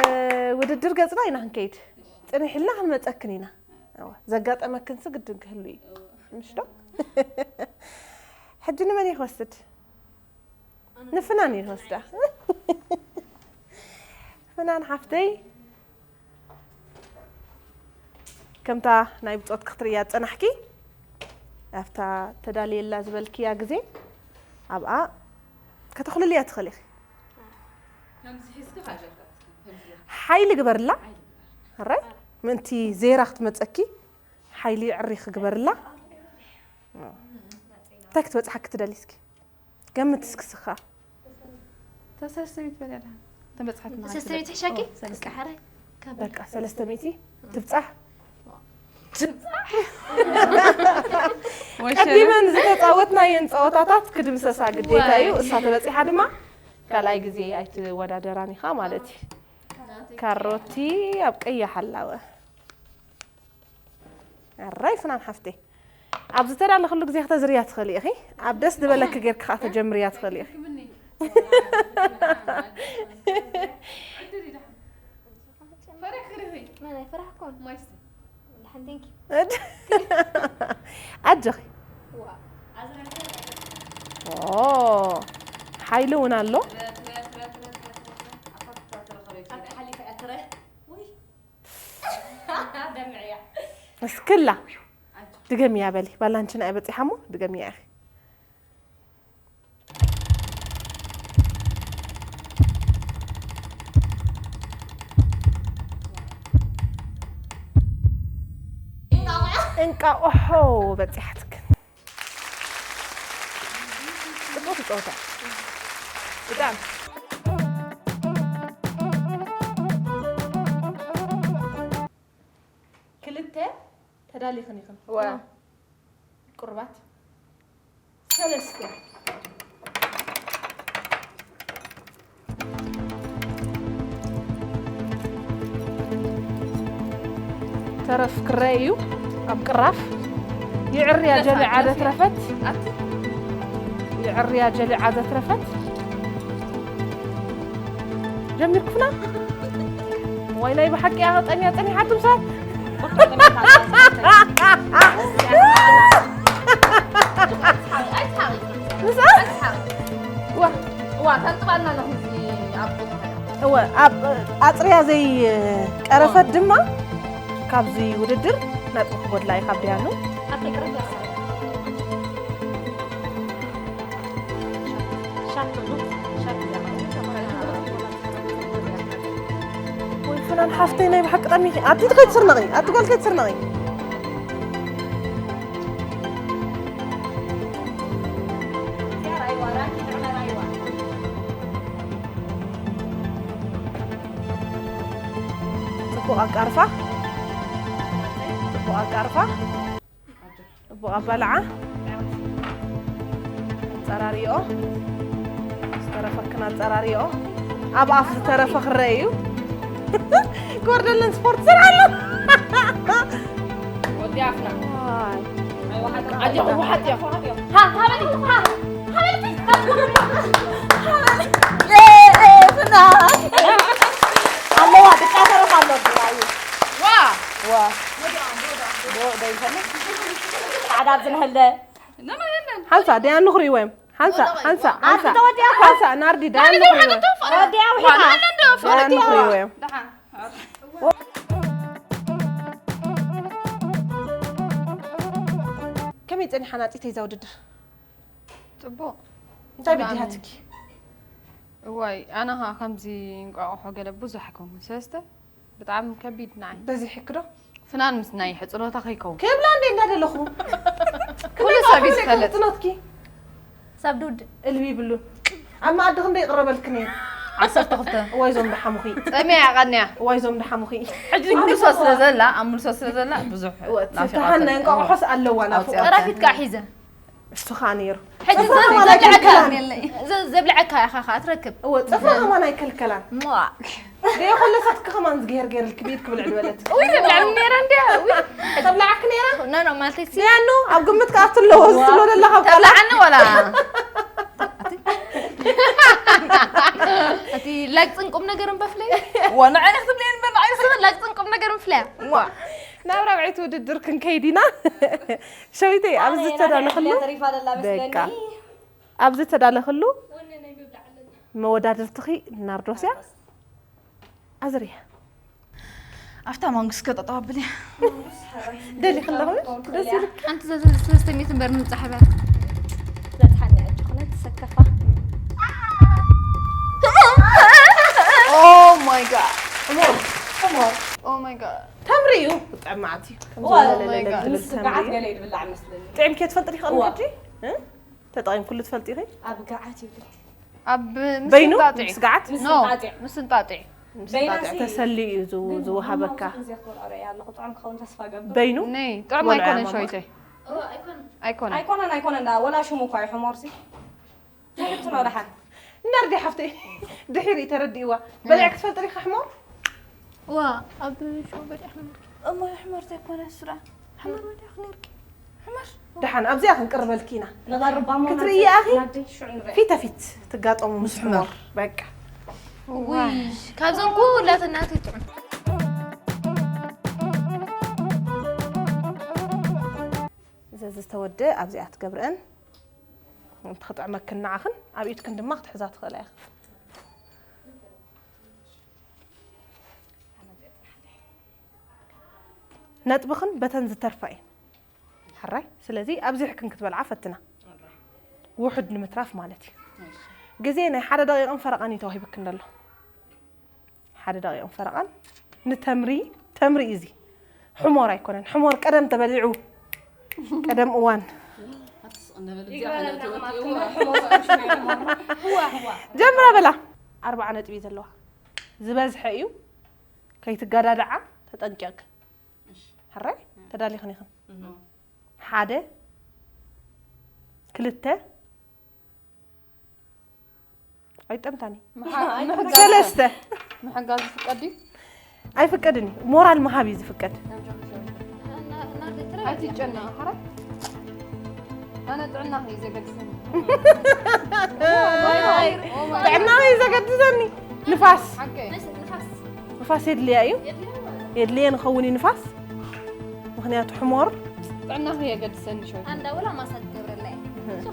ውድድር ገጽና ኢና ክንከይድ። ጽንሕ ኢልና ክንመጸክን ኢና። እዋ፣ ዘጋጠመክንሲ ግድን ክህሉ እዩ። ምሽ ዶ? ሕጂ ንመን እዩ ክወስድ? ንፍናን እዩ ዝወስዳ። ፍናን ሓፍተይ፣ ከምታ ናይ ብጾት ክትርእያ ዝጸናሕኪ፣ ኣብታ ተዳልየላ ዝበልክያ ግዜ፣ ኣብኣ ከተኹልልያ ትኽእሊ ኢኺ። ከምዚ ሒዝኪ ካጀካ እስኪ፣ ከምዚ። ሓይሊ ግበርላ። ሓይሊ ግበር። ሕራይ? ምእንቲ ዜራ ክትመጸኪ፣ ሓይሊ ዕሪ ክግበርላ። እንታይ ክትበጽሓኪ ትደሊ እስኪ? ገምት እስኪ ስኻ። እታ ሰለስተ ሚእቲ በልያ ደሓን። እተን በጽሓት መዓልቲ ሰለስተ ሚእቲ ትበጽሕ። ትሕሸኪ? ኦ፣ ሰለስተ። እስኪ ሓራይ። ካብ በቃ ሰለስተ ሚእቲ ትብጻሕ። ትብጻሕ። ወሸላ። ቀዲመን ዝተጻወትናየን ጸወታታት ክድምሰሳ ግዴታ እዩ። ዋይ። እሳ ተበጺሓ ድማ ካልኣይ ግዜ ኣይትወዳደራን ኢኻ ማለት እዩ። ካሮቲ ኣብ ቀይሕ ኣላወ። ኣራይ ፍናን ሓፍተይ፣ ኣብ ዝተዳለኽሉ ግዜ ክተዝርያ ትኽእሊ ኢኺ። ኣብ ደስ ዝበለኪ ጌርኪ ከዓ ተጀምርያ ትኽእሊ ኢኺ። መን ኣይፈራሕኩን። ደሓን፣ thank you። ኣጆኺ። ኦ፣ ሓይሊ እውን ኣሎ። እስክላ ድገምያ በሊ። ባላንችና እየ በፂሓ እሞ ድገምያ ኢኺ። እንቃቑሖ በፂሓትክን። ፅቡቅ ጸወታ። ብጣዕሚ። ክልተ ተዳሊኽን ኢኽን። ወ። ቅሩባት። ሰለስተ። ተረፍ ክረአ እዩ ኣብ ቅራፍ። ይዕርያ ጀሊዓ ዘትረፈት። ይዕርያ ጀሊዓ ዘትረፈት። ጀሚርኩፍና? ዋይ ናይ ብሓቂ እያ ጠምያ ጸኒሓትኩም ሰባት። ምስኣ? ዋ፣ ዋ፣ ተንጥባልና ኣለኹ እዚ ኣብ ቦታ። እወ፣ ኣብ ኣጽርያ ዘይቀረፈት ድማ ካብዚ ውድድር ነጥቢ ክጎድላ እዩ ካብ ድያኑ። ወይ ፍናን ሓፍተይ ናይ ብሓቂ ጠሚኺ። ኣቲ ከይትስርነቒ፣ ኣቲ ጓል ከይትስርነቒ። ጽቡቕ ኣቃርፋ። ጽቡቕ ኣቃርፋ። ጽቡቕ ኣባልዓ። ኣጸራሪኦ። ዝተረፈክን ኣጸራሪኦ። ኣብ ኣፍ ዝተረፈ ክረአ እዩ። ክወርደለን ስፖርት ስራሕ ኣሎ። ወዲ ኣፍና። ዋይ። ኣጆኹም፣ ውሓጥ እዮም። ሃ፣ ሃ በሊ፣ ሃ፣ ሃ በሊ። ሃ በሊ። እ፣ እ፣ ፍና። ኣለዋ፣ ድቃ ተረፍ ኣሎ፣ ብራዩ። ዋ። ዋ። ዶ፣ ዶ ይፈልጥ? ጻዕዳ ኣብዚ ንህለ። ነማ የለን። ሓንሳ፣ ደያ ንኽሪ ወይም። ሓንሳ፣ ሓንሳ፣ ሓንሳ። ኣቲ ተወዲኣ እኮ። ሓንሳ፣ ናርዲ፣ ደያ ኣነ ንኽሪ ወይም። ተወዲኣ ዋ፣ ውሒዳ። ነማ እንደ ደያ ፈረድ ንኽሪ ወይም። ደሓን። ከመይ ጸኒሓ ናጺተይ እዛ ውድድር? ጽቡቕ። እንታይ ብድሃትኪ? እዋይ፣ ኣነ ኸዓ ከምዚ እንቋቑሖ ገለ ብዙሕ ኣይኮንኩን። ሰለስተ ብጣዕሚ ከቢድ ንዓይ። በዚሕኪ ዶ? ፍናን ምስ ናይ ሕጽኖታ ከይከውን። ክብላ እንደ እንዳደለኹ። ኩሉ ሰብ እዩ ዝፈልጥ። ሕጽኖትኪ? ሰብ ዱድ። እልቢ ይብሉን። ኣብ መኣዲ ክንደይ ይቕረበልኪ ነይሩ? ዓሰርተ ክልተ። እዋይ ዞም ደሓሙኺ። ጸሚያ ቀንያ። እዋይ ዞም ደሓሙኺ። ሕጂ ሙሉሶ ስለ ዘላ፣ ኣብ ሙሉሶ ስለ ዘላ ብዙሕ እወ፣ ናፊቓቶ። ተሃና እንቋቑሖስ ኣለዋ ናፍቖት። ኣውጽኣቶ። ቀራፊት ከዓ ሒዘ። እሱ ከዓ ነይሩ። ሕጂ ጽፍራ ከማን ዘብልዐካ ኣይከልከላን። ዘ-፣ ዘብልዐካ ኢኻ ከዓ ትረክብ። እወ፣ ጽፍራ ከማን ኣይከልከላን። ሟ። ደየ ኮለሰትኪ ከማን ዝገርገርልኪ ብኢድኪ ብልዕ ዝበለትኪ። ውይ፣ ዘብልዐኒ ነይራ እንድያ። ውይ። ተብልዓኪ ነይራ? ኖ፣ ኖ፣ ማለተይ ሲ- ደያኑ ኣብ ግምት ከኣቱ ኣለዎ፣ ዝብሎ ዘለኻ ኣብ ቆልዓ። ተብልዓኒ ወላ? እቲ ለግፅን ቁም ነገርን በፍለይ። ዋ፣ ንዓይ ክትብለኒ እምበር፣ ንዓይ ክትብል። ለግፅን ቁም ነገርን ፍለያ። ዋ። ናብ ራብዐይቲ ውድድር ክንከይድ ኢና። ሸዊተይ፣ ኣብዚ ኣነ፣ ኣነ ተዳለኽሉ? ተሪፋ ዘላ መስለኒ። በቃ። ኣብዚ ተዳለኽሉ? መወዳድርትኺ ናርዶስ እያ። ኣዝርያ። ኣብታ ማንጉስ ከጠጠው ኣብልያ። ደሊኺ ኣለኹ? ደስ ኢልኪ? ሓንቲ ዘ-፣ ሰለስተ ሚእቲ እምበር ንምብጻሕ እያ። በጽሓኒ ኣጆኹ፣ ነቲ ሰከፋ። Oh my God። ሕሞር፣ ሕሞር። Oh my God። ተምሪ እዩ፣ ብጣዕሚ መዓት እዩ። ከምዚ እዋ፣ ወለለለ oh my God። ዝብል ምስ ተምሪ ገዓት እዩ። ገለ እዩ ዝብላዕ መስለኒ። ጥዒምኪ ትፈልጢ ዲኺ ቅድሚ እዋ። ሕጂ? እ? ተጠቒምክሉ ትፈልጢ ኢኺ? ኣብ ገዓት ይብል። ኣብ በይኑ? ምስንጣጢዕ። ምስ ገዓት? ኖ፣ ምስንጣጢዕ። ምስንጣጢዕ። ምስንጣጢዕ በይናሲ ተሰልዩ እዩ ዝው-፣ ግን ዝወሃበካ። ብዙሕ ግዜ ክበልዖ ርእየ ኣለኹ። ጥዑም ክኸውን ተስፋ እገብር። በይኑ? ነይ፣ ጥዑም ትበልዖ ኣይኮነን እያ ማማ? ሸዊተይ። እዋ፣ ኣይኮነን። ኣይኮነን። ኣይኮነን፣ ኣይኮነን፣ ዳ-፣ ወላ ሽሙ እኳ እዩ ሕሞርሲ። ትሕትኖ ደሓን። ናርዲ ሓፍተይ፣ ድሒር እዩ ተረዲእዋ። በሊዕኪ ትፈልጢ ዲኺ ሕሞር? ዋ ኣብ ሸው በዲኣ ክነርኪ እሞ ሕመር ዘይኮነ ስራ ሕመር በዲኣ ክነርኪ ሕመር ደሓን ኣብዚኣ ክንቅርበልኪ ኢና። ንቐርባ እሞ ክትርኢ ናተይ- ኣኺ? ናተይ ሽዑ ንርኣ። ፊት ፊት ትጋጠሙ ምስ ሕመር በቃ። ውይ ካብዞም ኩላትና ትጥዑም እዘ ዝተወደ ኣብዚኣ ትገብረን ክትጥዕመክን ንዓኽን ኣብ ኢድክን ድማ ክትሕዛ ትኽእላ ኢኽን። ነጥብኽን በተን ዝተርፋ እየን። ሕራይ ስለዚ ኣብዚሕክን ክትበልዓ ፈትና። ውሑድ ንምትራፍ ማለት እዩ። ግዜ ናይ ሓደ ደቂቕን ፈረቓን እዩ ተዋሂብክን ዘሎ። ሓደ ደቂቕን ፈረቓን ንተምሪ ተምሪ እዩ እዚ። ሕሞር ኣይኮነን። ሕሞር ቀደም ተበሊዑ። ቀደም እዋን። ጀምራ በላ። ኣርባዓ ነጥቢ እዩ ዘለዋ። ዝበዝሐ እዩ። ከይትጋዳድዓ ተጠንቀቅ። ሕራይ ተዳሊኽን ኢኽን። ሓደ ክልተ ኣይጠምታኒ ሰለስተ ምሕጋዝ ዝፍቀድ እዩ? ኣይፍቀድን እዩ። ሞራል ምሃብ እዩ ዝፍቀድ። ኣይትጨነቕ ሓረ ኣነ ጥዕና እዩ ዘገድሰኒ። ጥዕና እዩ ዘገድሰኒ። ንፋስ ሓቀይ ንፋስ የድልያ እዩ። የድልየ ንኸውን እዩ ንፋስ። ምክንያቱ ሕሞር ጥዕና የገድሰኒ ሸው ኣንዳ ወላ ማሳጅ ትገብረላ እያ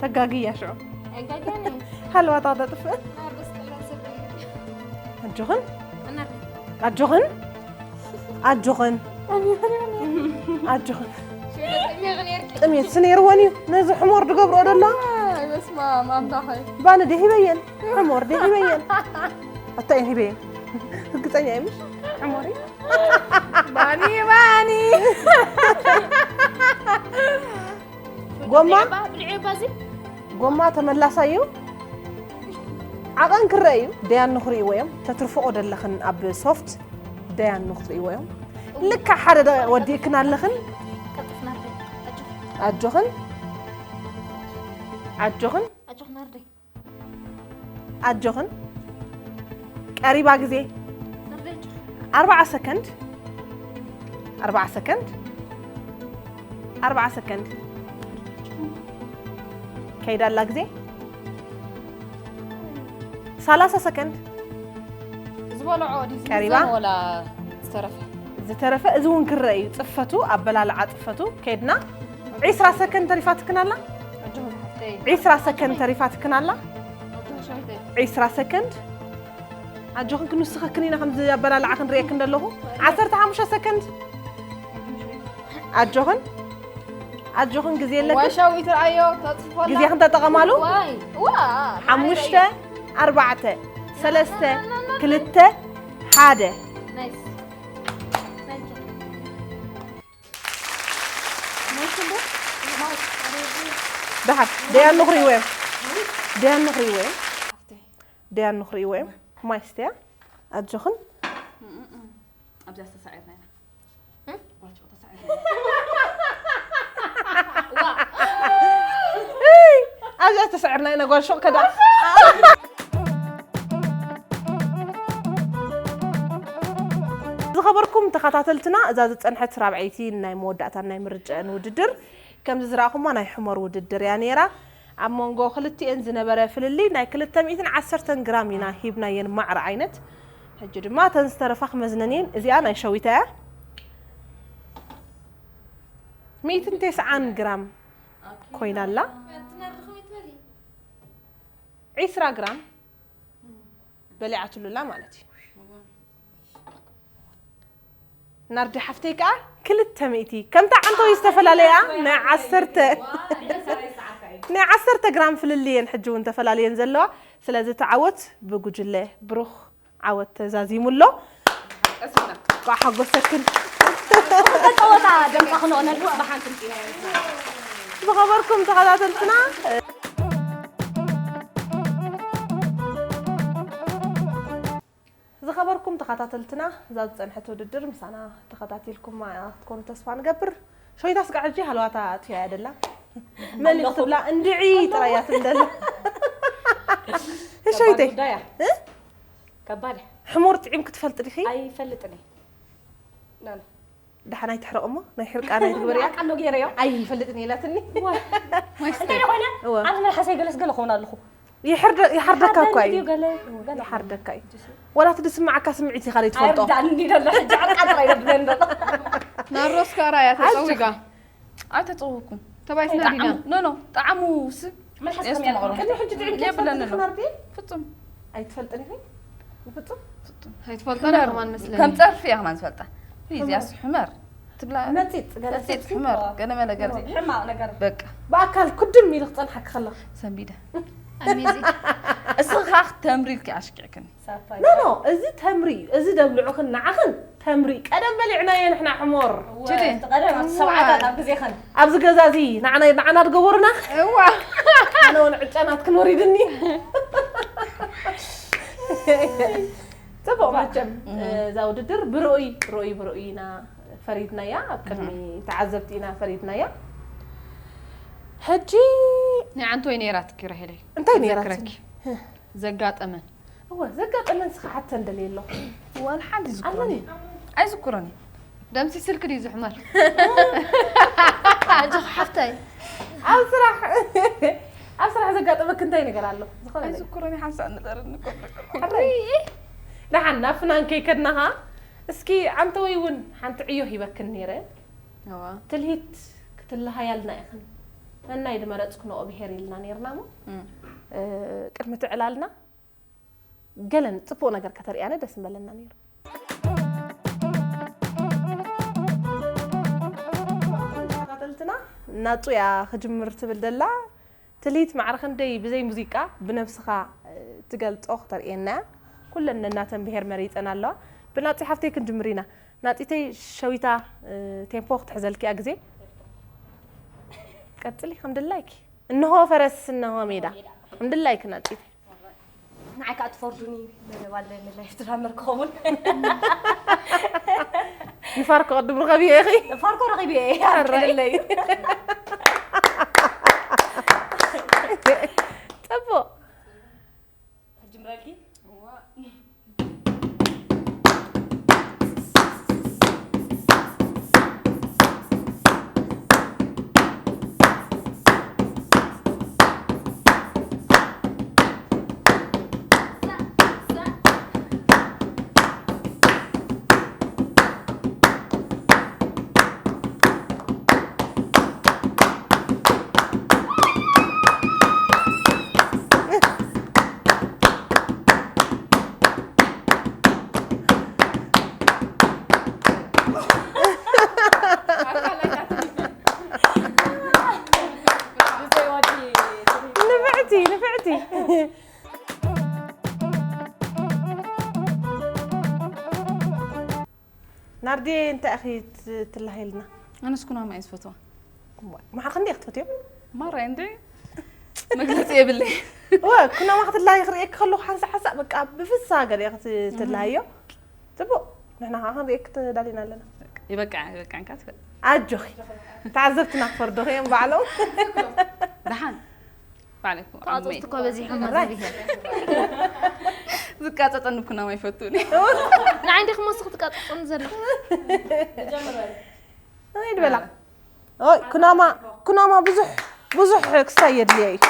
ተጋግያ ሽዑ ኣይጋጋነ ሃለዋታ ተጥፍእ። በስ ጥዕና ሰብ ኣጆኽን እናት ኣጆኽን ኣጆኽን ኣጆኽን ሽዑ ጥዕና ነርኪ ጥሜት ስነይርወን እዩ ነዚ ሕሞር ድገብርኦ ደሎ በስማ ማምታኸይ ባነ ደሂበየን ሕሞር ደሂበየን ኣታ እየን ሂበየን ርግፀኛ እየ ምሽ ሕሞር እዩ ባኒ ባኒ ጎማ ብልዑ ባዚ ጎማ ተመላሳይ እዩ። ዓቐን ክረአ እዩ። ደያን ንኽርእይዎ እዮም። ተትርፍኦ ደለኽን ኣብ ሶፍት ደያን ንኽርእይዎ እዮም። ልክዕ ሓደ ደቂቕ ወዲእክን ኣለኽን። ቀልጥፍና ኣጆኽን ኣጆኽን ኣጆኽ ናርደይ ኣጆኽን ቀሪባ ግዜ ናርደይ ኣጆኽ ኣርባዓ ሰከንድ ኣርባዓ ሰከንድ ኣርባዓ ሰከንድ ከይዳ ኣላ ግዜ ሰላሳ ሰከንድ ዝበልዖ ድዩ ቀሪባ? ዝምዘን ወላ ዝተረፈ ዝተረፈ እዚ እውን ክረአ እዩ። ፅፈቱ ኣበላልዓ ፅፈቱ ከይድና ዒስራ ሰከንድ ተሪፋትክን ኣላ ኣጆኹም ሓፍተይ ዒስራ ሰከንድ ተሪፋትክን ኣላ ኣጆኹም ሸዊተይ ዒስራ ሰከንድ ኣጆኽን ክንውስኸክን ኢና ከምዚ ኣበላልዓ ክንርእየክን ዘለኹ ዓሰርተ ሓሙሽተ ሰከንድ ኣጆኽን ኣጆኽን ግዜ ኣለክን ዋሻዊት ረኣዮ ተፅፎላ ግዜኽን ተጠቐማሉ ዋይ ዋ ሓሙሽተ ኣርባዕተ ሰለስተ ክልተ ሓደ ናይስ ደሓን ደያን ንኽርእይዎ እዮም ደያን ንኽርእይዎ እዮም ደያን ንኽርእይዎ እዮም ማይ ስትያ ኣጆኽን ኣብዚኣ ዝተሳዒርና ኢና እም? ጓልሾ ተሳዒርና ኣብዚኣ ዝተሳዒርና ኢና ጓልሾ ከዳ ዝኸበርኩም ተኸታተልትና እዛ ዝፀንሐት ራብዐይቲ ናይ መወዳእታን ናይ ምርጭአን ውድድር ከምዚ ዝረኣኹማ ናይ ሕመር ውድድር እያ ነይራ ኣብ መንጎ ክልቲኤን ዝነበረ ፍልልይ ናይ ክልተ ሚእትን ዓሰርተን ግራም ኢና ሂብናየን ማዕረ ዓይነት ሕጂ ድማ እተን ዝተረፋ ክመዝነን እየን እዚኣ ናይ ሸዊታ እያ ሚእትን ተስዓን ግራም ኮይና ኣላ ዒስራ ግራም በሊዓትሉ ኣላ ማለት እዩ ናርዲ ሓፍተይ ከዓ ክልተ ሚእቲ ከምታ ዓንተዊ ዝተፈላለያ ናይ ዓሰርተ ናይ ዓሰርተ ግራም ፍልልየን ሕጂ እውን ተፈላለየን ዘለዋ ስለዚ ተዓወት ብጉጅለ ብሩኽ ዓወት ተዛዚሙ ኣሎ ቋ ሓጎሰክን ጸወታ ደምጻ ክንኦ ነልቅስ ብሓንቲ ዝኸበርኩም ተኸታተልትና ዝኸበርኩም ተኸታተልትና እዛ ዝፀንሐት ውድድር ምሳና ተኸታቲልኩማ ክትኮኑ ተስፋ ንገብር ሸዊታ ስጋዕ ሕጂ ሃለዋታ ኣጥፊያ እያ ደላ መን ክትብላ እንድዒ ጥራይ እያ ትብል ደላ ሸዊተይ ከባድ ሕሙር ጥዒም ክትፈልጥ ዲኺ? ኣይፈልጥን እየ። ና፣ ና። ደሓን ኣይትሕረቕ እሞ ናይ ሕርቃን ኣይትግበርያ። ዓቃሎ ገይረዮ። ኣይፈልጥን እየ ኢላትኒ። እንታይ ደኾነ? እወ። ኣነ መልሓሰይ ገለስ ገለ ክኾን ኣለኹ። ይሕርደ- ይሓርደካ እኳ እዩ። ገለ ገለ ይሓርደካ እዩ። ወላ እቲ ዝስማዓካ ስምዒት ኢኻ ዘይትፈልጦ። ኣይርዳእኒ እንዲ ደሎ ሕጂ ዓቃጥራ ይደብለ እንዶ። ናሮስ ካራ እያ ተጸዊጋ። ኣይተጸወኩም። ተባይትና ዲና። ኖ ኖ ጣዕሙ ስ መልሓስ የስ ከመይ መቕሮ። ኣለካ? ቅድሚ ሕጂ ጥዒም የብለንን ትፈልጥ ነው። ናርዲ? ፍጹም ኣይትፈልጥን ኢኺ? ብፍጹም። ፍጹም። ኣይትፈልጠና ከማን መስለኒ። ከም ጸርፊ እያ ከማን ዝፈልጣ። ፕሊዝ ያስ ሕመር ትብላ። መጺጽ ገለ መጺጽ ሕመር ገለ መለ ገርዚ። ሕማቕ ነገር። በቃ ብኣካል ኩድም ኢሉ ክጸንሓካ ከሎ። ሰንቢደ። ኣሜዚንግ። እስኻ ክትተምሪ ኢልኪ ኣሽቂዕክኒ። ሳፕራይዝ። ኖ ኖ፣ እዚ ተምሪ እዩ። እዚ ደብልዑኽን ንዓኽን ተምሪ። ቀደም በሊዕናዮ ንሕና ሕሞር። እወ፣ ችዲ። እቲ ቀደም ኣብቲ ሰብዓታት ኣብ ግዜኽን። ኣብዚ ገዛ እዚ ንዓና ንዓና ዝገበሩና። እዋ። ኣነ እውን ዕጫ ናትክን ወሪድኒ። ጽቡቕ መቸም እዛ ውድድር ብርኡይ ርኡይ ብርኡይ ኢና ፈሪድናያ። ኣብ ቅድሚ ተዓዘብቲ ኢና ፈሪድናያ። ሕጂ ናይ ዓንቶይ ነይራት ኪራ ሄለይ። እንታይ ነይራት? ዘክረኪ። ዘጋጠመ። እወ ዘጋጠመን ስኻ ሓተን ደልየ ኣለኹ። ዋላ ሓንቲ ዝኩረኒ ኣለኒ። ኣይዝኩረኒ። ደምሲ ስልክ ድዩ ዝሕመር? ኣጆኺ ሓፍተይ። ኣብ ስራሕ ኣብ ስራሕ ዘጋጠመክ እንታይ ነገር ኣሎ? ዝኾነ ነገር። ኣይዝኩረኒ ሓንሳእ ንጠርኒ ኮብለቀ። ሕራይ። ደሓን ናብ ፍናን ከይከድናኻ እስኪ ዓንተወይ እውን ሓንቲ ዕዮ ሂበክን ነይረ። እዋ። ትልሂት ክትለሃያልና ኢኽን። ነናይ ድመረጽክንኦ ብሄር ኢልና ነይርና እሞ እም። እ፣ ቅድሚ ትዕላልና ገለን ጽቡቕ ነገር ከተርእያነ ደስ ምበለና ነይሩ። ተኸታተልትና ናጹ እያ ክጅምር ትብል ደላ ትልሂት ማዕረ ክንደይ ብዘይ ሙዚቃ ብነብስኻ እ፣ ትገልጾ ክተርእየና እያ። ኩለን ነናተን ብሄር መሪጸን ኣለዋ። ብናጺ ሓፍተይ ክንጅምር ኢና። ናጺተይ ሸዊታ እ፣ ቴምፖ ክትሕዘልኪ እያ ግዜ። ቀጽሊ ከም ድላይኪ። እንሆ ፈረስ እንሆ ሜዳ። ከም ድላይኪ ናጺተይ። ንዓይ ከዓ ትፈርዱኒ መደብ ኣለኒ ላይፍ ድራመር ክኸውን። ንፋርኮ ቅድም ርኸብዮ ኢኺ። ፋርኮ ረኺበ እየ። ኣረይ። ኣለዩ። ጽቡቕ። ክጅምረልኪ? ንፍዕቲ ንፍዕቲ። ናርዲ እንታይ ኢኺ ት- ትለሃይልና? ኣነስ ኩናማ እየ ዝፈትዋ። ማዕረ ክንደይ ክትፈትዮ? ማራ እንደ መግለጺ የብለይ። ወ ኩናማ ክትለሃይ ክርእየኪ ከለኹ ሓንሳእ ሓንሳእ በቃ ብፍሳ ገለ ኢኺ ት- ትለሃዮ። ጽቡቕ ንሕና ከዓ ክንርእየኪ ተዳሊና ኣለና። ይበቃ ይበቃ እንካ ትፈል። ኣጆኺ ተዓዘብትና ክፈርዶኺ እዮም ባዕሎም። ደሓን ባዕለይኩም ተቃጠልቲ እኮ በዚሖም ኣብዚ ብሄር። ዝቃጸጠኒ ኩናማ ይፈቱኒ። ንዓይ እንዲኹም ወስኽ ትቃጠልጥኒ ዘለኹ። ኣይድ በላ ኦይ ኩናማ ኩናማ ብዙሕ ብዙሕ ክሳይ የድልዮ እዩ።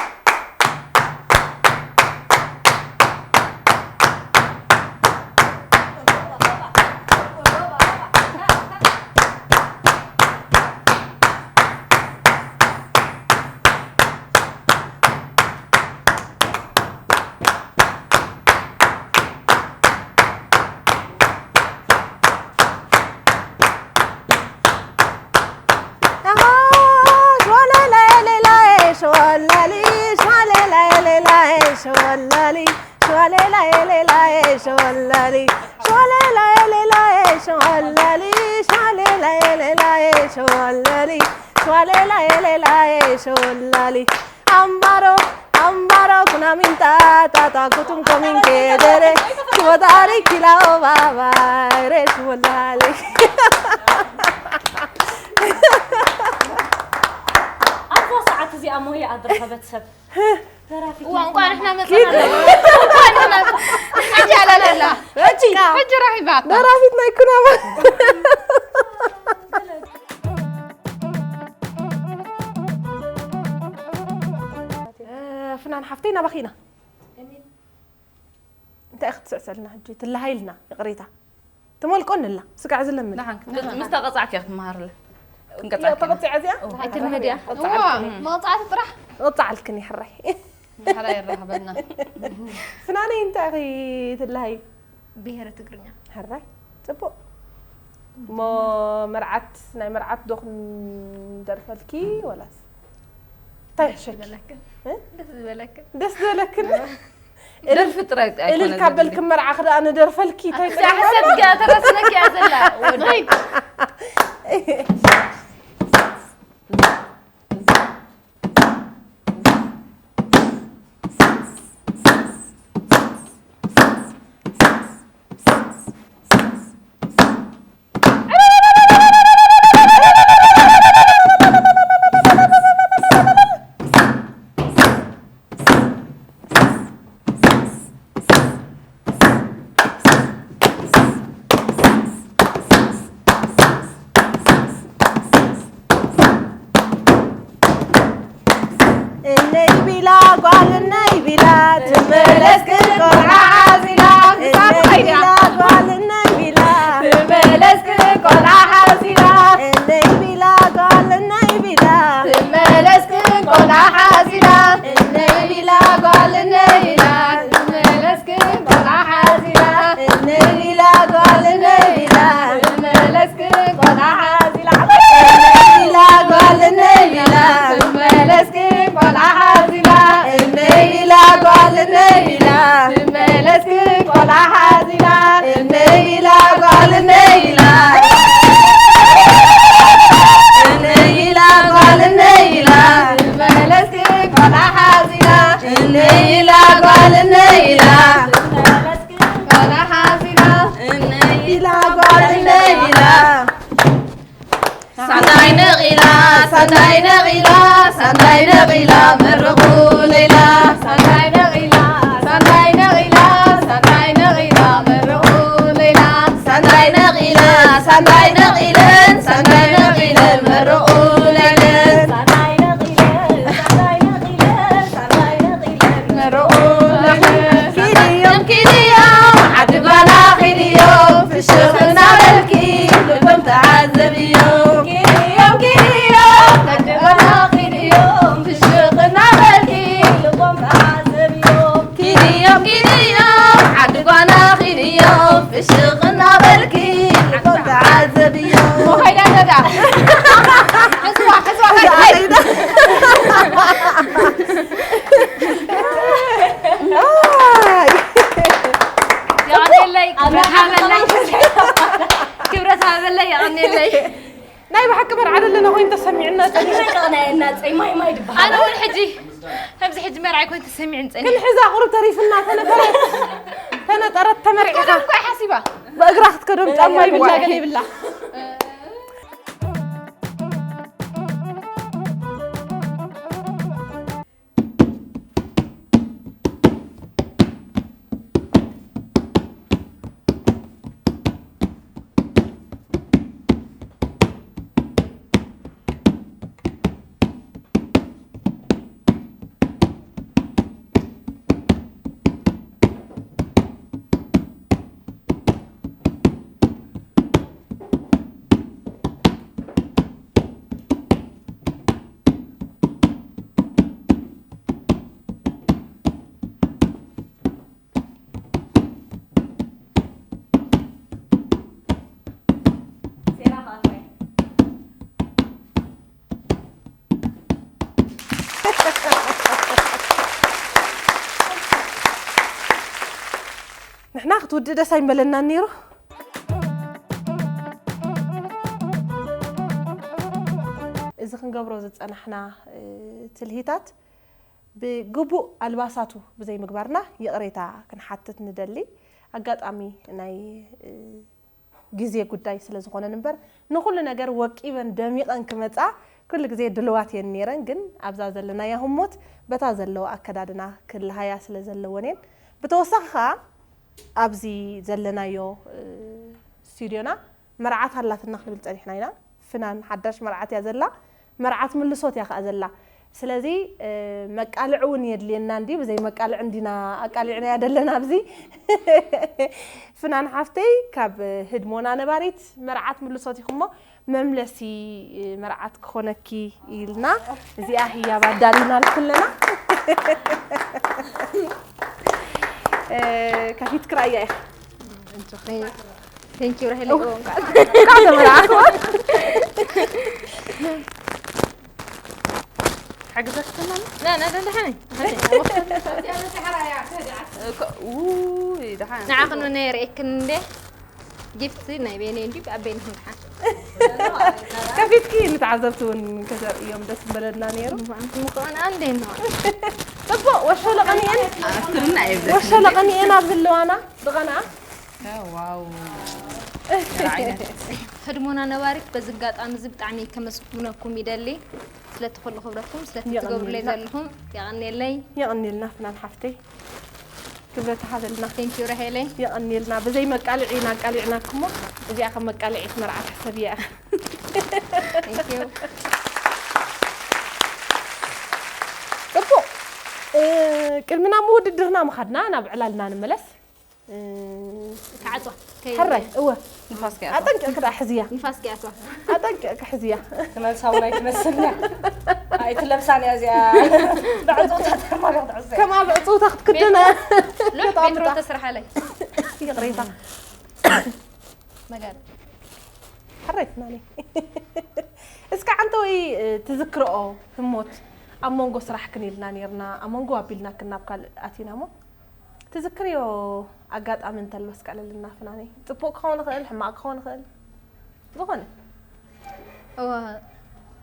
ኣምባሮ ኣምባሮ ኩናሚንታ ታታ ኩቱም ኮሚንኬ ደረ ሽወታሪ ኪላኦ ባባይ ሬሽ ወላሊ። ኣብዛ ሰዓት እዚኣ ሞያ ኣድረኸበት ሰብ እዋ፣ እንኳን ንሕና መጸና። እንኳን ንሕና መ-፣ ሕጂ ኣለለላ። ሕጂ፣ ሕጂ ረኺባታ። ደራፊት ናይ ኩናማ። እ፣ ፍናን ሓፍተይ፣ ናባኺ ኢና። እንታይ ክትስዕሰልና ሕጂ? ትለሃይልና፣ ይቕሬታ። ትመልቆኒ ኣላ፣ ስጋዕ ዝለምን። ንሓን ምስ ተቐጻዕቲ እያ ክትመሃርለ። ክንቀጻዕቲ ኢና። ተቐጺዐ እዚኣ? ኣይትልመድያ። እዋ፣ መቕጻዕቲ ጥራሕ። እቕጻዓልክን ይሕራይ። ድሕራ ይራኸበና። ፍናነይ፣ እንታይ ኢኺ ትለሃይ? ብሄረ ትግርኛ። ሕራይ፣ ጽቡቕ። እሞ መርዓት፣ ናይ መርዓት ዶ ክንደርፈልኪ ወላስ? እንታይ ይሕሸኪ? ዝበለክን። እ? ደስ ዝበለክን። ደስ ዝበለክን? ደርፊ ጥራይ ኣይኮነ እልል ካብ ዘድሊ። በልክ መርዓ ክደኣ ንደርፈልኪ፣ እንታይ እዛ ሓሰት ገ-፣ ተረስነኪ እያ ዘላ። ወደይ። እነይ ቢላ ጓል እነይ ቢላ ትመለስ ክቆልዓ ሓዚላ። እነይ ቢላ ጓል እነይ ቢላ ትመለስ ክቆልዓ ሓዚላ። እነይ ቢላ ጓል እነይ ቢላ ትመለስ ክቆልዓ ሓዚላ። እነይ ቢላ ጓል እነይ ቢላ ትመለስ ክቆልዓ ሓዚላ። እነይ ቢላ ጓል እነይ ቢላ ትመለስ ክቆልዓ ሓዚላ። እነይ ቢላ ጓል እነይ ቢላ ትመለስ ክቆልዓ ሓዚላ። እነይ ቢላ ጓል እነይ ቢላ ትመለስ ክቆልዓ ሓዚላ። እነይ ቢላ ጓል እነይ ቢላ። እነይ ቢላ ጓል እነይ ቢላ ትመለስ ክቆልዓ ሓዚላ። እነይ ቢላ ጓል እነይ ቢላ። ቆልዓ ሓዚላ። እነይ ቢላ ጓል እነይ ቢላ። ሳንዳይ ነቒላ፣ ሳንዳይ ነቒላ፣ ሳንዳይ ነቒላ፣ መርቑ ለይላ። ሳንዳይ ነቒላ፣ ሳንዳይ ነቒላ፣ ሳንዳይ ነቒላ፣ መርቑ ለይላ። ሳንዳይ ነቒላ፣ ሳንዳይ ነቒለን፣ ሳንዳይ ነቒለን፣ መርቑ ለይለን። ሳንዳይ ነቒለን፣ ሳንዳይ ነቒለን፣ ሳንዳይ ነቒለን፣ መርቑ ለይለን። ኪድዮም፣ ኪድዮም፣ ዓዲ ጓና ኪድዮም፣ ፍሽኽ እናበልኪ ልቦም ተዓዘብዮም። ኪድዮም፣ ኪድዮም፣ ዓዲ ጓና ኪድዮም፣ ፍሽኽ እናበልኪ ልቦም ተዓዘብዮም። ኪድዮም፣ ኪድዮም፣ ዓዲ ጓና ኪድዮም፣ ፍሽኽ እናበልኪ ልቦም ተዓዘብዮም። ሞኸይዳ ነዳ። ሕዝዋ፣ ሕዝዋ፣ ሕዝዋ። ኣይ። የቐንየለይ፣ ክብረት ሃበለይ፣ ክብረት ሃበለይ፣ የቐንየለይ። ናይ ብሓቂ መርዓ ዘለና ኮይኑ ተሰሚዑና ጸኒሑ። ደቂ ናይ እናጸይ ማይ ማይ ድበሃል። ኣነ እውን ሕጂ ከምዚ ሕጂ መርዓይ ኮይኑ ተሰሚዑን ጸኒሑ። ክንሕዛ ቁሩብ ተሪፍና ተነጠረት፣ ተነጠረት ተመርዒኻ። ክትከዶም እኮ ሓሲባ። ብእግራ ክትከዶም ጫማ ይብላ ገለ ይብላ። ንሕና ክትውድእ ደስ ኣይምበለናን ነይሩ። እዚ ክንገብሮ ዝጸናሕና፣ እ፣ ትልሂታት ብግቡእ ኣልባሳቱ ብዘይምግባርና ይቕሬታ ክንሓትት ንደሊ። ኣጋጣሚ ናይ፣ እ፣ ግዜ ጉዳይ ስለ ዝኾነን እምበር፣ ንኹሉ ነገር ወቂበን ደሚቐን ክመጻ ኩሉ ግዜ ድልዋት እየን ነይረን፣ ግን ኣብዛ ዘለናያ ህሞት በታ ዘለዎ ኣከዳድና ክልሃያ ስለ ዘለወን እየን። ብተወሳኺ ከኣ ኣብዚ ዘለናዮ፣ እ፣ ስቱድዮና መርዓት ኣላትና ክንብል ጸኒሕና ኢና። ፍናን ሓዳሽ መርዓት እያ ዘላ፣ መርዓት ምልሶት እያ ከኣ ዘላ። ስለዚ፣ እ፣ መቃልዒ እውን የድልየና እንድዩ፣ ብዘይ መቃልዒ እንዲና ኣቃሊዕናያ ደለና ኣብዚ። ፍናን ሓፍተይ ካብ ህድሞና ነባሪት መርዓት ምልሶት ኢኹሞ፣ መምለሲ መርዓት ክኾነኪ ኢልና እዚኣ ህያብ ኣዳሊና ኣለና። እ፣ ከፊትኪ ርኣያ ኢኻ። Thank you ራሄል። እንኳዕ ተመርዓኹ። ሓግዘክና ና ና ደሓነይ። ውይ ደሓን ንዓኽን እውን የርእየክን እንዴ። ጊፍት ናይ ቤነይ እንዲ ኣብ ቤንኹም ደሓን። ከፊትኪ ንተዓዘብቲ እውን ከተርእዮም ደስ ምበለና ነይሩ። ምዃንኩም ከሆነ አንዴ ነው። ጽቡቕ ወሾ ለቐኒኤን ኣፍትርና የብለ ወሾ ለቐኒኤን ኣብ ህልዋና ድቐና ዋው ዓይነት ህድሞና ነባሪት በዚ ኣጋጣሚ እዚ ብጣዕሚ ከመስግነኩም ይደሊ። ስለቲ ኩሉ ክብረትኩም ስለቲ ትገብሩለይ ዘለኹም የቐንየለይ። የቐንየልና ፍናን ሓፍተይ ክብረት ሃበልና። Thank you ራሄለይ። የቐንየልና ብዘይ መቃልዒ ኢና ኣቃሊዕናኩሞ እዚኣ ከም መቃልዒት መርዓ ትሕሰብ እያ። Thank you። ጽቡቕ እ፣ ቅድሚ ናብ ውድድርና ምኻድና ናብ ዕላልና ንመለስ። እ፣ ተዓጽዋ። ከይ- ሕራይ እወ ንፋስ ከያ ኣጠንቅቕኪ ደኣ ሕዝያ ንፋስ ኪኣትዋ። ኣጠንቅቕኪ ሕዝያ ትመልሳው ናይ ትመስልና ኣይትለብሳን እያ እዚኣ ብዕጡቕታት ማርያም ትዕዘ ከም ኣብ ዕፅውታ ክትክደና ሎሕ ቤትሮ ተስርሓለይ። ይቕሬታ መጋር ሕራይ ፍናነይ እስከ ዓንተወይ ትዝክርኦ ህሞት ኣብ መንጎ ስራሕ ክን ኢልና ነርና ኣብ መንጎ ኣቢልናክን ናብ ካልእ ኣቲና እሞ ትዝክርዮ ኣጋጣሚ እንተሎ እስከ ዕለልና ፍናነይ ፅቡቅ ክኸውን ይኽእል ሕማቅ ክኸውን ይኽእል ዝኾነ እወ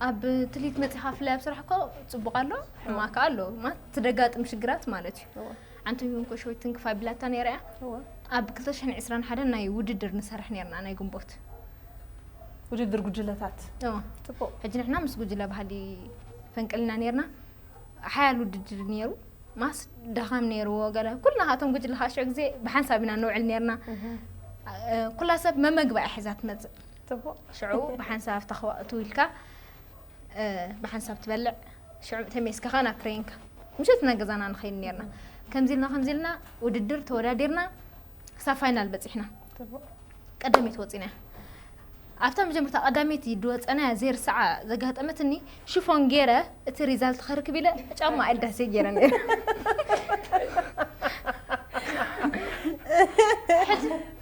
ኣብ ትልሂት መፂኻ ፍላይ ኣብ ስራሕ እኮ ፅቡቅ ኣሎ ሕማቅ ኣሎ ማለት ትደጋጥም ሽግራት ማለት እዩ እወ። ሓንቲ ይሁን ኮሸወይ ትንክፍ ኣቢላታ ነይራ እያ እወ። ኣብ ክልተ ሽሕን ዕስራን ሓደን ናይ ውድድር ንሰርሕ ነርና ናይ ግንቦት ውድድር ጉጅለታት እወ። ፅቡቅ ሕጂ ንሕና ምስ ጉጅለ ባህሊ ፈንቅልና ነርና ሓያል ውድድር ነይሩ ማስ ድኻም ነይርዎ ገለ ኩልና ካብቶም ጉጅለ ከዓ ሽዑ ግዜ ብሓንሳብ ኢና ንውዕል ነርና ኩላ ሰብ መመግባ እያ ሒዛ ትመፅእ ፅቡቅ ሽዑ ብሓንሳብ ኣብታ ክዋእቱ ኢልካ ብሓንሳብ ትበልዕ ሽዑ ተሜስካ ከዓ ናብ ትሬንካ ምሸት ናብ ገዛና ንኸይድ ነርና ከምዚ ኢልና ከምዚ ኢልና ውድድር ተወዳዲርና ክሳብ ፋይናል በፂሕና ፅቡቅ ቀዳመይቲ ወፂና ኣብታ መጀመርታ ቀዳመይቲ ድወፀና ዘይርሳዓ ዘጋጠመትኒ ሽፎን ገይረ እቲ ሪዛልት ከርክብ ኢለ ጫማ ኣይዳሴ ገይረ ነይረ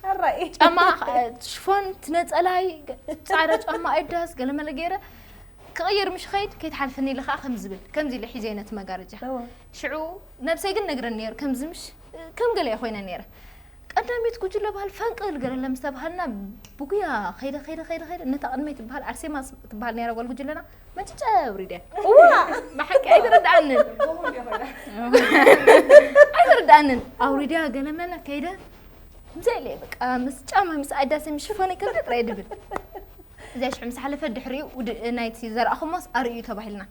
ሕራይ ጫማ ሽፎን ትነፀላይ ፃዕዳ ጫማ ኣይዳስ ገለመለ ገይረ ክቕይር ምሽ ኸይድ ከይትሓልፍኒ ኢለ ከዓ ከም ዝብል ከምዚ ኢለ ሒዘ ነቲ መጋረጃ እወ። ሽዑ ነብሰይ ግን ነግረን ነይሩ ከምዚ ምሽ ከም ገለ እየ ኮይነ ነይረ ቀዳሚት ጉጅለ በሃል ፈንቅል ገለ ለምስተባሃልና ብጉያ ከይደ ከይደ ከይደ ከይደ ነታ ቅድመይ ትበሃል ኣርሴማ ትበሃል ነይራ ጓል ጉጅለና መንጭጨ ኣውሪደ ብሓቂ ኣይተረድኣንን ኣይተረድኣንን ኣውሪድያ ገለ መለ ከይደ ምዘ ኢለ በቃ ምስ ጫማ ምስ ኣዳሰ ምሽፈነ ከብደ ጥራይ ድብል እዚኣ ሽዑ ምስ ሓለፈ ድሕሪኡ ውድ- ናይቲ ዘርኣኹሞስ ኣርእዩ ተባሂልና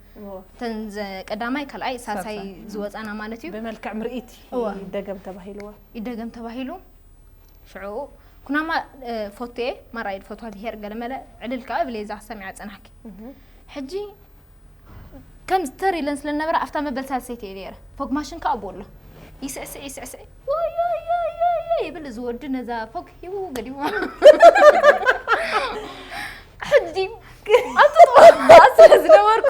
እተን ዘ- ቀዳማይ ካልኣይ ሳልሳይ ዝወፃና ማለት እዩ ብመልክዕ ምርኢት እወ። ይደገም ተባሂልዎ ይደገም ተባሂሉ ሽዑ ኩናማ እ፣ ፎቶየ ማራይ ፈትዋ ብሄር ገለመለ ዕልል ከዓ ብሌዛ ሰሚዓ ፀናሕኪ ሕጂ ከም ዝተር ኢለን ስለ ነበረ ኣብታ መበል ሳልሰይቲ እየ ነይረ ፎግ ማሽን ከዓ ኣብኡ ኣሎ ይስዕስዕ ይስዕስዕ ወዮዮዮዮ ይብል እዚ ወዲ ነዛ ፎግ ሂቡ ገዲሞ ሕጂ ኣብቲ ጥቕዓ ስለ ዝነበርኩ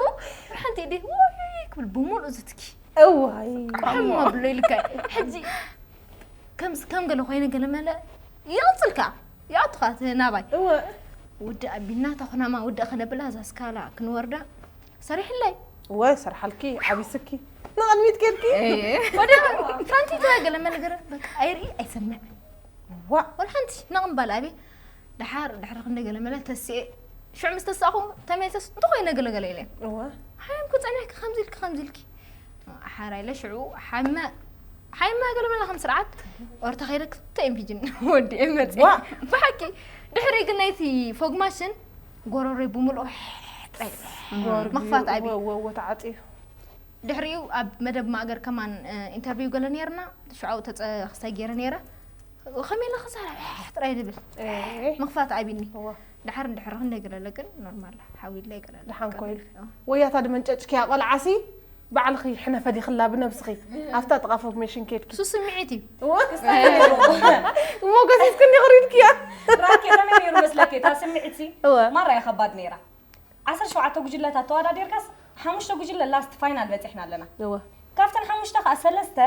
ሓንቲ ኢደ ወዮዮ ክብል ብምሉእ ዝትኪ እዋይ ቁሕም ኣብሎ ኢልካ ሕጂ ከምዚ ከም ገለ ኮይነ ገለ መለ ይቕፅልካ ይኣቱኻ እቲ ናባይ እወ ውዲ ኣቢልና ተኹናማ ውዲ ከነብላ እዛ ስካላ ክንወርዳ ሰሪሕለይ እወ ሰርሓልኪ ዓቢስኪ ንቕድሚት ኬድኪ ወደ ፈንቲታ ገለ መለ ገረ በቃ ኣይርኢ ኣይሰምዕ ዋ ወላ ሓንቲ ነቕምባል ኣቤ ድሓር ድሕሪ ክንደ ገለ መለ ተስኤ ሽዑ ምስ ተሳእኹ ተመልሰስ እንተኾይነ ገለ ገለ ኢለ እወ ሓየምኩ ጸኒሕኪ ከምዚ ኢልኪ ከምዚ ኢልኪ ሓራ ኢለ ሽዑ ሓመ ሓይማ ገለ መለ ከም ስርዓት ኦርታ ከይደ ክልተ እዮም ሒጅን ወዲኤ መፅእ ዋ! ብሓቂ ድሕሪ ግን ናይቲ ፎግ ማሽን ጎረሮይ ብምልኦ ምኽፋት ኣይቢ። ወወ ተዓፅዩ። ድሕሪኡ ኣብ መደብ ማእገር ከማን ኢንተርቪው ገለ ነርና። ሽዓው ተፀ ክሳይ ገይረ ነይረ። ከመይ ኢለ ክዛረብ ጥራይ ንብል። ምኽፋት ኣይቢኒ። ድሓር እንድሕር ክንደይ ገለለ ግን ኖርማል ሓዊለ ይገለለ። ድሓን ኮይኑ። ወያታ ድመንጨጭክያ ቆልዓሲ ባዕልኺ ሕነፈ ዲኽላ ብነብስኺ ኣብታ ጥቓ ፎርሜሽን ኬድኪ። እሱ ስምዒት እዩ። እወ። እሞ ገሲስክኒ ክሪድክያ። ራኬ ከመይ ነይሩ መስለኪ? እታ ስምዒት ሲ እወ። ማራ እያ ከባድ ነይራ። ዓሰርተ ሸውዓተ ጉጅለታት ተወዳዲርካስ ሓሙሽተ ጉጅለ ላስት ፋይናል በፂሕና ኣለና። እወ። ካብተን ሓሙሽተ ከዓ ሰለስተ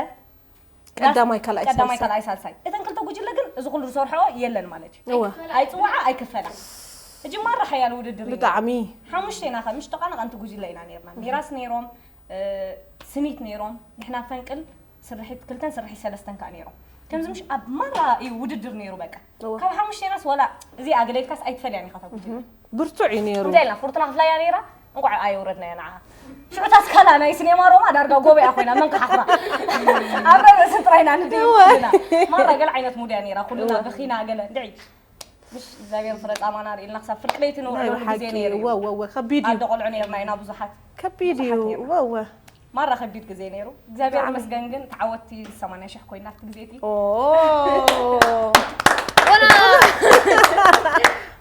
ቀዳማይ ካልኣይ ቀዳማይ ሳልሳይ። ካልኣይ ሳልሳይ። እተን ክልተ ጉጅለ ግን እዚ ኩሉ ዝሰርሖ የለን ማለት እዩ። እወ። ኣይፅዋዓ ኣይክፈላ። እጂ ማራ ሓያል ውድድር እዩ። ብጣዕሚ። ሓሙሽተ ኢና ከ ምሽ ተቓናቐንቲ ጉጅለ ኢና ነርና። ሚራስ ነይሮም፣ እ፣ ስኒት ነይሮም፣ ንሕና ፈንቅል ስርሒት ክልተን ስርሒት ሰለስተን ከዓ ነይሮም። ከምዚ ምሽ ኣብ ማራ እዩ ውድድር ነይሩ በቃ። እወ። ካብ ሓሙሽተ ኢናስ ዋላ እዚ ኣገለልካስ ኣይትፈልያን ኢኻ እታ ጉጅለ። ብርቱዕ እዩ ነይሩ። እንታይ ኢልና ፍርቱና ክፍላያ ነይራ እንቋዕ ኣየውረድናያ ንዓ። ሽዑታት ካላ ናይ ሲኔማ ሮማ ዳርጋ ጎበያ ኮይና መን ክሓፍራ። ኣብ ርእሲ ጥራይና ንድዩ ኩልና። ማራ ገለ ዓይነት ሙድያ ነይራ ኩልና በኺና ገለ እንድዒ። ምሽ እግዚኣብሔር ፍረ ጻማና ርኢልና ክሳብ ፍርቂ ለይቲ ናይ ንውዕለሉ ግዜ ብሓቂ ነይሩ እዩ። ወወ ወወ ከቢድ እዩ። ኣደ ቆልዑ ነይርና ኢና ብዙሓት። ከቢድ እዩ ብዙሓት ነይርና። ወወ። ማራ ከቢድ ግዜ ነይሩ። እግዚኣብሔር ብጣዕሚ። መስገን ግን ተዓወትቲ ሰማንያ ሽሕ ኮይና ኣብቲ ግዜ እቲ። ኦ። ወላ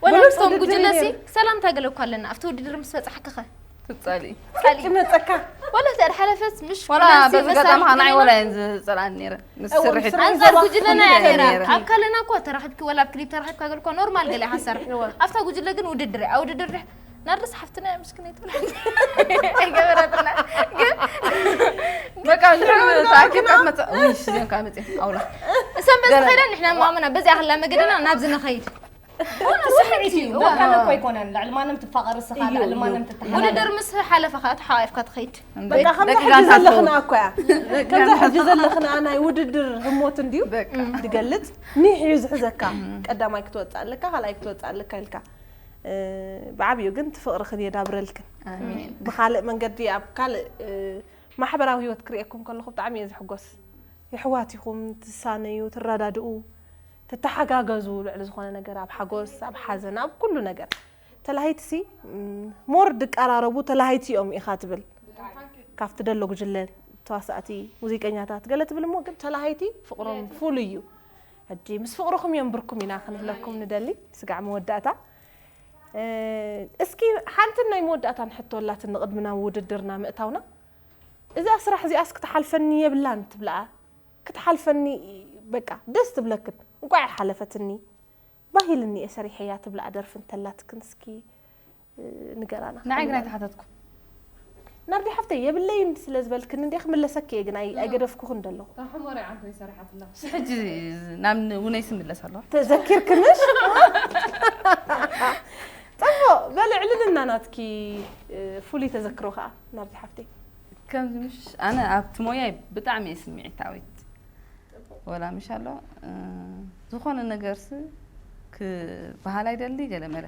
ወላ ብሉጽ ምስቶም ውድድር ጉጅለሲ ነይሩ። ሰላምታ ገለ እኳ ኣለና ኣብቲ ውድድር ምስ በጻሕክኸ ትጸልኢ። ጸሊ ትመጸካ። ወላ ተድሓለፈስ ምሽ ዋላ ኩላሲ በዚ መሳርሕቲ ገጣም ኸዓ ናይ ነይሩ። ወላ እየን ዝጸልኣኒ ነይረ። ምስ እወ፣ ስርሒት ስርሒት ኣንጻር ጉጅለና እያ ነይረ። ነይራ ኣብ ካለና እኳ ተራኺብኪ ወላ ኣብ ክሊፕ ተራኺብካ ገለ እኳ ኖርማል ገለ ኢኻ ትሰርሕ እወ። ኣብታ ጉጅለ ግን ውድድር እያ ውድድር ድሕ ናርዶስ ሓፍትና እያ ምስክነይት ኣይገበረትና ግን በቃ ድሕሪ ተኣኪብካ ትመጽእ። ውይ፣ ሽደንካ መጽእ። ኣውላ። እሰን በዚ ኸይደን ንሕና ማመና በዚኣ ከላ መገድና ናብዚ ንኸይድ ስምዒት እዩ። በቃ እኮ ኣይኮነን። ልዕሊ ማንም ትፋቐር እስኻ፣ እዩ፣ ልዕሊ እዩ። ማንም ትተሓላለፍ። ውድድር ምስ ሓለፈ ከዓ ተሓዋይፍካ ትኸይድ በቃ ከምዛ ደቂ ሕጂ ጋንታ ዘለኽና ትኸውን። እኮ እያ። ከምዛ ሕጂ ዘለኽና ናይ ውድድር ህሞት እንድዩ በቃ። ድገልጽ ኒሕ እዩ ዝሕዘካ። ቀዳማይ ክትወጽእ ኣለካ፣ ካልኣይ ክትወጽእ ኣለካ ኢልካ። እ፣ ብዓብዩ ግን እቲ ፍቕርኽን የዳብረልክን። ኣሜን። ብኻልእ መንገዲ ኣብ ካልእ እ፣ ማሕበራዊ ህይወት ክርእየኩም ከለኹ ብጣዕሚ እየ ዝሕጎስ። የሕዋት ኢኹም ትሳነዩ ትረዳድኡ ትተሓጋገዙ ልዕሊ ዝኾነ ነገር ኣብ ሓጎስ ኣብ ሓዘን ኣብ ኩሉ ነገር ተላሃይቲ ሲ ሞር ድቀራረቡ ተላሃይቲ እዮም ኢኻ ትብል ካብቲ ደሎ ጉጅለ ተዋሳእቲ ሙዚቀኛታት ገለ ትብል እሞ ግን ተላሃይቲ ፍቕሮም ፍሉይ እዩ ሕጂ ምስ ፍቕርኹም እዮም ብርኩም ኢና ክንብለኩም ንደሊ ስጋዕ መወዳእታ እስኪ ሓንትን ናይ መወዳእታን ሕቶ ኣላትኒ ቅድሚ ናብ ውድድርና ምእታውና እዛ ስራሕ እዚኣስ ክትሓልፈኒ የብላን ትብልኣ ክትሓልፈኒ በቃ ደስ ትብለክን እንቋዕ ሓለፈትኒ ባሂልኒ እየ ሰሪሐያ ትብልኣ ደርፊ እንተላትክን እስኪ ንገራና ንዓይ ግን ኣይተሓተትኩ ናርዲ ሓፍተይ የብለይን ስለ ዝበልክን እንዴ ክምለሰኪ እየ ግን ኣይ- ኣይገደፍኩኽን ደለኹ ታሕሞር ዓንኮ ይሰርሓትላ ሕጂ ናብ ውነይ ስምለስ ኣለዋ ተዘኪርክንሽ ፅቡቅ በሊ ዕልልና ናትኪ ፍሉይ ተዘክሮ ከዓ ናርዲ ሓፍተይ ከምዚ ምሽ ኣነ ኣብቲ ሞያይ ብጣዕሚ እየ ስምዒታዊት ወላ ምሽ ኣሎ ዝኾነ ነገርሲ ክበሃል ኣይደሊ ገለ መለ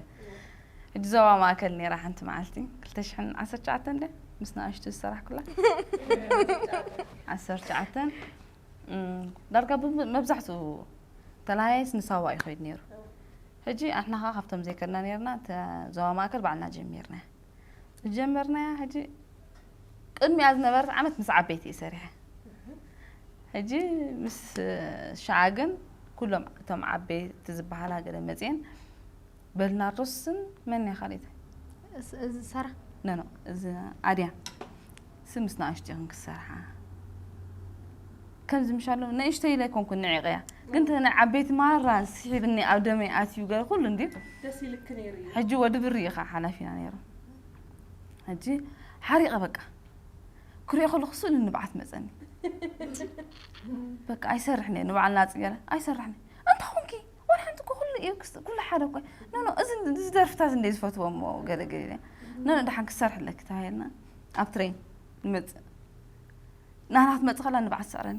ሕጂ ዞባ ማእከል ነይራ ሓንቲ መዓልቲ ክልተ ሽሕን ዓሰርተ ትሽዓተን ደ ምስ ንኣሽቱ ዝሰራሕኩላ ዓሰርተ ትሽዓተን ዳርጋ መብዛሕትኡ ተላሃያይስ ንሳዋ ይኸይድ ነይሩ ሕጂ ኣሕና ከዓ ካብቶም ዘይከድና ነርና ዞባ ማእከል ባዕልና ጀሚርና ዝጀመርናያ ሕጂ ቅድሚኣ ዝነበረት ዓመት ምስ ዓበይቲ እየ ሰሪሐ ሕጂ ምስ ሸዓ ግን ኩሎም እቶም ዓበይቲ ዝበሃላ ገለ መፅየን በልናርዶስን መን እያ ካልእቲ እዚ ሰራ ነኖ እዚ ኣድያ ሲ ምስ ንኣሽቱ ይኹን ክሰርሓ ከምዚ ምሻሎ ንእሽተይ ኢለ ኣይኮንኩን ንዒቐያ ግን ተነ ዓበይቲ ማራ ስሒብኒ ኣብ ደመይ ኣትዩ ገለ ኩሉ እንዲ ደስ ይልክ ነይሩ እዩ ሕጂ ወዲ ብሪ ኢኻ ሓላፊና ነይሩ ሕጂ ሓሪቐ በቃ ክሪኦ ከለኹ ስእሊ ንብዓት መፀኒ በቃ ኣይሰርሕን እየ ንባዕልና ፅገለ ኣይሰርሕን እየ እንታይ ኮንኪ ወላ ሓንቲ እኮ ኩሉ እዩ ክስ- ኩሉ ሓደ እኮ ኖ ኖ እዚ እዚ ደርፍታት እንደ ዝፈትዎ እሞ ገለ ገለ ኢለ ኖ ኖ ደሓን ክሰርሕ ኣለኪ ተባሂልና ኣብ ትሬን ንመፅእ ናህና ክትመፅእ ከላ ንብዓት ትስዕረኒ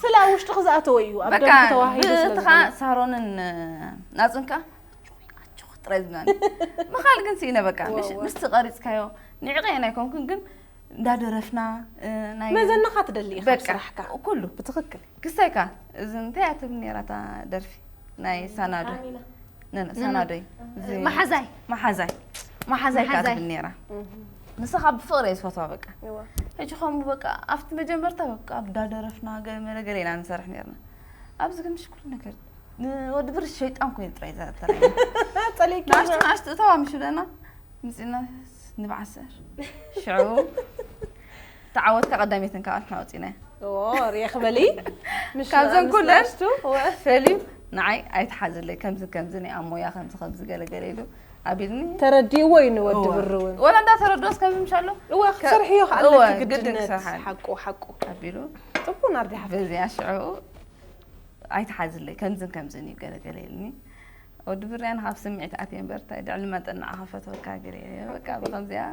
ስለ ኣብ ውሽጥኺ ዝኣተወ እዩ ኣብ በቃ ደምኪ ተዋሂዱ ስለ ብትኻ ዝኾነ ሳሮንን ናፅንካ ኣጆኺ ጥራይ ዝብላኒ ምኻል ግን ስኢነ በቃ ምሽ- ምስቲ ቀሪፅካዮ ንዕቐ ናይ ኮንኩን ግን እንዳደረፍና እ፣ ናይ መዘናኻ ትደሊ ኢኻ በቃ ስራሕካ ኩሉ ብትኽክል ክስታይካ እዚ እንታይ እያ ትብል ነይራ እታ ደርፊ ናይ ሳናዶ ነነ ሳናዶይ እዚ መሓዛይ መሓዛይ መሓዛይ ከኣ ትብል ነይራ። ንስኻ ብፍቕሪ እየ ዝፈትዋ በቃ። ሕጂ ከምኡ በቃ ኣብቲ መጀመርታ በቃ እንዳደረፍና ገለ መለ ገለ ኢና ንሰርሕ ነርና። ኣብዚ ግን ምሽ ኩሉ ነገር ንወዲ ብር ሸይጣን ኮይኑ ጥራይ ዘተራይ። ጸሊእኪ ንኣሽቱ ንኣሽቱ እተዋ ምሽ ብለና ምጽና ንብዓሰር ሽዑ ተዓወትካ ቀዳሜትን ካብ ኣንሕና ወጺና። ኦ ሪእኺ በሊ። ምሽ ካብዘን ኩለን ንኣሽቱ፣ እወ። ፈልዩ ንዓይ ኣይትሓዝለይ ከምዚ ከምዚ ናይ ኣሞያ ከምዚ ከምዚ ገለ ገለ ኢሉ ኣቢልኒ። ተረዲእዎ እዩ ንወዲ እወ። ብር እውን። ወላ እንዳተረድኦስ ከምዚ ምሻሎ እወ ክትሰርሕዮ እወ፣ ከኣለኪ ግድን ግድነት ክሰርሓ። ሓቁ ሓቁ። ኣቢሉ ጽቡ ናርዲ ሓፍቲ። በዚኣ ሽዑ ኣይትሓዝለይ ከምዝን ከምዝን እዩ ገለ ገለ ኢልኒ። ወዲ ብርያን ካብ ስምዒት ኣትየ እምበር እንታይ ድዕሊ መጠን ንዓኻ ፈትወካ ገለ ኢለ በቃ ብኸምዚኣ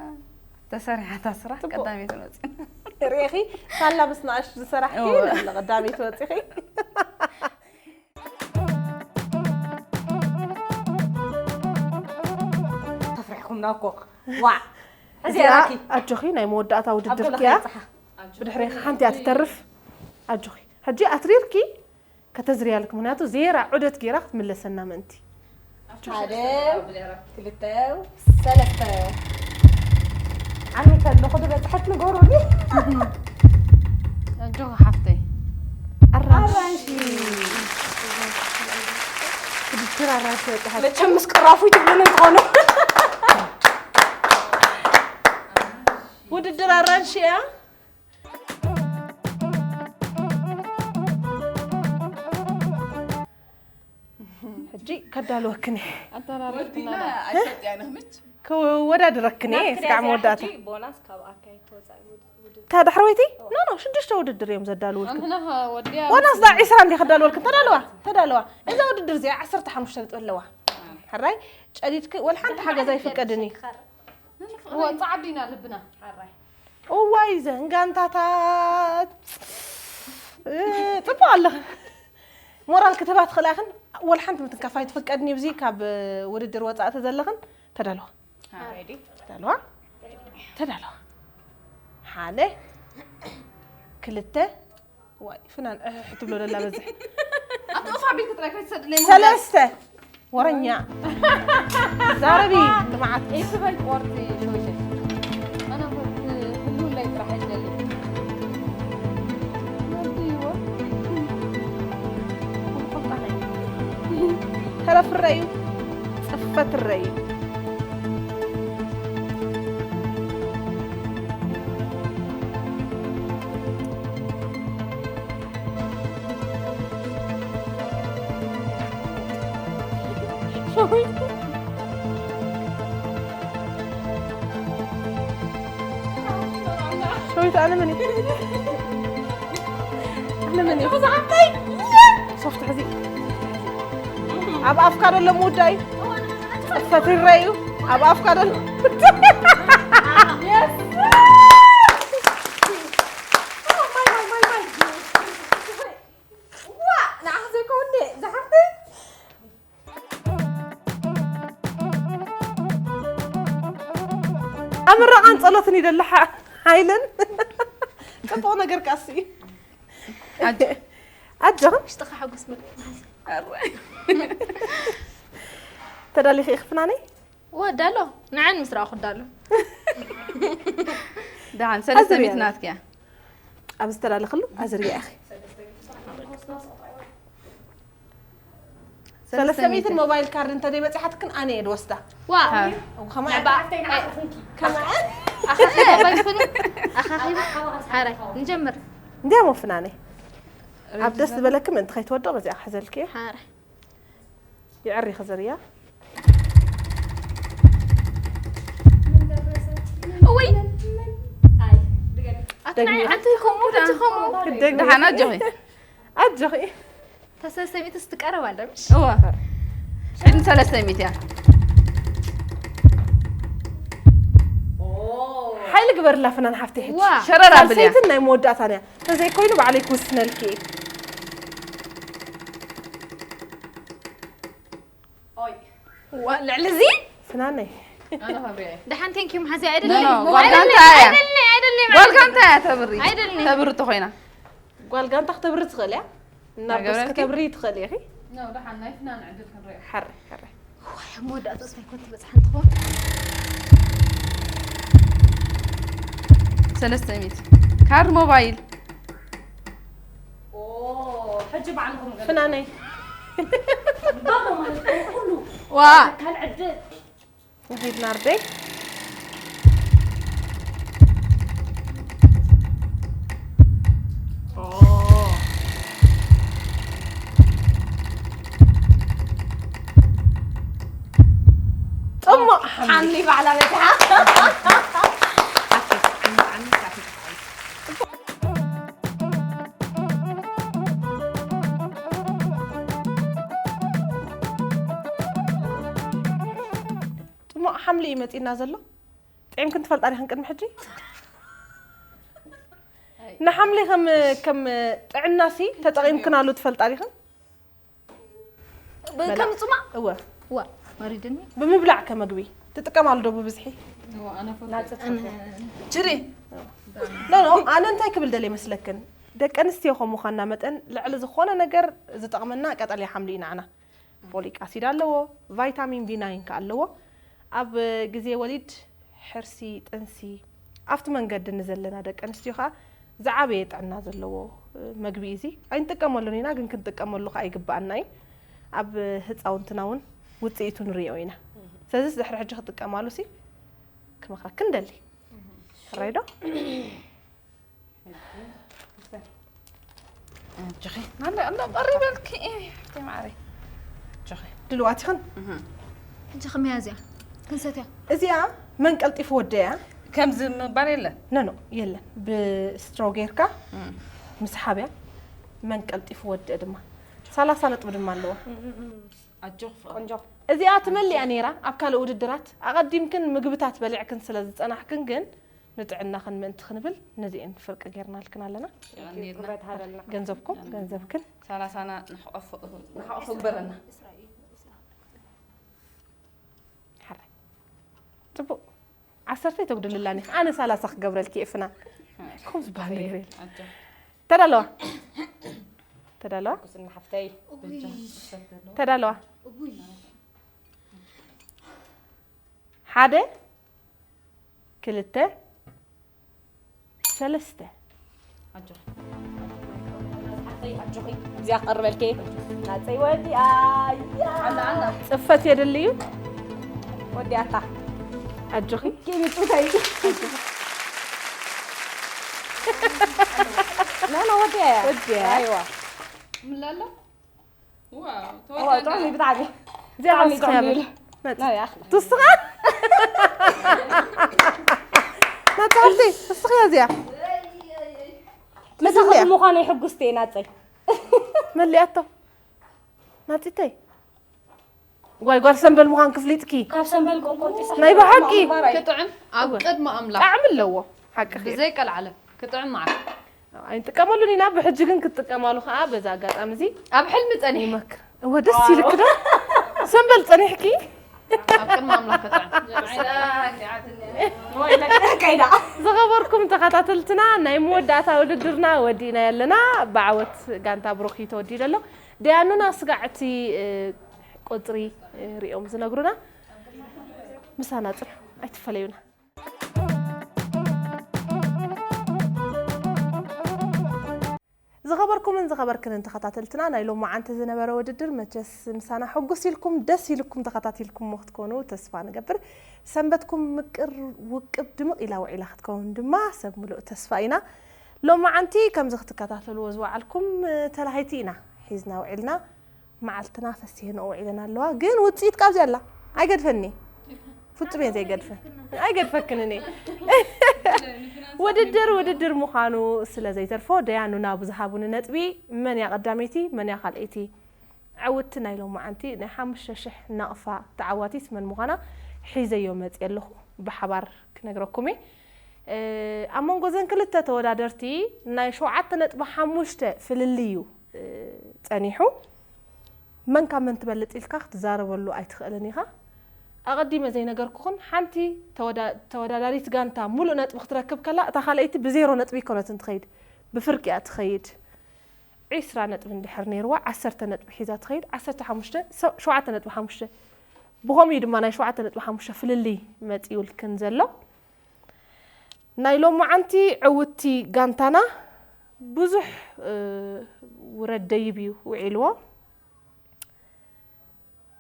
ተሰሪሓታ ስራሕ ጽቡቕ። ቀዳመይቲ መፂና። ርኢኺ ሳላ ምስ ንኣሽ ዝሰራሕኪ እወ። ንቐዳመይቲ ወፂኺ። ተፍሪሕኩምና እኮ። ዋዕ። እዚ እዚኣ ኣራኪ። ኣጆኺ ናይ መወዳእታ ውድድር ኣብጎላ ክያ ከይብጽሓ። ብድሕሬ ሓንቲ እያ ትተርፍ። ኣጆኺ ሕጂ ኣትሪርኪ ከተዝርያ ኣለኪ፣ ምክንያቱ ዜራ ዑደት ጌራ ክትምለሰና ምእንቲ። ሓደ፣ ክልተ፣ ሰለስተ። ዓሚ ከለኹ ዝበጽሐት ንገሩኒ። ኣጆኺ ሓፍተይ። ኣራንሺ ኣራንሺ። ውድድር ኣራንሺ በጽሓት። መቸም ምስ ቅራፉ ትብሉኒ ትኾኑ። ውድድር ኣራንሺ እያ። ሕጂ ከዳልወክን እየ። ኣተራረፍትና ኣይሰጥያ ንኽምች ክወዳድረክን እየ። እስካዕ መወዳእታ ቦናስ ካብ ኣካይድ ተወፃኢ ውድድር እታ ዳሕረወይቲ ኖ ኖ ሽዱሽተ ውድድር እዮም ዘዳልውልክን። ኣንሕና ወዲያ ቦናስ ዳ ዒስራ እንዲ ከዳልወልክን። ተዳለዋ ተዳለዋ። እዛ ውድድር እዚኣ ዓሰርተ ሓሙሽተ ነጥቢ ኣለዋ። ሕራይ ጨዲድኪ ወላ ሓንቲ ሓገዝ ኣይፍቀድን እዩ። ወፃ ዓዲና ልብና እዋይ ዘንጋንታታት እ፣ ጽቡቕ ኣለኽን። ሞራል ክትህባ ትኽእላ ኢኽን። ወላ ሓንቲ ምትንካፍ ኣይትፍቀድን እዩ። እዚ ካብ ውድድር ወጻኢ ተዘለኽን ተዳለዋ። ተዳለዋ። ተዳለዋ። ሓደ ክልተ ዋይ ፍናን እሕ ትብሎ ደላ በዝሕ ኣቶ ፋቢል ክትራይ ከይትሰድለይ ሰለስተ ወረኛ ዛረቢ ልምዓት ኤስበይ ቆርቲ ሾሸ ኣነ ህሉለይ ጥራሕ ይደሊ ተረፍረዩ ጽፈትረዩ ሸዊት ኣነ መን እየ? ኣነ መን እየ? ሶፍት ሕዚ ኣብ ኣፍካ ደሎ ምውዳእ እዩ። ጽፈት ይረኣዩ ኣብ ኣፍካ ደሎ ኣብ ምረቓን ጸሎትን ይደልሓ ሓይልን ጽቡቕ ነገር ካሲ ኣጆኽን ውሽጥኻ ሓጎስ መ ተዳሊኺ ኢኺ ፍናነይ ወዳሎ ንዓን ምስ ረኣኹ ዳሎ ደሓን ሰለስተ ሚእቲ ናትኪ እያ ኣብ ዝተላለኽሉ ኣዝርያ ኢኺ ሰለስተ ሚእትን ሞባይል ካርድ እንተ ዘይበፂሓትክን ኣነ እየ ድወስዳ ዋ ከማይ ኣኻኺባ ባይኮኒ ኣኻኺባ ሓራይ ንጀምር እንዲያ ሞ ፍናነይ ኣብ ደስ ዝበለኪ ምእንቲ ከይትወድቕ በዚኣ ክሕዘልኪ እየ ሓራይ ይዕሪ ክዝርያ እወይ ደግሚ ኣንተ ከምኡ ከምኡ ክደግሚ ደሓን ኣጆኺ ኣጆኺ ተሰለስተ ሚእቲ ስትቀረብ ኣለ ምሽ እዋ ሕድን ሰለስተ ሚእቲ እያ ሓይሊ ግበርላ ፍናን ሓፍቲ ሕጂ ዋ ሸረር ኣብልያ ሳልሰይትን ናይ መወዳእታን እያ እንተዘይኮይኑ ባዕለይ ክውስነልኪ እየ ልዕሊ እዚ ፍናነይ ደሓን ቴንኪዩ መሓዚ ኖ፣ ኣይደለይ ኖ፣ ጓል ጋንታ እያ። ኣይደለይ ኣይደለይ ጓል ጋንታ እያ ተብሪ ኣይደለይ። ተብሪ ተኾይና ጓል ጋንታ ክተብሪ ትኽእል እያ እናበስ ገበረልኪ? ክተብሪ ትኽእል ኢኺ ደሓን ናይ ፍናን ዕድል ክንሪኦ ሓረ ሓረ መወዳእታ እንታይ ኮን ትበፅሓ እንትኾን ሰለስተ ሚእቲ። ካርድ ሞባይል። ሕጂ በዓልኩም ገለ ፍናነይ ባዶ ማለት ነው። ኩሉ ዋ ካልዕድል እንሂድ ናርደይ። ጽሙቕ ሓምሊ። ሓምሊ ባዕላ በዚሓ። ጽሙቕ ሓምሊ እዩ መጺእና ዘሎ። ጥዒምክን ትፈልጣ ዲኽን ቅድሚ ሕጂ? ንሓምሊ ከም ከም ጥዕናሲ ተጠቒምክናሉ ትፈልጣ ዲኽን? ከም ጽማቕ እወ። ዋ ወሪድኒ። ብምብላዕ ከመግቢ ትጥቀማሉ ዶ ብብዝሒ? ችሪ ኖ ኖ፣ ኣነ እንታይ ክብል ደልየ መስለክን፣ ደቂ ኣንስትዮ ከም ምዃንና መጠን ልዕሊ ዝኾነ ነገር ዝጠቕመና ቀጠልያ ሓምሊ እዩ ንዓና። ፎሊክ ኣሲድ ኣለዎ፣ ቫይታሚን ቢ ናይን ከ ኣለዎ። ኣብ ግዜ ወሊድ፣ ሕርሲ፣ ጥንሲ፣ ኣብቲ መንገዲ ንዘለና ደቂ ኣንስትዮ ከኣ ዝዓበየ ጥዕና ዘለዎ መግቢ እዩ እዚ። ኣይንጥቀመሉን ኢና፣ ግን ክንጥቀመሉ ከኣ ይግብኣና እዩ። ኣብ ህፃውንትና እውን ውፅኢቱ ንሪኦ ኢና። ስለዚ ድሕሪ ሕጂ ክጥቀማሉ ሲ ክመኽረክን ደሊ። ሕራይ ዶ? ኣጆኺ ናለ እንዶ ቀሪበልኪ እየ ሓፍተይ ማዕረይ። ኣጆኺ ድልዋት ኢኽን? ሕጂ ከመያ እዚኣ ክንሰትያ እዚኣ መን ቀልጢፉ ወደ እያ? ከምዚ ምባል የለን። ኖ ኖ የለን። ብስትሮ ጌርካ ምስ ሓብያ መን ቀልጢፉ ወደ ድማ ሰላሳ ነጥቢ ድማ ኣለዎ። ኣጆኺ ፍቕሪ። ቆንጆ እዚኣ ትመልእ እያ ነይራ ኣብ ካልእ ውድድራት። ኣቐዲምክን ምግብታት በሊዕክን ስለ ዝጸናሕክን ግን ንጥዕናኽን ምእንቲ ክንብል ነዚኤን ፍርቂ ጌርናልክን ኣለና። የቐንየልና። ክብረት ሃበልና። ገንዘብኩም ገንዘብክን ሰላሳና ንሕቆፎ ንሕቆፎ ግበረና። ሓራይ ጽቡቕ ዓሰርተ ተጉድልላኒ ኣነ ሰላሳ ክገብረልኪ እየ ፍናን። ከምኡ ዝበሃል ነገር የለን። ኣጆ ተዳለዋ ተዳለዋ ኩስና ሓፍተይ ተዳለዋ ሓደ ክልተ ሰለስተ ኣጆ እዚኣ ክቐርበልኪ ናፀይ ወዲኣ ፅፈት የድልዩ ወዲኣታ ኣጆኺ ኪምጡተይ ኖ ኖ ወዲኣ ወዲኣ። ኣይዋ ምላሎ ዋው ዋው ጥዑም እዩ ብጣዕሚ እዚኣ ብጣዕሚ ወስኸ ጥዑም ያብል እዩ። ናይ ኣኽላ ትስኻ ናጻልቲ እስኺ እዚኣ ምሳኻ ብምዃነይ ሕጉስቲ እየ ናፀይ መሊኣቶ ናጺተይ ጓል ጓል ሰንበል ምዃን ክፍሊጥኪ ካብ ሰንበል ቆንቆንጢ ናይ ብሓቂ ክጥዕም ኣብ ቅድሚ ኣምላኽ ጣዕሚ ኣለዎ ሓቂ ብዘይ ቀልዓለም ክጥዕም መዓት ኣይንጥቀመሉን ኢና ብሕጂ ግን ክትጥቀማሉ ከዓ በዛ ኣጋጣሚ እዚ ኣብ ሕልሚ ጸኒሕ ይመክር እወ ደስ ይልክ ዶ ሰንበል ጸኒሕኪ ኣብ ቅድሚ ኣምላኽ ክጥዕም ዝኸበርኩም ተኸታተልትና ናይ መወዳእታ ውድድርና ወዲእና ኣለና ብዓወት ጋንታ ብሩኽ እዩ ተወዲኡ ዘሎ ደያኑና ስጋዕ እቲ እ፣ ቁፅሪ እ፣ ሪኦም ዝነግሩና ምሳና ፅንሑ ኣይትፈለዩና ዝኸበርኩምን ዝኸበርክንን ተኸታተልትና ናይ ሎማዓንቲ ዝነበረ ውድድር መቸስ ምሳና ሕጉስ ኢልኩም ደስ ኢልኩም ተኸታቲልኩሞ ክትኮኑ ተስፋ ንገብር ሰንበትኩም ምቅር ውቅብ ድምቕ ኢላ ውዒላ ክትከውን ድማ ሰብ ምሉእ ተስፋ ኢና ሎማዓንቲ ከምዚ ክትከታተልዎ ዝወዓልኩም ተላሃይቲ ኢና ሒዝና ውዒልና መዓልትና ፈሲህንኦ ውዒለን ኣለዋ ግን ውፅኢት ካብዚ ኣላ ኣይገድፈኒ ፍጹም እየ ዘይገድፈ ኣይገድፈክን እኔ ውድድር ውድድር ምዃኑ ስለ ዘይተርፎ ደያኑና ብዝሃቡኒ ነጥቢ መን እያ ቀዳመይቲ መን እያ ካልኣይቲ ዕውቲ ናይ ሎማዓንቲ ናይ ሓሙሽተ ሽሕ ናቕፋ ተዓዋቲት መን ምዃና ሒዘዮ መፅየ ኣለኹ ብሓባር ክነግረኩም እየ ኣብ መንጎ ዘን ክልተ ተወዳደርቲ ናይ ሸውዓተ ነጥቢ ሓሙሽተ ፍልልይ እዩ ጸኒሑ መን ካብ መን ትበልጽ ኢልካ ክትዛረበሉ ኣይትኽእልን ኢኻ ኣቐዲመ ዘይነገርኩኽን ሓንቲ ተወዳዳሪት ጋንታ ሙሉእ ነጥቢ ክትረክብ ከላ እታ ካልኣይቲ ብዜሮ ነጥቢ ይኮነትን ትኸይድ ብፍርቂ እያ ትኸይድ ዒስራ ነጥቢ እንድሕር ነይርዋ ዓሰርተ ነጥቢ ሒዛ ትኸይድ ዓሰርተ ሓሙሽተ ሸውዓተ ነጥቢ ሓሙሽተ ብኸምኡ እዩ ድማ ናይ ሸውዓተ ነጥቢ ሓሙሽተ ፍልልይ መጺኡልክን ዘሎ ናይ ሎማዓንቲ ዕውትቲ ጋንታና ብዙሕ ውረድ ደይብ እዩ ውዒልዎ።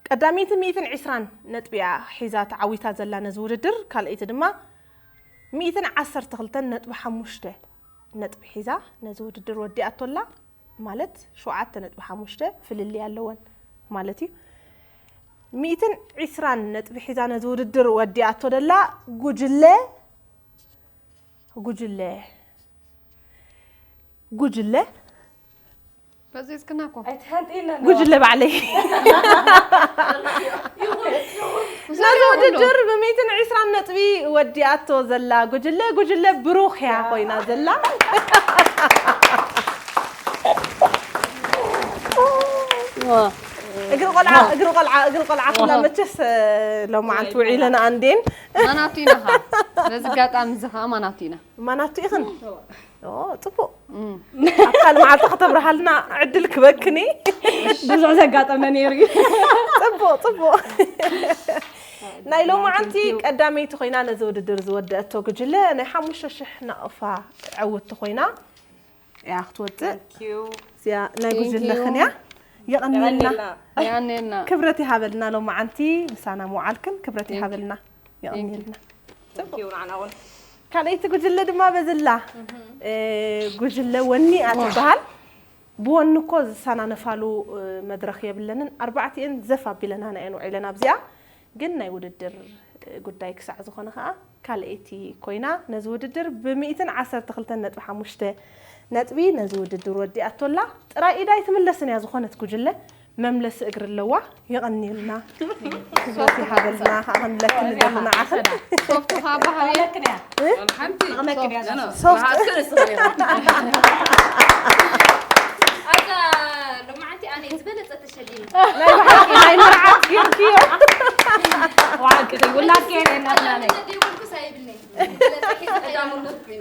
ቀዳመይቲ ሚእትን ዕስራን ነጥቢ እያ ሒዛ ተዓዊታ ዘላ ነዚ ውድድር። ካልኣይቲ ድማ ሚእትን ዓሰርተ ክልተን ነጥቢ ሓሙሽተ ነጥቢ ሒዛ ነዚ ውድድር ወዲኣቶ ኣላ። ማለት ሸውዓተ ነጥቢ ሓሙሽተ ፍልልይ ኣለወን ማለት እዩ። ሚእትን ዕስራን ነጥቢ ሒዛ ነዚ ውድድር ወዲኣቶ ደላ ጉጅለ ጉጅለ ጉጅለ በዚዝክና እኮ ጉጅለ ባዕለይ ነዚ ውድድር ብሚእትን ዕስራን ነጥቢ ወዲኣቶ ዘላ ጉጅለ ጉጅለ ብሩኽያ ኮይና ዘላ። እግሪ ቆልዓ እግሪ ቆልዓ እግሪ ቆልዓ ኩላ መቸስ ሎማዓንቲ ውዒለና ኣንዴን ማናቱ ኢና ኸዓ በዚ ኣጋጣሚ እዚ ኸዓ ማናቱ ኢና። ማናቱ ኢኽን? ኦ ጽቡቕ። ኣብ ካልእ መዓልቲ ከተብርሃልና ዕድል ክበክኒ። ብዙሕ ዘጋጠመ ነይሩ እዩ። ጽቡቕ ጽቡቕ። ናይ ሎማዓንቲ ቀዳመይቲ ኮይና ነዚ ውድድር ዝወደአቶ ጉጅለ ናይ ሓሙሽተ ሽሕ ናቕፋ ዕውትቲ ኮይና እያ ክትወፅእ። እዚኣ ናይ ጉጅለኽን እያ። የቐንየልና። የቐንየልና። ክብረት ይሃበልና። ሎማዓንቲ ምሳና ምውዓልክን ክብረት ይሃበልና። የቐንየልና። ካልኣይቲ ጉጅለ ድማ በዝላ ጉጅለ ወኒ እያ ትበሃል። ብወኒ እኮ ዝሰናነፋሉ መድረኽ የብለንን። ኣርባዕቲኤን ዘፍ ኣቢለናና እየን ውዒለን ኣብዚኣ። ግን ናይ ውድድር ጉዳይ ክሳዕ ዝኾነ ኸዓ ካልኣይቲ ኮይና ነዚ ውድድር ብሚእትን ዓሰርተ ክልተን ነጥቢ ሓሙሽተ ነጥቢ ነዚ ውድድር ወዲኣቶ ኣላ። ጥራይ ኢድ ኣይትምለስን እያ ዝኾነት ጉጅለ። መምለሲ እግሪ ኣለዋ። የቐንየልና። ክብረት ይሃበልና። ከዓ ክንብለክን ንደሊ ንዓኽን። ሶፍቱ ከዓ ባህሪ ሶፍት ኣዛ ሎማዓንቲ ኣነ ዝበለጸ ተሸሊመ ናይ ብሓቂ ናይ መርዓት ጌርክዮ። ዋቂ ውላድ ከየለ እናትናነ ዘይብልኩስ ኣይብልነይ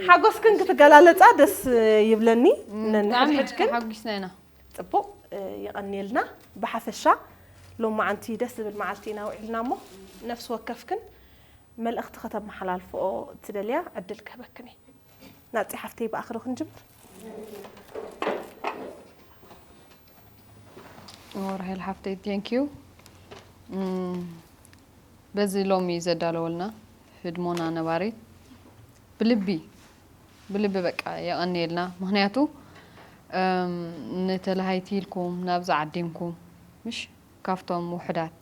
ሓጎስክን ክትገላለጻ ደስ ይብለኒ። ነንሕድሕድክን ሓጒስና ኢና። ጽቡቕ። የቐንየልና። ብሓፈሻ ሎማዓንቲ ደስ ዝብል መዓልቲ ኢና ውዒልና እሞ ነፍሲ ወከፍክን መልእኽቲ ከተመሓላልፍኦ ትደልያ ዕድል ክህበክን እየ። ናጺ ሓፍተይ ብኣኺ ዶ ክንጅምር? ራሄል ሓፍተይ thank you በዚ ሎሚ ዘዳለወልና ህድሞና ነባሪት ብልቢ ብልቢ በቃ የቐንየልና። ምኽንያቱ ንተለሃይቲ ኢልኩም ናብዚ ዓዲምኩም ምሽ ካብቶም ውሑዳት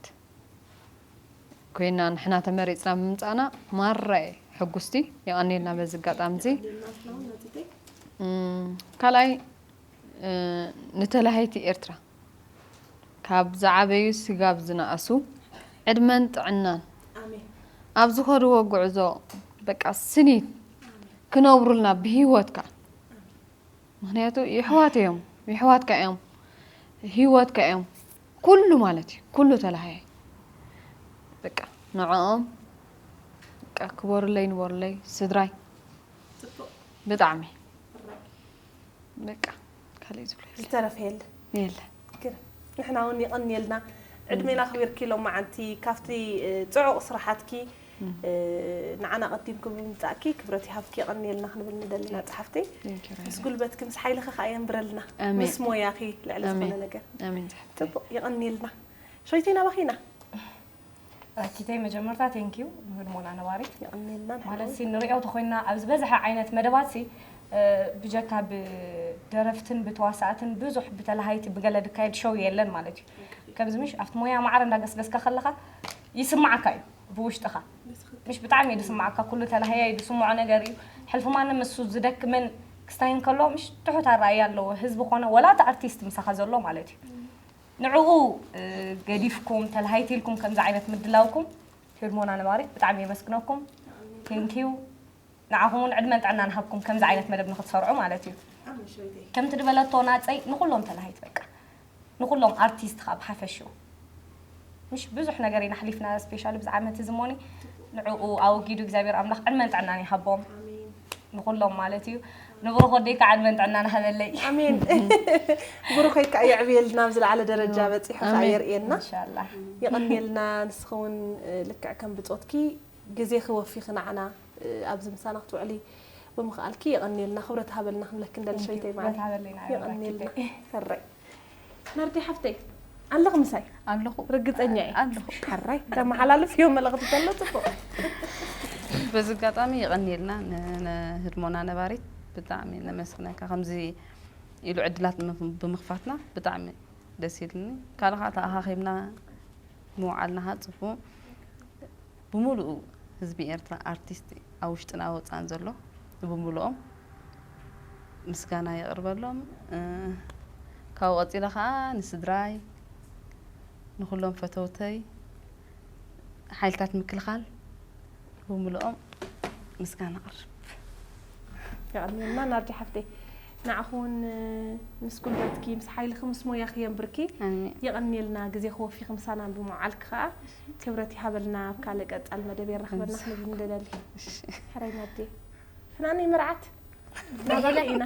ኮይና ንሕና ተመሪፅና ብምምፃእና ማራ እየ ሕጉስቲ። የቐንየልና በዚ ኣጋጣሚ እዚ። ካልኣይ ንተለሃይቲ ኤርትራ ካብ ዝዓበዩ ስጋብ ዝነኣሱ ዕድመን ጥዕናን ኣብ ዝኸድዎ ጉዕዞ በቃ ስኒት ክነብሩልና ብሂወትካ ምኽንያቱ የሕዋት እዮም የሕዋትካ እዮም ሂወትካ እዮም ኩሉ ማለት እዩ ኩሉ ተለሃየ በቃ ንዕኦም በቃ ክበሩለይ ንበሩለይ ስድራይ ብጣዕሚ በቃ ካልእ ዝብሎ የለ ዝተረፈ የለ የለ ግርም ንሕና እውን የቐንየልና ዕድሜና ኣኽቢርኪ ሎማዓንቲ ካብቲ ጽዑቕ ስራሓትኪ ንዓና ቀዲምኪ ብምምጻእኪ ክብረት ይሃብኪ የቐንየልና ክንብል ንደሊ ናጽ ሓፍተይ ምስ ጉልበትኪ ምስ ሓይልኺ ከኣ የንብረልና ምስ ሞያኺ ልዕሊ ዝኾነ ነገር ጽቡቕ የቐንየልና ሸይተይ ናባኺ ኢና ራኪተይ መጀመርታ thank you ንህድሞና ነባሪት የቐንየልና ማለት ሲ ንሪኦ ተኮይና ኣብ ዝበዝሐ ዓይነት መደባት ሲ ብጀካ ብደረፍትን ብተዋሳእትን ብዙሕ ብተለሃይቲ ብገለ ድካየድ ሸው የለን ማለት እዩ ከምዚ ምሽ ኣብቲ ሞያ ማዕረ እንዳገስገስካ ከለካ ይስማዓካ እዩ ብውሽጥኻ ምሽ ብጣዕሚ እዩ ዝስማዓካ ኩሉ ተላሃያይ ዝስምዖ ነገር እዩ ሕልፊ ማንም እሱ ዝደክምን ክስታይ እንከሎ ምሽ ትሑት ኣረኣያ ኣለዎ ህዝቢ ኮነ ወላ እቲ ኣርቲስት ምሳኻ ዘሎ ማለት እዩ ንዕኡ ገዲፍኩም ተላሃይቲ ኢልኩም ከምዚ ዓይነት ምድላውኩም ህድሞና ነባሪት ብጣዕሚ የመስግነኩም thank you ንዓኹም እውን ዕድመን ጥዕናን ሃብኩም ከምዚ ዓይነት መደብ ንክትሰርዑ ማለት እዩ ከምቲ ዝበለቶ ናፀይ ንኩሎም ተላሃይት በቃ ንኩሎም ኣርቲስት ከዓ ብሓፈሽኡ ምሽ ብዙሕ ነገር ኢና ሓሊፍና specially ብዚ ዓመት እዚ ሞኒ ንዕኡ ኣወጊዱ እግዚኣብሔር ኣምላኽ ዕድመን ጥዕናን ይሃቦም ንኩሎም ማለት እዩ ንብሩኽ ወደይ ከዓ ዕድመን ጥዕናን ሃበለይ ኣሜን ብሩኸይ ከዓ የዕብየልና ኣብ ዝለዓለ ደረጃ በፂሑ ከዓ የርእየና ኢንሻላህ የቐንየልና ንስኺ እውን ልክዕ ከም ብፆትኪ ግዜኺ ወፊኺ ንዓና ኣብዚ ምሳና ክትውዕሊ ብምኽኣልኪ የቐንየልና፣ ክብረት ሃበልና ክንብለኪ ንደሊ። Thank you። ሸይተይ ማዕረ። ክብረት ሃበለይ፣ ንዓይ የቐንየልና። ራኪተይ። ሕራይ። ናርዲ ሓፍተይ፣ ኣለኺ ምሳይ? ኣለኹ። ርግጸኛ እየ። ኣለኹ። ሕራይ፣ ተመሓላልፍዮ መልእኽቲ ዘሎ ጽቡቕ። በዚ ኣጋጣሚ የቐንየልና ን-፣ ንህድሞና ነባሪት ብጣዕሚ ነመስግነካ። ከምዚ ኢሉ ዕድላት ብምኽ-፣ ብምኽፋትና ብጣዕሚ ደስ ኢልኒ። ካልእ ኸዓ ተኣኻኺብና ምውዓልና ኸዓ ጽቡቕ። ብምሉኡ ህዝቢ ኤርትራ፣ ኣርቲስት ኣብ ውሽጥን ኣብ ወጻእን ዘሎ ብምሉኦም ምስጋና የቕርበሎም። እ፣ ካብኡ ቀጺለ ኸዓ ንስድራይ፣ ንኹሎም ፈተውተይ፣ ሓይልታት ምክልኻል ብምሉኦም ምስጋና ኣቕርብ። የቐንየልና ናርዲ ሓፍተይ። ንዓኹ እውን ምስ ጉልበትኪ፣ ምስ ሓይልኺ፣ ምስ ሞያኺ የንብርኪ። ኣሜን። የቐንየልና ግዜኺ ወፊኺ ምሳና ብምውዓልኪ ኸዓ። ክብረት ይሃበልና። ኣብ ካልእ ቀጻሊ መደብ የራኽበና እሺ። ክንብል ንደሊ። እሺ። ሕራይ ናርዲ። ፍናነይ መርዓት ናባና ኢና።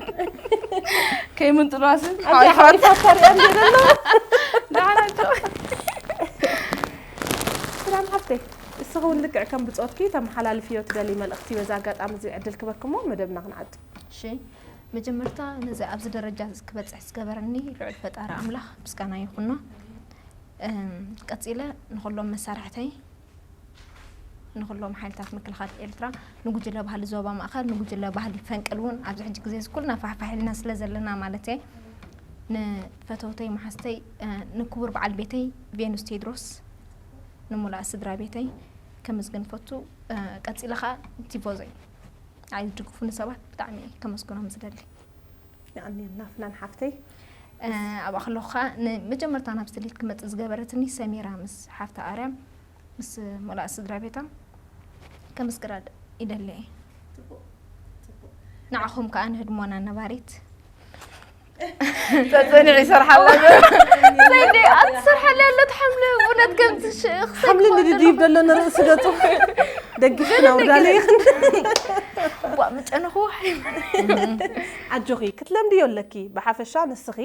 ከይምንጥልዋስ ኣንተ ሓሊፋት። ሓሊፋት ታሪያ እንዴ ደሎ? ደሓን ኣጆ። ሰላም ሓፍተይ፣ እስኺ እውን ልክዕ ከም ብጾትኪ ተመሓላልፍዮ ትደሊ መልእኽቲ በዚ ኣጋጣሚ እዚ ዕድል ክበክሞ መደብና ክንዓጽ። እሺ፣ መጀመርታ ነዚ ኣብዚ ደረጃ እዚ ክበጽሕ ዝገበረኒ ልዑል ፈጣሪ ኣምላኽ ምስጋና ይኹኖ። እም፣ ቀጺለ ንኹሎም መሳርሕተይ፣ ንኹሎም ሓይልታት ምክልኻል ኤርትራ፣ ንጉጅለ ባህሊ ዞባ ማእከል፣ ንጉጅለ ባህሊ ፈንቅል እውን ኣብዚ ሕጂ ግዜ እዚ ኩልና ፋሕፋሕ ኢልና ስለ ዘለና ማለት እየ። ንፈተውተይ መሓዝተይ፣ እ፣ ንክቡር በዓል ቤተይ ቬኑስ ቴድሮስ፣ ንሙሉኣ ስድራ ቤተይ ከመስግን ፈቱ። እ፣ ቀጺለ ኸኣ ንቲፎዞይ፣ ንዓይ ዝድግፉኒ ሰባት ብጣዕሚ እየ ከመስግኖም ዝደሊ። የቐንየልና ፍናን ሓፍተይ። እ፣ ኣብኣ ከለኹ ኸኣ ንመጀመርታ ናብ ስሊት ክመጽእ ዝገበረትኒ ሰሚራ ምስ ሓፍታ ኣርያም ምስ ሙሉኣ ስድራ ቤታ ከመስግና ይደሊ እየ። ንዓኹም ከኣ ንህድሞና ነባሪት። ጸጸኒዑ ይሰርሓላ። ሰይደይ፣ ኣትሰርሓላ ያለት ሓምለ፣ እውነት ከም ትሽ-፣ ክሰይ ሓምለ ክኸውን ንድድይብ ደሎ ንርእሲ ገጹ። ደጊፍና ውዳለ ይኽን። ቧ፣ ምጨነኹ። ኣጆኺ፣ ክትለምድዮ ኣለኪ። ብሓፈሻ ንስኺ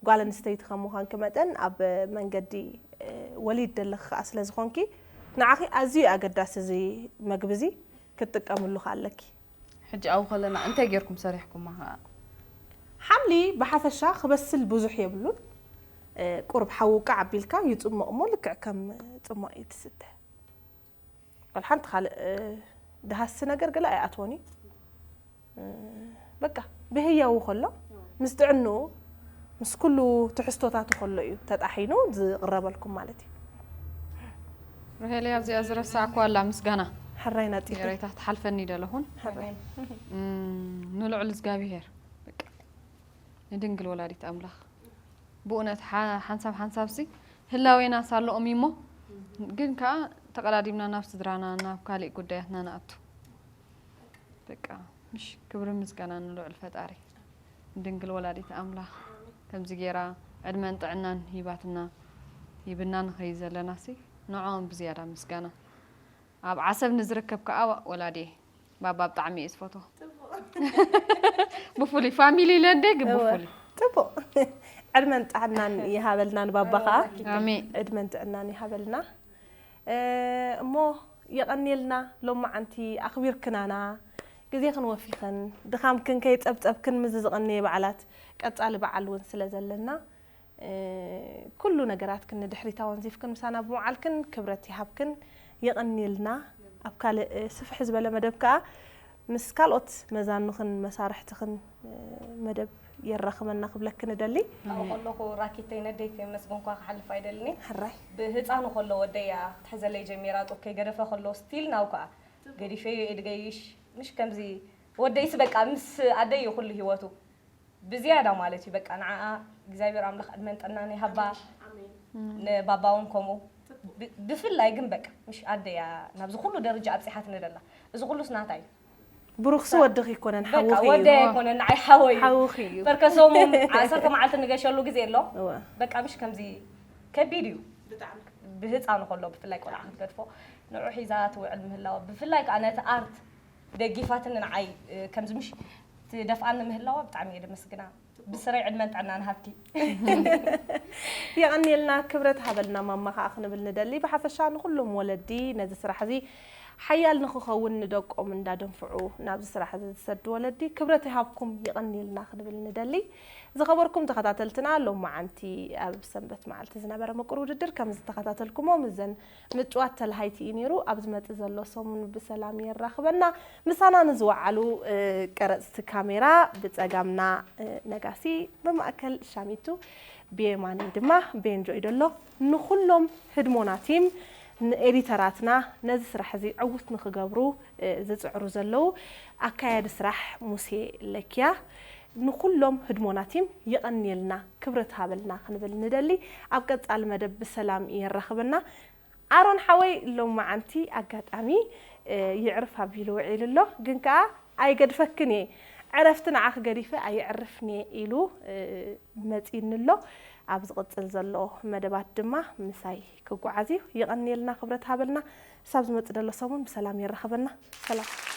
ጓል ኣንስተይቲ ከም ምዃንኪ መጠን ኣብ መንገዲ፣ እ፣ ወሊድ ደለኺ ከኣ ስለ ዝኾንኪ ንዓኺ ኣዝዩ ኣገዳሲ እዚ መግቢ እዚ ክትጥቀምሉ ከኣ ኣለኪ። ሕጂ ኣብኡ ከለና እንታይ ጌርኩም ሰሪሕኩማ ከኣ? ሓምሊ ብሓፈሻ ክበስል ብዙሕ የብሉን። እ፣ ቁሩብ ሓዊ ቃዕ ኣቢልካ ይጽሞቕ እሞ ልክዕ ከም ጽሟቕ እዩ ትስተ። ወላ ሓንቲ ካልእ፣ እ፣ ደሃሲ ነገር ገለ ኣይኣትዎን እዩ። እ፣ በቃ ብህያዉ ከሎ፣ ምስ ጥዕንኡ፣ ምስ ኩሉ ትሕዝቶታቱ ከሎ እዩ ተጣሒኑ ዝቕረበልኩም ማለት እዩ። ራሄለይ ኣብዚኣ ዝረሳዕኳ ኣላ ምስጋና። ሕራይ ናጺኺ። ሬታ ትሓልፈኒ ደለኹን። ሕራይ። እም፣ ንልዑል እግዚኣብሄር፣ በቃ፣ ንድንግል ወላዲት ኣምላኽ። ብእውነት ሓ-፣ ሓንሳብ ሓንሳብሲ ህላዌና ሳልኦም እሞ፣ ግን ከኣ ተቐዳዲምና ናብ ስድራና፣ ናብ ካሊእ ጉዳያትና ንኣቱ። በቃ፣ ምሽ፣ ክብሪ ምስጋና ንልዑል ፈጣሪ። ንድንግል ወላዲት ኣምላኽ ከምዚ ጌራ ዕድመን ጥዕናን ሂባትና፣ ሂብና ንኸይድ ዘለናሲ፣ ንዕኦም ብዝያዳ ምስጋና። ኣብ ዓሰብ ንዝርከብ ከኣ ወላዲየ፣ ባባ ብጣዕሚ እየ ዝፈትዎ። ብፍሉይ ፋሚሊ ለንደይ ግን እወ፣ ብፍሉይ። ጽቡቕ። ዕድመን ጥዕናን ይሃበልና ንባባ ከኣ። ኣሜን። ዕድመን ጥዕናን ይሃበልና። እ፣ እሞ የቐንየልና፣ ሎማዓንቲ ኣኽቢርክናና፣ ግዜኽን ወፊኽን፣ ድኻምክን ከይጸብጸብክን ምስዚ ዝቐነየ በዓላት፣ ቀጻሊ በዓል እውን ስለ ዘለና፣ እ፣ ኩሉ ነገራትክን ንድሕሪት ኣወንዚፍክን ምሳና ብምውዓልክን ክብረት ይሃብክን፣ የቐንየልና። ኣብ ካልእ፣ እ፣ ስፍሕ ዝበለ መደብ ከኣ ምስ ካልኦት መዛኑኽን መሳርሕትኽን፣ እ፣ መደብ የራኽበና ክብለክን እደሊ። ኣብኡ ከለኹ ራኪተይ ነደይ ከየመስገንኳ ክሓልፍ ኣይደልን እየ። ሕራይ። ብህፃኑ ከሎ ወደይ እያ ክትሕዘለይ ጀሚራ፣ ጡብ ከይገደፈ ከሎ ስቲል ናው ከኣ ገዲፈዮ እየ ድገይሽ። ምሽ ከምዚ ወደይስ በቃ ምስ ኣደይ እዩ ኩሉ ህይወቱ። ብዝያዳ ማለት እዩ በቃ ንዓኣ እግዚኣብሔር ኣምላኽ ዕድመን ጥዕናን ይሃባ። ኣሜን። ንባባ እውን ከምኡ። ብ-፣ ብፍላይ ግን በቃ ምሽ ኣደያ ናብዚ ኩሉ ደረጃ ኣብፂሓትኒ ደላ። እዚ ኩሉስ ናታ እዩ። ብሩኽሲ ወድኺ ኣይኮነን፣ በቃ ሓውኺ እዩ። ወደይ ኣይኮነን፣ ንዓይ ሓወይ እዩ። ሓውኺ እዩ። በርከ ሰሙን ዓሰርተ መዓልቲ ንገሸሉ ግዜ ኣሎ። እወ። በቃ ምሽ ከምዚ ከቢድ እዩ። ብጣዕሚ። ብህፃኑ ከሎ ብፍላይ ቆልዓ ክትገድፎ ንዑ ሒዛ ትውዕል ምህላዋ፣ ብፍላይ ከዓ ነቲ ኣርት ደጊፋትኒ ንዓይ፣ እ፣ ከምዚ ምሽ ትደፍኣኒ ምህላዋ ብጣዕሚ እየ ደመስግና። ብስረይ ዕድመን ጥዕናን ሃብኪ። የቐንየልና፣ ክብረት ሃበልና ማማ ከዓ ክንብል ንደሊ። ብሓፈሻ ንኹሎም ወለዲ ነዚ ስራሕ እዚ ሓያል ንኽኸውን ንደቆም እንዳደንፍዑ ናብዚ ስራሕ እዚ ዝሰዱ ወለዲ ክብረት ይሃብኩም፣ ይቐንየልና ክንብል ንደሊ። ዝኸበርኩም ተኸታተልትና፣ ሎማዓንቲ ኣብ ሰንበት መዓልቲ ዝነበረ ምቁር ውድድር ከም ዝተኸታተልኩሞ፣ ምዘን ምጭዋት ተላሃይቲ እዩ ነይሩ። ኣብ ዝመጽእ ዘሎ ሰሙን ብሰላም የራኽበና። ምሳና ንዝወዓሉ፣ እ፣ ቀረጽቲ ካሜራ ብጸጋምና፣ እ፣ ነጋሲ፣ ብማእከል ሻሚቱ፣ ብየማነይ ድማ ቤንጆ እዩ ዘሎ። ንኹሎም ህድሞና ቲም፣ ንኤዲተራትና፣ ነዚ ስራሕ እዚ ዕውት ንኽገብሩ፣ እ፣ ዝጽዕሩ ዘለዉ ኣካያዲ ስራሕ ሙሴ ለኪያ፣ ንኹሎም ህድሞና ቲም የቐንየልና፣ ክብረት ሃበልና ክንብል ንደሊ። ኣብ ቀጻሊ መደብ ብሰላም የራኽበና። ኣሮን ሓወይ ሎማዓንቲ ኣጋጣሚ፣ እ፣ ይዕርፍ ኣቢሉ ውዒሉ ኣሎ፣ ግን ከኣ ኣይገድፈክን እየ። ዕረፍቲ ንዓኺ ገዲፈ ኣየዕርፍን እየ ኢሉ፣ እ፣ መጺኒ ኣሎ። ኣብ ዝቕጽል ዘሎ መደባት ድማ ምሳይ ክጓዓዝ እዩ። ይቐንየልና፣ ክብረት ሃበልና። ክሳብ ዝመጽእ ዘሎ ሰሙን ብሰላም የራኽበና። ሰላም።